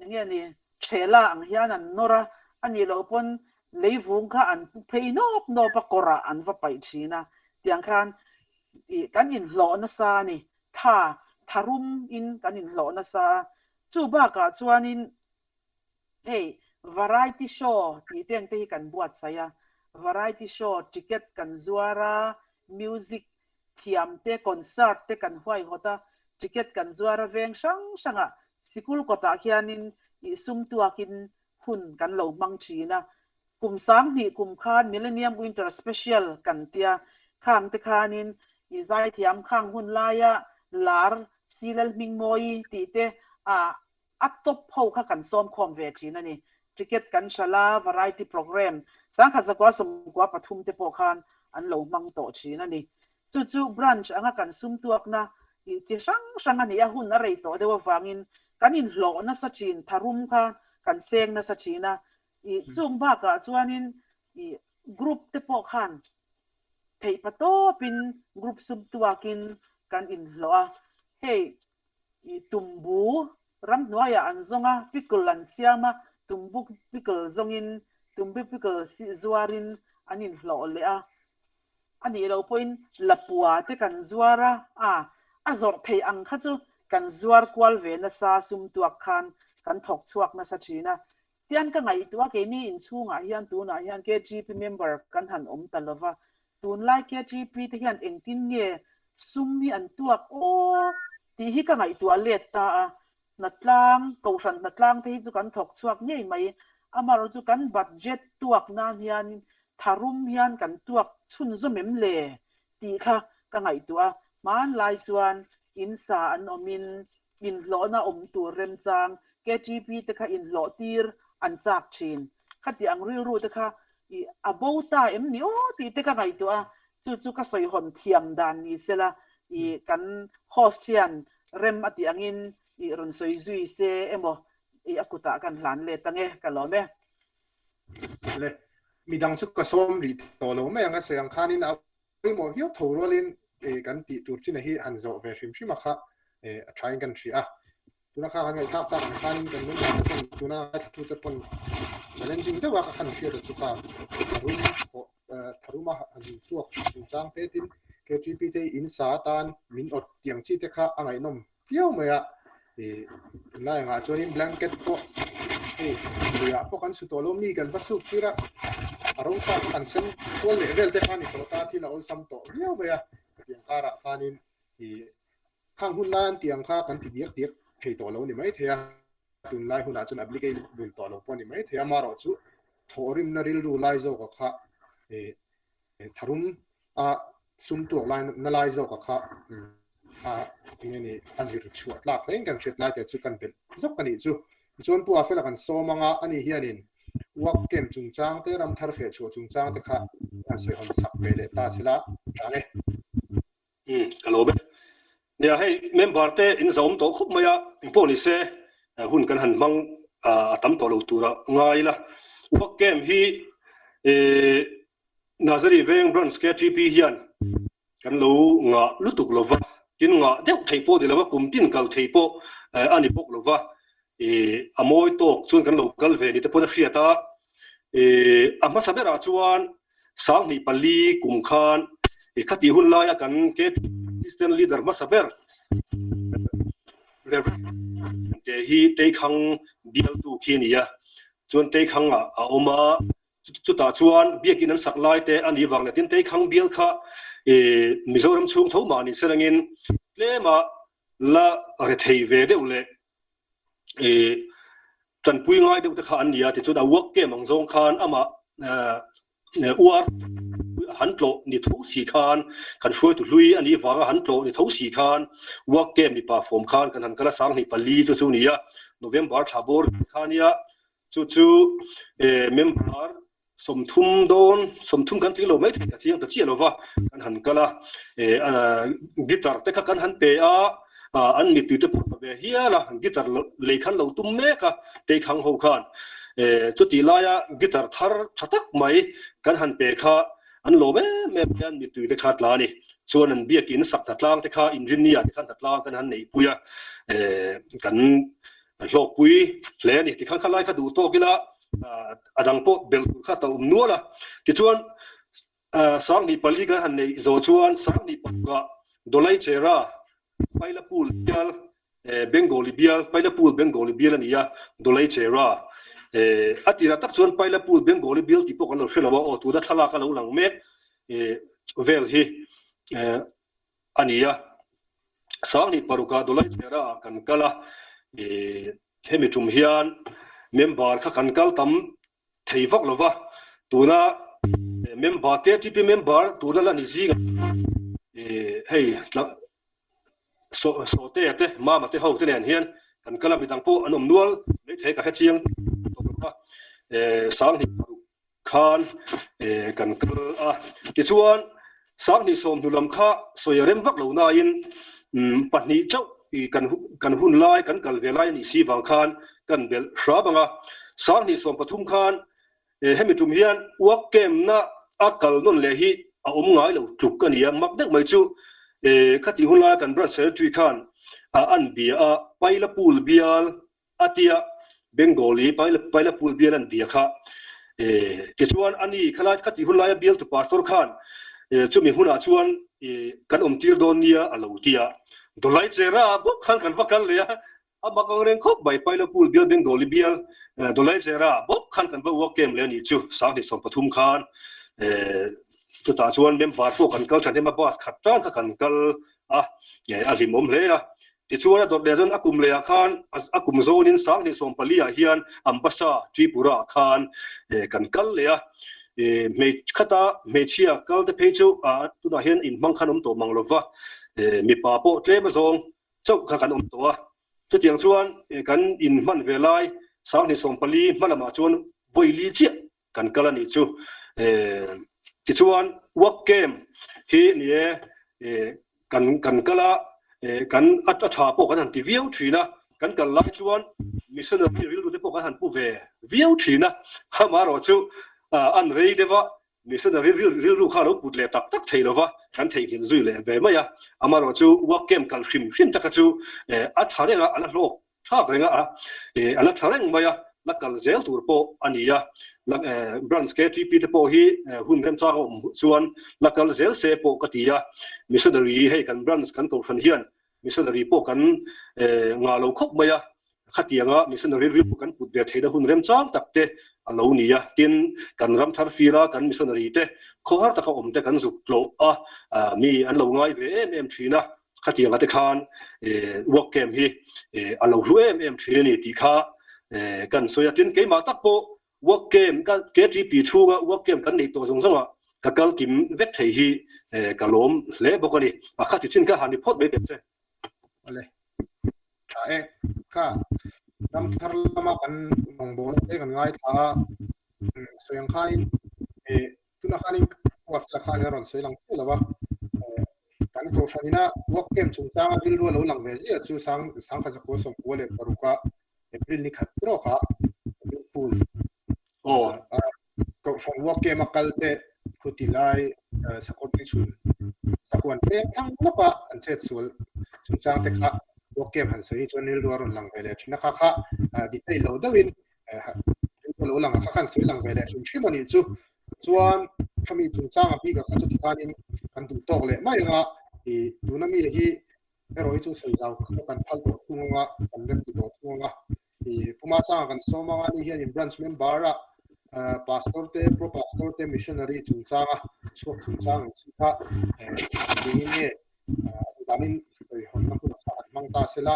eng nge ni thela ang hian an nawr a, a nih loh pawn leivung kha an pu phei nawp nawp a, kawrah an va paih thin a, tiang khan ih kan inhlawh nasa a ni, tha tharum in kan inhlawh nasa a, chu bakah chuanin Hei variety show tih te ang te hi kan buatsaih a, variety show ticket kan zuar a, music thiam te concert te kan huaihawt a, ticket kan zuar a veng hrang hrangah sikul kawtah khianin ih sum tuakin hun kan lo hmang thin a, kum 2000 kum khan Millennium Winter Special kan tia, khang te khanin ih zaithiam khang hun laia lar Silal Hmingmawi tih te ah A top ho kha kan sawm khawm ve thin a ni. Ticket kan hralh a, variety programme 1993 te pawh khan an lo hmang tawh thin a ni. Chu chu branch anga kan sum tuakna tih chi hrang hrang a ni a, hun a rei tawh deuh avangin kan inhlawh nasa thin, tharum kha kan seng nasa thin a. Ih chung bakah chuanin ih group te pawh khan theihpa tawpin group sum tuakin kan inhlawh a, hei I tumbu ramhnuaiah an zawng a, pickle an siam a, tumbu pickle zawngin tumbu pickle zuarin an inhlawh leh a. A nih loh pawhin lapua te kan zuar a, a a zawrh theih ang kha chu kan zuar kual ve nasa sum tuak khan kan thawk chhuak nasa thin a. Tian ka ngaihtuah a, keini inchhungah hian tunah hian KGP member kan han awm ta lova, Tunlai KGP te hian engtin nge sum hi an tuak aw tih hi ka ngaihtuah let ta a, hnatlang, kohhran hnatlang te hi chu kan thawk chhuak ngei mai, amaherawh chu kan budget tuak nan hian tharum hian kan tuak chhunzawm em le tih kha ka ngaihtuah a, hmanlai chuan in sa an awmin inhlawhna awm tur remchang KTP te kha inhlawh tir an chak thin. Khati ang rilru te kha i a bo ta em ni aw tih te ka ngaihtuah a, chu chu ka sawihawn thiam dan ni sela i kan host hian rem a tih angin i rawn sawi zui se emaw i a kutah kan hlan let ange ka lawm e. Le, midang chu ka sawm rih tawh lo mai ang a sawi ang khanin a Pawimawh viau tho rualin kan tih tur china hi han zawh ve hrim hrim a kha a thain kan hria a. Tuna kha kan ngaihthlak tak ang khanin kan member te pawn tuna ngaithla te pawn challenging deuh a ka khan hriat a chu kha tharum pawh tharuma han tuak chungchang te tin KTP te in sa atan min awt tiang chi te kha a ngaihnawm viau mai a, ih tunlai angah chuanin blanket pawh hei luiah pawh kan su tawh lo mi kan va suk tir a, a ro sa kha kan sen kual leh vel te kha a ni tawh ta thil a awlsam tawh viau mai a, hetiang karah khanin ih khang hun lai an tih ang kha kan ti diak diak thei tawh lo ni maithei a, tunlai hunah chuan applicable tawh lo pawh a ni maithei a, amaherawhchu thawhrimna rilru lai zawka kha ih Tharum a sum tuak lai na lai zawk a kha a enge ni a zir chhuah tlak hle in kan hriat lai te chu kan belh zawk a nih chu. Tichuan Pu Afela kan sawm anga ani hianin work camp chungchang te ram thar feh chhuah chungchang te kha han sawi hawn sak ve leh ta sela tang e. Umm ka lo be. Nia hei member te in zawm tawh khawp mai a, engpawh ni se hun kan han hmang a tam tawh lo tura ngai ila. Work camp hi Nazari Veng Branch KTP hian kan lo ngah lutuk lo va, tin ngah deuh theih pawh ni lo va, kum tin kal thei pawh a ni bawk lo va, a mawi tawk chuan kan lo kal ve ni te pawn a hriat a. A hmasa berah chuan 2004 kum khan khatih hun laia kan KTP Assistant Leader hmasa ber Rev. Te hi Teikhang bialtu khi a ni a, chuan Teikhangah a awm a. Chutah chuan biakin an sak lai te a nih vang leh tin Teikhang bial kha Mizoram chhung tho mah ni selangin tlema la rethei ve deuh leh tanpui ngai deuh te kha an ni a, tichuan a work camp ang zawng khan amah uar han tlawh ni tho si khan kan hruaitu hlui a nih vanga han tlawh ni tho si khan work camp mipa fawm khan kan han kal a, 2004 chu chu ni a, November thla bawr kha nia Chu chu member 30 dawn, 30 kan tling lo mai thei ka chiang ta chiah lo va, kan han kal a, guitar te kha kan han pe a, an mittui te pawh ta ve hial a, guitar lei khan lo tum mek a, Teikhang ho khan. Chutih laia guitar thar tha tak mai kan han pe kha an lawm em em hian mittui te kha tla a ni. Chuan an biakin sak hnatlang te kha inrinni ah te khan hnatlang kan han neihpui a, kan A hlawkpui hle a ni. Tikhan kha lai kha duh tawk ila a dang pawh belh tur kha ta awm nual a. Tichuan 2004 kan han neih zawh chuan 2006 ah Dolai Chera Pailapul bial Bengali bial Pailapul Bengali bial a ni a, Dolai Chera a tirah tak chuan Pailapul Bengali bial tih pawh kan lo hre lo a, aw tuna thlalak a lo lang mek vel hi a ni a. 2006 ah Dolai Chera ah kan kal a, hemi tum hian member kha kan kal tam thei vak lo va, tuna member KTP member tuna la ni zing hei Sawtea te Mama te ho te nen hian kan kal a, midang pawh an awm nual mai thei ka hre chiang tawh lo va, 2006 khan kan kal a. Tichuan, 2010 hnu lam kha sawi a rem vak lo nain pahnih chauh kan hun lai, kan kal ve lai a nih si vang khan kan belh hram ang a. 2013 khan hemi tum hian uak camp-na a kal nawn leh hi a awm ngai lo tluk a ni a. Mak deuh mai chu khatih hun laia kan branch secretary khan an bia a, Pailapul bial A tia, Bengali Pailapul bial an bia kha. Tichuan ani khalai kha tih hun laia bialtu pastor khan chumi hunah chuan kan awm tir dawn nia a lo ti a. Dawlai Chera bawk khan kan va kal leh a, a mak ang reng khawp mai Pailapul bial Bengali bial Dawlai Chera bawk khan kan va uak kem leh a nih chu 2013 khan chutah chuan member pawh kan kal thahnem a bus khat tan kha kan kal a, a hlimawm hle a. Tichuan a dawt leh chuan a kum lehah khan a kum zawnin 2014 ah hian Ambassa Tripura ah khan kan kal leh a, hmeichhata hmeichhia kal te phei chu tunah hian inhmang khan awm tawh mang lova, mipa pawh tlem azawng chauh kha kan awm tawh a. Chutiang chuan kan inhman ve lai 2014 hma lamah chuan vawi li chiah kan kal a nih chu. Tichuan work camp hi ni e kan kan kal a, kan a tha pawh kan han ti viau thin a, kan kal lai chuan missionary rilru te pawh kan han pu ve viau thin a, amaherawh chu an rei deuh a, missionary rilru kha a lo put leh tak tak thei lova, kan theihnghilh zui leh ve mai a, amaherawh chu work camp kal hrim hrim taka chu a tha reng a, a la hlawk thlak reng a, a la tha reng mai a, la kal zel tur pawh a ni a, branch KTP te pawh hi hun remchang a awm chuan la kal zel se pawh ka ti a, missionary hei kan branch kan kohhran hian missionary pawh kan ngah lo khawp mai a, khatianga missionary rilru kan put ve theihna hun remchang tak te a lo ni a, tin kan ram thar fil a kan missionary te khawhar taka awm te kan zuk tlawh a, mi an lo ngai ve em em thin a. Khatianga te khan work camp hi a lo hlu em em thin a ni tih kha kan sawi a. Tin, keimah tak pawh work camp ka KTP chhunga work camp kan neih tawh zawng zawngah ka kal kim vek thei hi ka lawm hle bawk a ni. A khati chin kha han ni phawt mai teh che. Awle. Tha e. Kha ram thar lama kan rawngbawlna te kan ngaithla a, sawi ang khanin Tunah khanin Ruatfela khan a rawn sawi lang chiah lo a, kan kohhran ina work camp chungchanga rilru a lo lang ve ziah chu Sangkhat Zakua 96 ah April ni khat trawk ah April Fool kohhran work camp a kal te khuti lai sakawr tuichhun sahuan peng thlang lawka an chet sual chungchang te kha work camp han sawi hi chuan rilru a rawn lang ve leh thin a, kha kha detail lo deuhin rilru lo lang a kha khan sawi lang ve leh hrim hrim a nih chu. Chuan khami chungchang a bik ah kha chuti khanin kan duh tawk leh mai anga i tuna mi hi erawh hi chu sawi zau kha kan phal tawh thung anga kan rem ti tawh thung anga i Puma Sanga kan sawm anga ni hian in branch member a. Pastor te, Pro Pastor te, Missionary chungchanga chhuak chungchang ang chi kha engin nge danin sawihawnna hunah kha han hmang ta sela,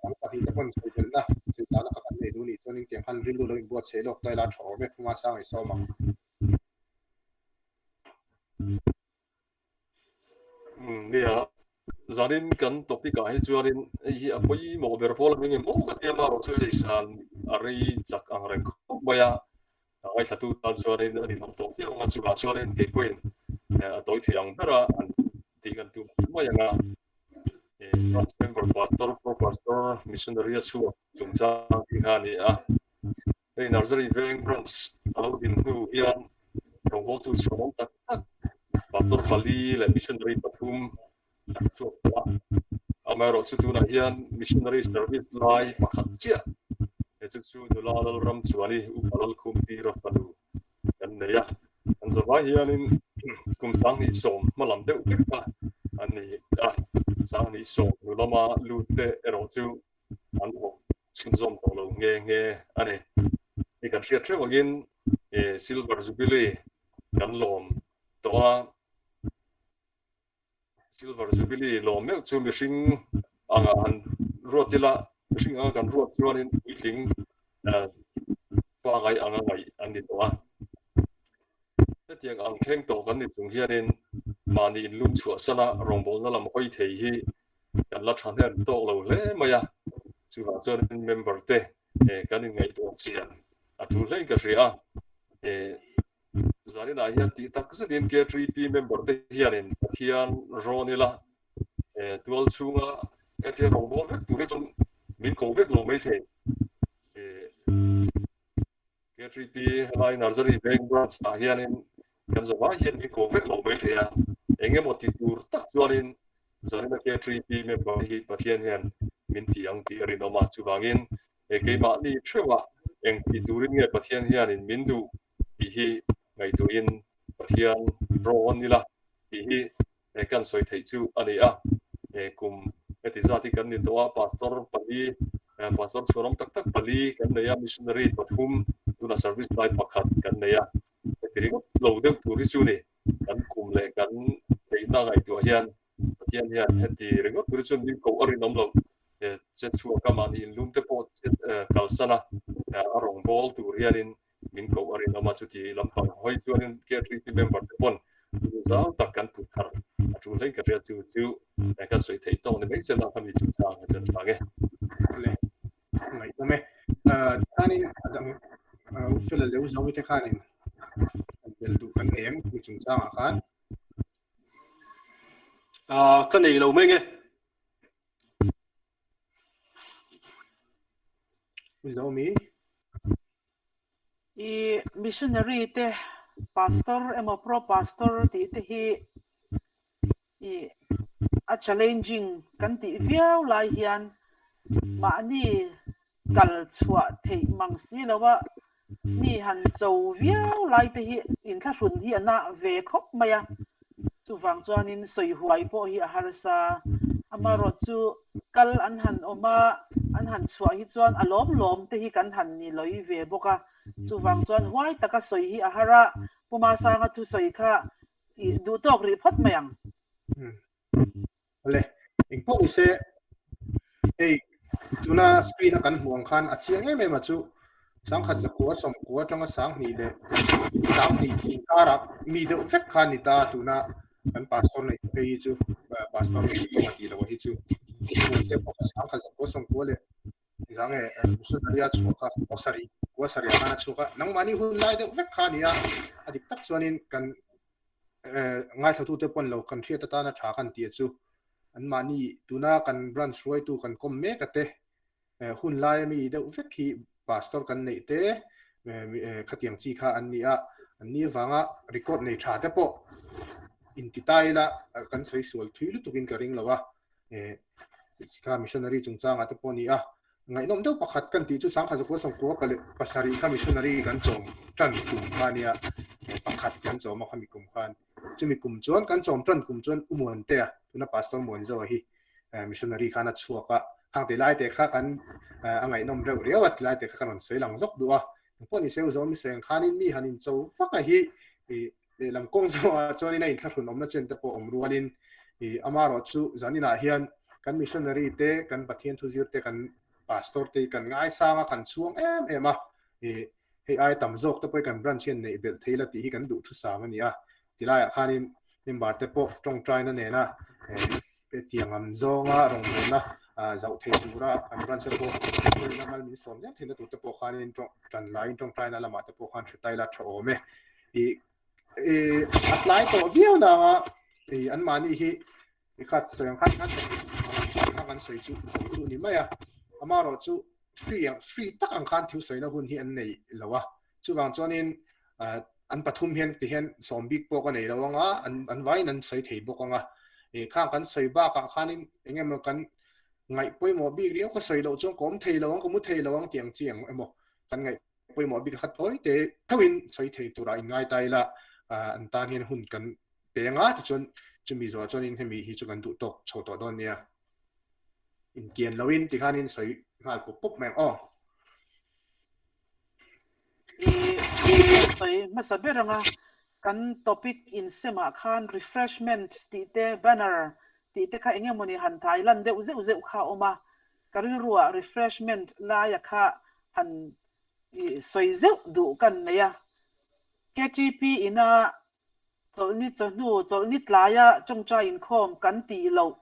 dang pahnihte pawn sawi belhna sawi dana kha kan nei duh nih chuanin tiang khan rilru lo inbuatsaih lawk ta ila a tha awm e, Puma Sang i sawm ang. Nia, zanin kan topic ah hi chuanin hei hi a pawimawh ber pawl ang engemaw ka tia marawh chu hei san a rei chak ang reng khawp mai a, a ngaithlatu tan chuanin a ninawm tawh viau ang a, chuvang chuanin kei pawhin a tawi thei ang bera an tih kan tum mai ang a, branch member pastor, pro pastor, missionary a chhuak chungchang tih kha a ni a. Hei Nursery Veng Branch a lo din hnu hian rawngbawltu chhuanawm tak tak Pastor pali leh Missionary pathum an chhuak tawh a. Amaherawhchu chu tunah hian Missionary Service lai pakhat chiah he chu chu nula Lalram Chuani Upa Lalkhumtira fanu kan nei a. An zavai hianin kum 2010 hma lam deuh vek kha an ni a. 2010 hnu lama lut te erawh chu an awm chhunzawm tawh lo nghe nghe a ni. Hei kan hriat hreuh angin Silver Jubilee kan lawm tawh a, Silver Jubilee lawm meuh chu mihring anga han ruat ila, mihring anga kan ruat chuanin puitling pangai anga ngaih an ni tawh a. Hetiang ang thleng tawh kan ni chung hianin mahni inlum chhuahsana rawngbawlna lam hawi thei hi kan la thahnem tawk lo hle mai a, chuvang chuanin member te kan inngaihtuah chian a tul hlein ka hria a. Zaninah hian tih tak zetin K3P member te hianin Pathian rawn ila tual chhunga hetia rawngbâwl vek tur hi chuan min ko vek lo maithei. K3P helai Nursery Veng Branch ah hianin kan zavai hian min ko vek lo mai thei a, eng emaw ti tur tak chuanin Zarina K3P member te hi Pathian hian min ti ang tih a rinawm a, chuvangin he keimahni theuhah eng ti turin nge Pathian hianin min duh tih hi ngaihtuahin Pathian rawn ila tih hi He kan sawi theih chu a ni a, he kum heti zat hi kan ni tawh a, Pastor pali, Pastor chhuanawm tak tak pali kan nei a, Missionary pathum, tunah Service lai pakhat kan nei a, heti ringawt lo deuh tur hi chu ni, kan kum leh kan theihna ngaihtuah hian Pathian hian heti ringawt tur hi chuan min koh a rinawm loh, che chhuak a mahni inlum te pawh kalsan a, a rawngbâwl tur hianin min koh a rinawm a, chuti lampang hawi chuanin K3P member te pawn zau tak kan put thar a tul hlein ka hria chu chu kan sawi theih tawk ni mai chen a khami chu chang a chen tlang e. Le ngaihnawm e. Tikhanin a dang u fela leu zo te khanin an bel duh kan nei em mi chungchangah khan. Ka nei lo mai nge. Zomi. I missionary te pastor emaw pro pastor tih te hi i a challenging kan tih viau lai hian mahni kal chhuah theih mang si lo a, mi han cho viau lai te hi inthlahrun hi a na ve khawp mai a, chuvang chuanin sawi huai pawh hi a harsa. Amaherawh chu kal an han awm a, an han chhuah hi chuan a lawm lawm te hi kan han ni lawi ve bawk a, chuvang chuan huai taka sawi hi a har a, Pu Masanga thusawi kha i duh tawk rih phawt mai ang. Awle, engpawh ni se, hei tuna screen a kan hmuh ang khan a chiang em em a chu sangkhat zakua sawmkua atanga sanghnih leh sanghnih inkarah mi deuh vek kha ni ta tuna kan pastor nei phei hi chu pastor nei a tih loh hi chu te pawh kha sangkhat zakua sawmkua leh zange missionary a chhuak kha kua sarih kua sarih ah khan a chhuak a nangmahni hun lai deuh vek kha a ni a a dik tak chuanin kan ngaithlatute pawn lo kan hriat atana tha kan tih chu anmahni tuna kan branch hruaitu kan kawm mek a te hun lai ami deuh vek hi pastor kan neih te khatiang chi kha an ni a an ni avanga record nei tha te pawh inti ta ila kan sawi sual thui lutukin ka ring lo a kha missionary chungchangah te pawh a ni a Ngaihnawm deuh pakhat kan tih chu sangkhat zakua sawmkua pale pasarih kha missionary kan chawm tan kum kha nia pakhat kan chawm a khami kum khan chumi kum chuan kan chawm tan kum chuan u Muantea tuna pastor Muanzoa hi missionary khan a chhuak a khang ti lai te kha kan a ngaihnawm reuh riau a ti lai te kha kan rawn sawi lang zawk duh a. Engpawh ni se u Zomi sawi ang khanin mi han incho vak a hi ih lehlam kawng zawngah chuanin a inthlahrun awmna chen te pawh awm rualin ih amaherawhchu zaninah hian kan missionary te, kan Pathian thuzir te, kan pastor te hi kan ngaisang a, kan chhuang em em a, ih hei aia tam zawk te pawh hi kan branch hian neih belh thei la tih hi kan duhthusam a ni a. Tilaiah khanin member te pawh tawngtaina nena hetiang ang zawnga rawngbawlna zauh thei tura kan branch te pawh hruaina mal min sawm zel theihna tur te pawh khanin tan laiin tawngtaina lamah te pawh khan hre tai la tha awm e. Ih a tlai tawh viau nanga ih anmahni hi Nikhat sawi ang khan khan kha kan sawi chu zo chu ni mai a, amaherawh chu free ang free tak ang khan thil sawina hun hi an nei lo a, chuvang chuanin an pathum hian ti hian sawm bik pawh ka nei lo anga an an vaiin an sawi thei bawk anga, ih khang kan sawi bakah khanin eng emaw kan ngaih pawimawh bik riau ka sawi loh chuan ka awm thei lo ang ka mu thei lo ang tih ang chi ang emaw kan ngaih pawimawh bik a khat thawi te theuhin sawi thei turah inngai ta ila an tan hian hun kan pe anga tichuan chumi zawhah chuanin hemi hi chu kan duh tawk chho tawh dawn nia. Inkian loin tikhanin sawi nghal pawp pawp mai ang aw. I sawi hmasa ber anga kan topic insemah khan refreshment tih te banner tih te kha eng emawni han thai lan deuh zeuh zeuh kha a awm a, ka rilruah refreshment laia kha han sawi zeuh duh kan nei a. KTP ina chawlhni chawhnu, chawlhni tlaia tawngtai inkhawm kan tih loh,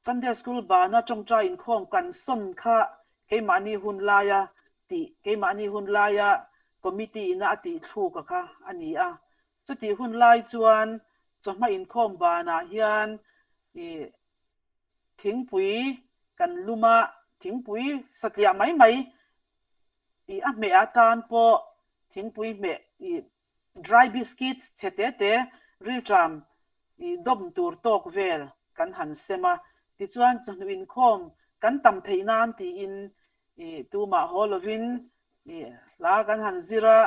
Sunday School bana tawngtai inkhawm kan sawn kha keimahni hun laia tih, keimahni hun laia committee ina a tih thluk a kha a ni a. Chutih hun lai chuan chawhma inkhawm banah hian ih thingpui kan lum a, thingpui satliah mai mai ih a hmeh atan pawh thingpui hmeh ih dry biscuits chhe te te rilṭam ih dawm tur tawk vel kan han sem a, tichuan chawhnu inkhawm kan tam theih nan tiin ih tumah haw lovin ih hla kan han zir a,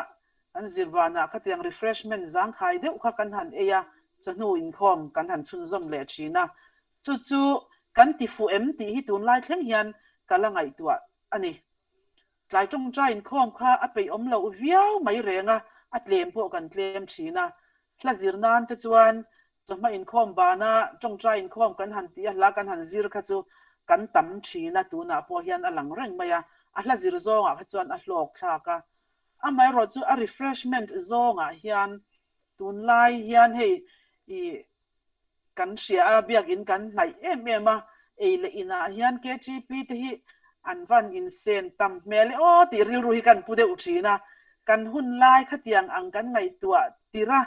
kan zir vanah khatiang refreshment zangkhai deuh kha kan han ei a, chawhnu inkhawm kan han chhunzawm leh thin a, chu chu kan ti fuh em tih hi tunlai thleng hian ka la ngaihtuah a ni. Tlai tawngtai inkhawm kha a peih awm loh viau mai reng a, a tlem pawh kan tlem thin a. Hla zir nan te chuan chawhma inkhawm bana tawngtai inkhawm kan han tih a, hla kan han zir kha chu kan tam thin a, tunah pawh hian a lang reng mai a, a hla zir zawngah kha chuan a hlawk thlak a. Amaherawhchu chu a refreshment zawngah hian tunlai hian hei ih Kan hria a, biakinn kan hnaih em em a, ei leh inah hian KTP te hi an van insen tam hmel e aw tih rilru hi kan pu deuh thin a, kan hun lai khatiang ang kan ngaihtuah tirh a,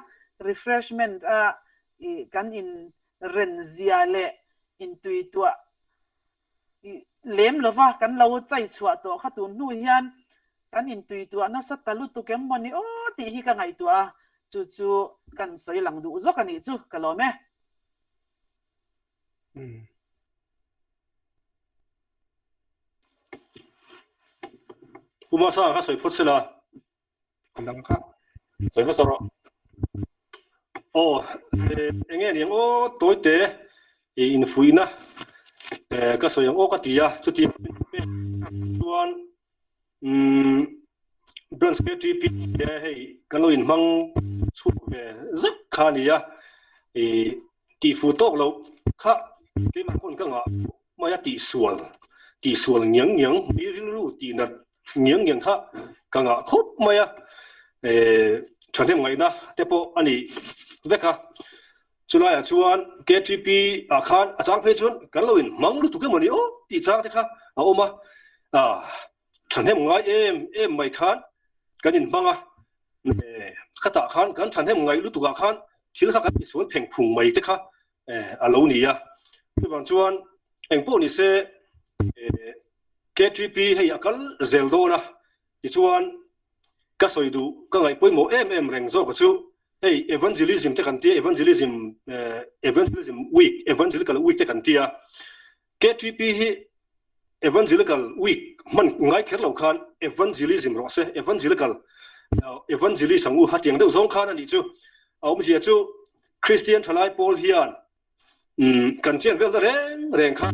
refreshment a ih kan in ren zia leh intuituah ih lem lova kan lo chai chhuah tawh kha tun hnu hian kan intuituah nasa ta lutuk em maw ni aw tih hi ka ngaihtuah a, chu chu kan sawi lang duh zawk a nih chu ka lawm e. Pu Masa ka sawi phawt sela. An dang kha. Sawi hmasa rawh. Aw, eng nge niang aw tawite i infuihna ka sawi ang aw ka ti a, chuti chuan umm branch KTP te hei kan lo inhmang chhuak ve zek kha a ni a, i tihfu tawk loh kha keimah pawn ka ngah mai a tihsual tihsual ngiang ngiang mi rilru tihnat ngiang ngiang kha ka ngah khawp mai a, thahnem ngaihna te pawh a ni vek a. Chulaiah chuan KTP ah khan a chang phei chuan kan lo inhmang lutuk emaw ni aw tih chang te kha a awm a, thahnem ngai em em mai khan kan inhmang a, khatah khan kan thahnem ngaih lutukah khan thil kha kan tisual pheng phung mai te kha a lo ni a. Chuvang chuan engpawh ni se KTP hei a kal zel dawn a, tichuan ka sawi duh ka ngaih pawimawh em em reng zawk chu hei evangelism te kan tia, evangelism evangelism week, evangelical week te kan tia, KTP hi evangelical week hman ngai kher lo khan evangelism rawh se, evangelical evangelist ang u hatiang deuh zawng khan a nih chu. A awmzia chu Kristian thalai pawl hian Kan chet vel ta reng reng kha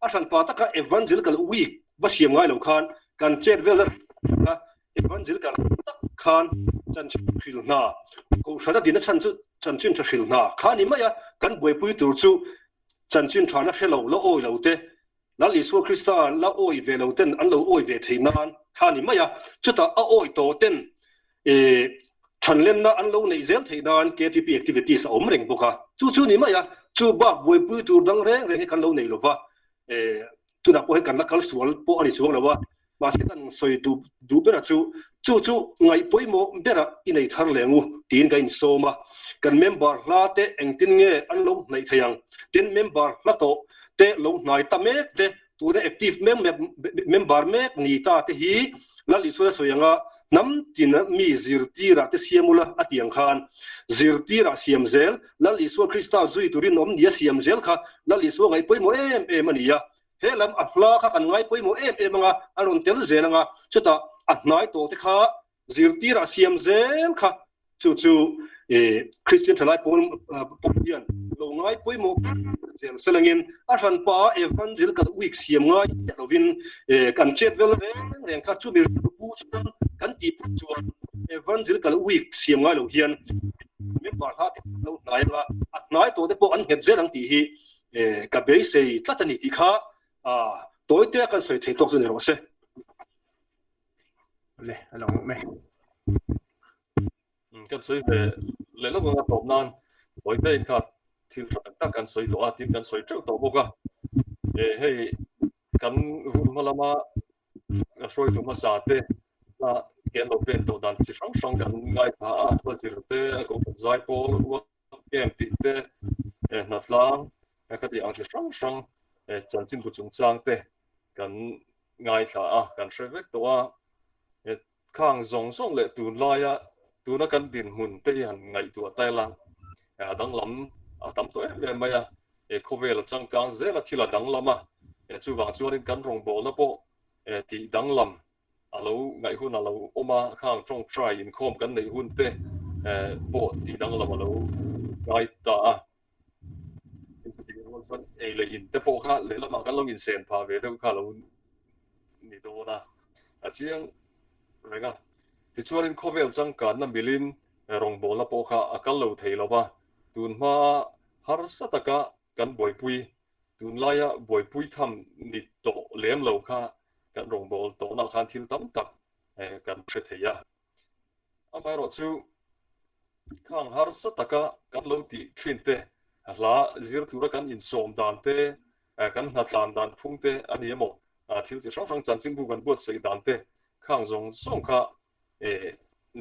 a hranpa taka evangelical week va siam ngai lo khan kan chet vel ta reng kha evangelical. khan chanchin hril hna, Kohhran a dina chhan chu chanchin tha hril hna kha a ni mai a, kan buaipui tur chu chanchin tha la hre lo, la awi lo te, Lal Isua Krista la awi ve lo ten an lo awi ve thei nan kha a ni mai a, chutah a awi tawh ten thanlenna an lo neih zel theih nan KTP activities a awm reng bawk a, chu chu a ni mai a, chu bak buaipui tur dang reng reng hi kan lo nei lo va, tunah pawh hi kan la kal sual pawh a ni chuang lo a, Mahse kan sawi duh duh bera chu chu chu ngaih pawimawh bera i nei thar leh ngu tiin ka insawm a. Kan member hla te engtin nge an lo hnaih thei ang? Tin member hla tawh te lo hnai ta mek te tuna active member mek ni ta te hi Lal Isuan a sawi ang a, hnam tin mi zirtirah te siam ula a ti ang khan zirtirah siam zel Lal Isua Krista zui turin awm nia siam zel kha Lal Isua ngaih pawimawh em em a ni a. He lam a hla kha kan ngai pawimawh em em anga, a rawn tel zel anga, chutah a hnai tawh te kha zirtirah siam zel kha chu chu Kristian thalai pawl pawh hian lo ngai pawimawh zel selangin a hranpa a Evangelical Week siam ngai miah lovin kan chet vel reng reng kha chumi rilru pu chuan kan tih phut chuan Evangelical Week siam ngai lo hian member hla te lo hnai anga a hnai tawh te pawh an nghet zel ang tih hi Ka beisei tlat a ni tih kha tawi te kan sawi thei tawk chu ni rawh se. Le, a lo awm e. Kan sawi ve leh lawk anga tawp nan tawi te in kha thil tha tak tak kan sawi tawh a, tin kan sawi teuh tawh bawk a. Hei kan hun hma lama hruaitu hmasa te ke an lo pen tawh dan chi hrang hrang kan ngaithla a, hla zir te, a kohhran zai pawl uak Camp tih te, hnatlang ka tih ang chi hrang hrang chanchinbu chungchang te kan ngaithla a, kan hre vek tawh a. Khang zawng zawng leh tunlaia tuna kan dinhmun te hi han ngaihtuah ta ila, a danglam a tam tawh em em mai a, khawvel a changkang zel a, thil a danglam a, chuvang chuanin kan rawngbawlna pawh tih danglam a lo ngaih hun a lo awm a, khang tawngtai inkhawm kan neih hun te pawh tih danglam a lo ngai ta a. Chutih rual chuan ei leh in te pawh kha lehlamah kan lo insen phah ve deuh kha a lo ni dawn a, a chiang reng a. Tichuanin khawvel changkanna milin rawngbawlna pawh kha a kal lo thei lo va, tunhma harsa taka kan buaipui Tunlaia buaipui tham ni tawh lem lo kha kan rawngbâwl tawhna khan thil tam tak kan hre thei a. Amaherawhchu, khang harsa taka kan lo tih thin te, hla zir tura kan insawm dan te, kan hnatlan dan phung te a ni emaw, thil chi hrang hrang chanchinbu kan buatsaih dan te khang zawng zawng kha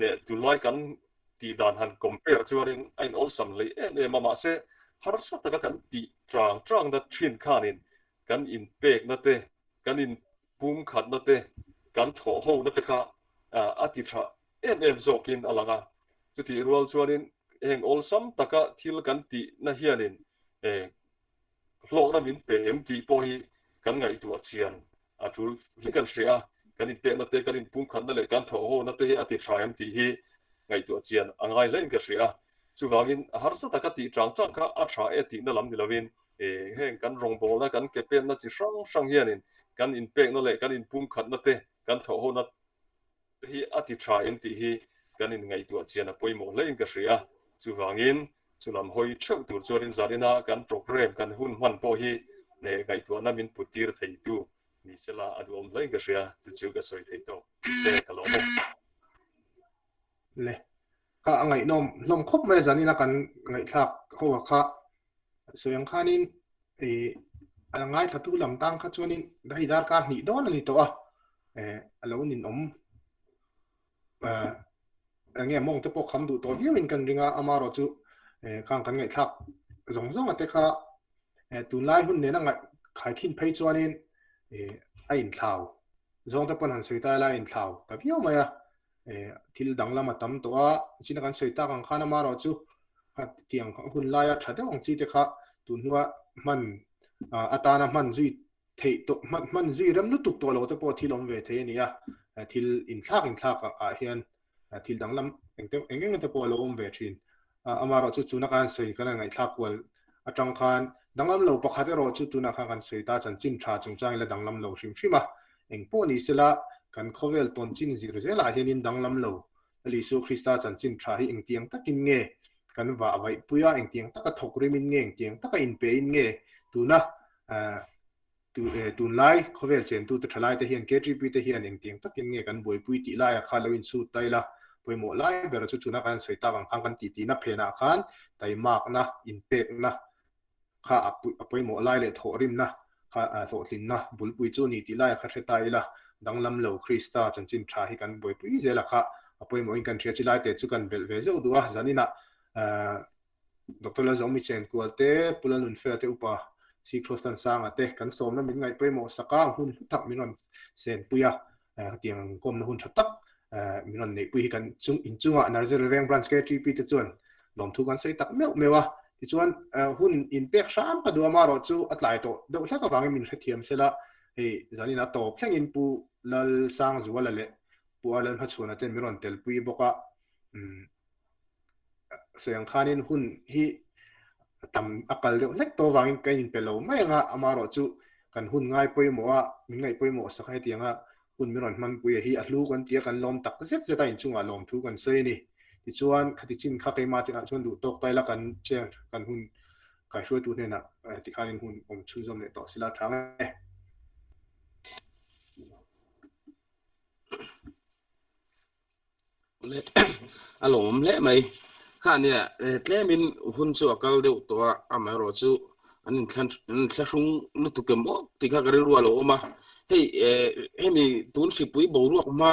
leh tunlai kan tih dan han compare chuanin a in awlsam hlei em em a, mahse harsa taka kan tih chang changna thin khanin kan inpekna te, kan inpumkhatna te, kan thawhhona te kha a ti tha em em zawkin a lang a. Chutih rual chuanin heng awlsam taka thil kan tihna hianin hlawkna min pe em tih pawh hi kan ngaihtuah chian a tul hle kan hria a, kan inpekna te, kan inpumkhatna leh kan thawhhona te hi a ti tha em tih hi ngaihtuah chian a ngai hlein ka hria a. Chuvangin harsa taka tih chang chang kha a tha e tihna lam ni lovin heng kan rawngbawlna, kan ke penna chi hrang hrang hianin kan inpekna leh kan inpumkhatna te, kan thawhhona te hi a ti tha em tih hi kan inngaihtuah chian a pawimawh hlein ka hria a. Chuvangin chulam hawi theuh tur chuanin zanina kan programme kan hun hman pawh hi ngaihtuahna min put tir theitu ni sela a duhawm hlein ka hria, chu chu ka sawi thei tawk se ka lawm e. Le, kha a ngaihnawm hlawm khawp mai a zanina kan ngaihthlak ho a kha sawi ang khanin a ngaithlatu lam tang kha chuanin hei darkar hnih dawn a ni tawh a, a lo ninawm enge mawng te pawh kham duh tawh viau in kan ring a, amaherawh chu khang kan ngaihthlak zawng zawng a te kha tunlai hun nena ngaih khaikhin phei chuanin a inthlau zawng te pawn han sawi ta ila a inthlau ta viau mai a. thil danglam a tam tawh a, china kan sawi tak ang khan amaherawh chu tiang hun laia tha deuh ang chi te kha tun hnua hman atana hman zui theih tawh hman hman zui rem lutuk tawh lo te pawh thil awm ve thei a ni a, thil inthlak inthlak ah hian thil danglam engte eng eng te pawh a lo awm ve thin. Amaherawh chu tuna kan sawi kan han ngaihthlak kual atang khan danglam lo pakhat erawh chu tunah khan kan sawi ta chanchin tha chungchang ila danglam lo hrim hrim a, engpawh ni sela kan khawvel tawn chin zir zelah hianin danglam lo. Lal Isua Krista chanchin tha hi engtiang takin nge kan vah vaihpui a, engtiang taka thawk rimin nge, engtiang taka inpein nge tuna tunlai khawvel chentute thalaite hian KTP te hian engtiang takin nge kan buaipui tih laiah khan lo insut ta ila, pawimawh lai ber chu tuna kan sawi tak ang khan kan titihna phenah khan taimakna, inpekna kha a pawimawh lai leh thawhrimna kha hlawhtlinna bulpui chu a ni tih laiah kha hre ta ila, danglam lo Krista chanchin tha hi kan buaipui zel a kha a pawimawhin kan hria. Chilai te chu kan belh ve zeuh duh a, zaninah Doctor Lalzawmi Chenkual te, Pu Lalnunfela te upa Si Krostan Sanga te kan sawmna min ngaih pawimawh sak a, hun hlu tak min rawn senpui a, hetiang kawmna hun tha tak min rawn neihpui hi kan chung inchungah Nursery Veng Branch KTP te chuan lawmthu kan sawi tak meuh meuh a. Tichuan hun inpek hram ka duh a, amaherawh chu a tlai tawh deuh hlek avangin min hrethiam sela, hei zanin a tawp thlengin Pu Lalsangzuala leh Pu Arlalhmachhuana ten min rawn telpui bawk a. Sawi ang khanin hun hi tam a kal deuh hlek tawh avangin ka inpe lo mai ang a, amaherawh chu kan hun ngai pawimawh a, min ngaih pawimawh sak a hetiang a hun min rawn hmanpui a hi a hlu kan ti a, kan lawm tak zet zet a inchungah lawmthu kan sawi a ni. Tichuan khati chin kha keimah tinah chuan duh tawk ta ila kan chair kan hun kaihruaitu hnenah tikhanin hun awm chhunzawm leh tawh sila tha ang e. A lawm hle mai. Kha nia tlemin hun chu a kal deuh tawh a, amaherawh chu an inthlahrung lutuk em aw tih kha ka rilru a lo awm a. Hei hemi tun hripui boruak hma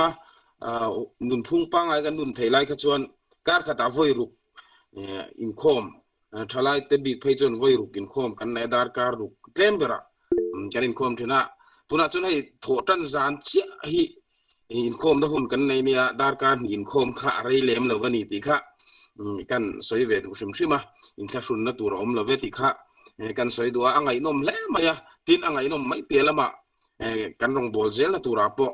nunphung pangngai kan nun theih lai kha chuan kar khatah vawi ruk inkhawm Thalai te bik phei chuan vawi ruk inkhawm kan nei a, darkar ruk tlem berah kan inkhawm thin a. Tunah chuan hei thawh tan zan chiah hi inkhawmna hun kan nei mai a, darkar hnih inkhawm kha a rei lem lo a ni tih kha kan sawi ve duh hrim hrim a, inthlahrunna tur a awm lo ve tih kha kan sawi duh a, a ngaihnawm hle mai a, tin a ngaihnawm mai piah lamah kan rawngbâwl zelna turah pawh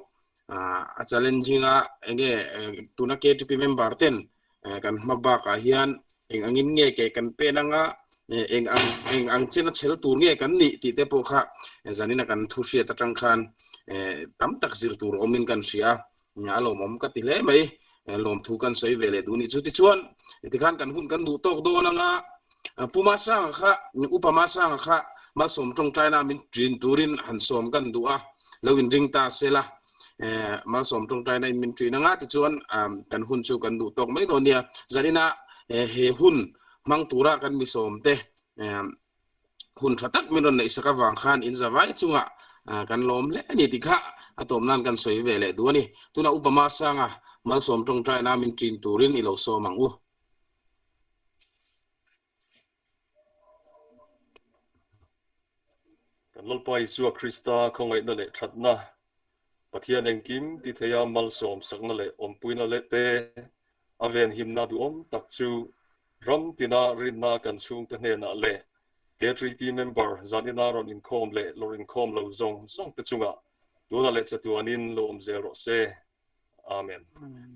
a challenging a, enge tuna KTP member ten kan hma bakah hian eng angin nge ke kan pen anga eng ang eng ang chena chhel tur nge kan nih tih te pawh kha zanina kan thu hriat atang khan tam tak zir tur awmin kan hria a lawmawm ka ti hle mai lawmthu kan sawi ve leh duh ni chu tichuan tikhan kan hun kan duh tawk dawn anga Pu Masanga kha Upa Masanga kha malsawm tawngtaina min ṭin turin han sawm kan duh a lo inring ta sela Malsawm tawngtaina in min ṭin anga tichuan kan hun chu kan duh tawk mai dawn nia. Zanina he hun hmang tura kan misawm te hun tha tak min rawn neih sak avang khan in zavai chungah kan lawm hle a ni tih kha a tawp nan kan sawi ve leh duh a ni. Tunah Upa Masanga Malsawm tawngtaina min ṭin turin i lo sawm ang u. Kan Lalpa Isua Krista khawngaihna leh thatna, Pathian engkim ti theia malsawm sakna leh awmpuina leh te a venhimna duhawm tak chu ram tina rinna kan chhungte hnenah leh KTP member zanina rawn inkhawm leh lawr inkhawm lo zawng zawng te chungah tunah leh chatuanin lo awm zel rawh se. Amen. Amen.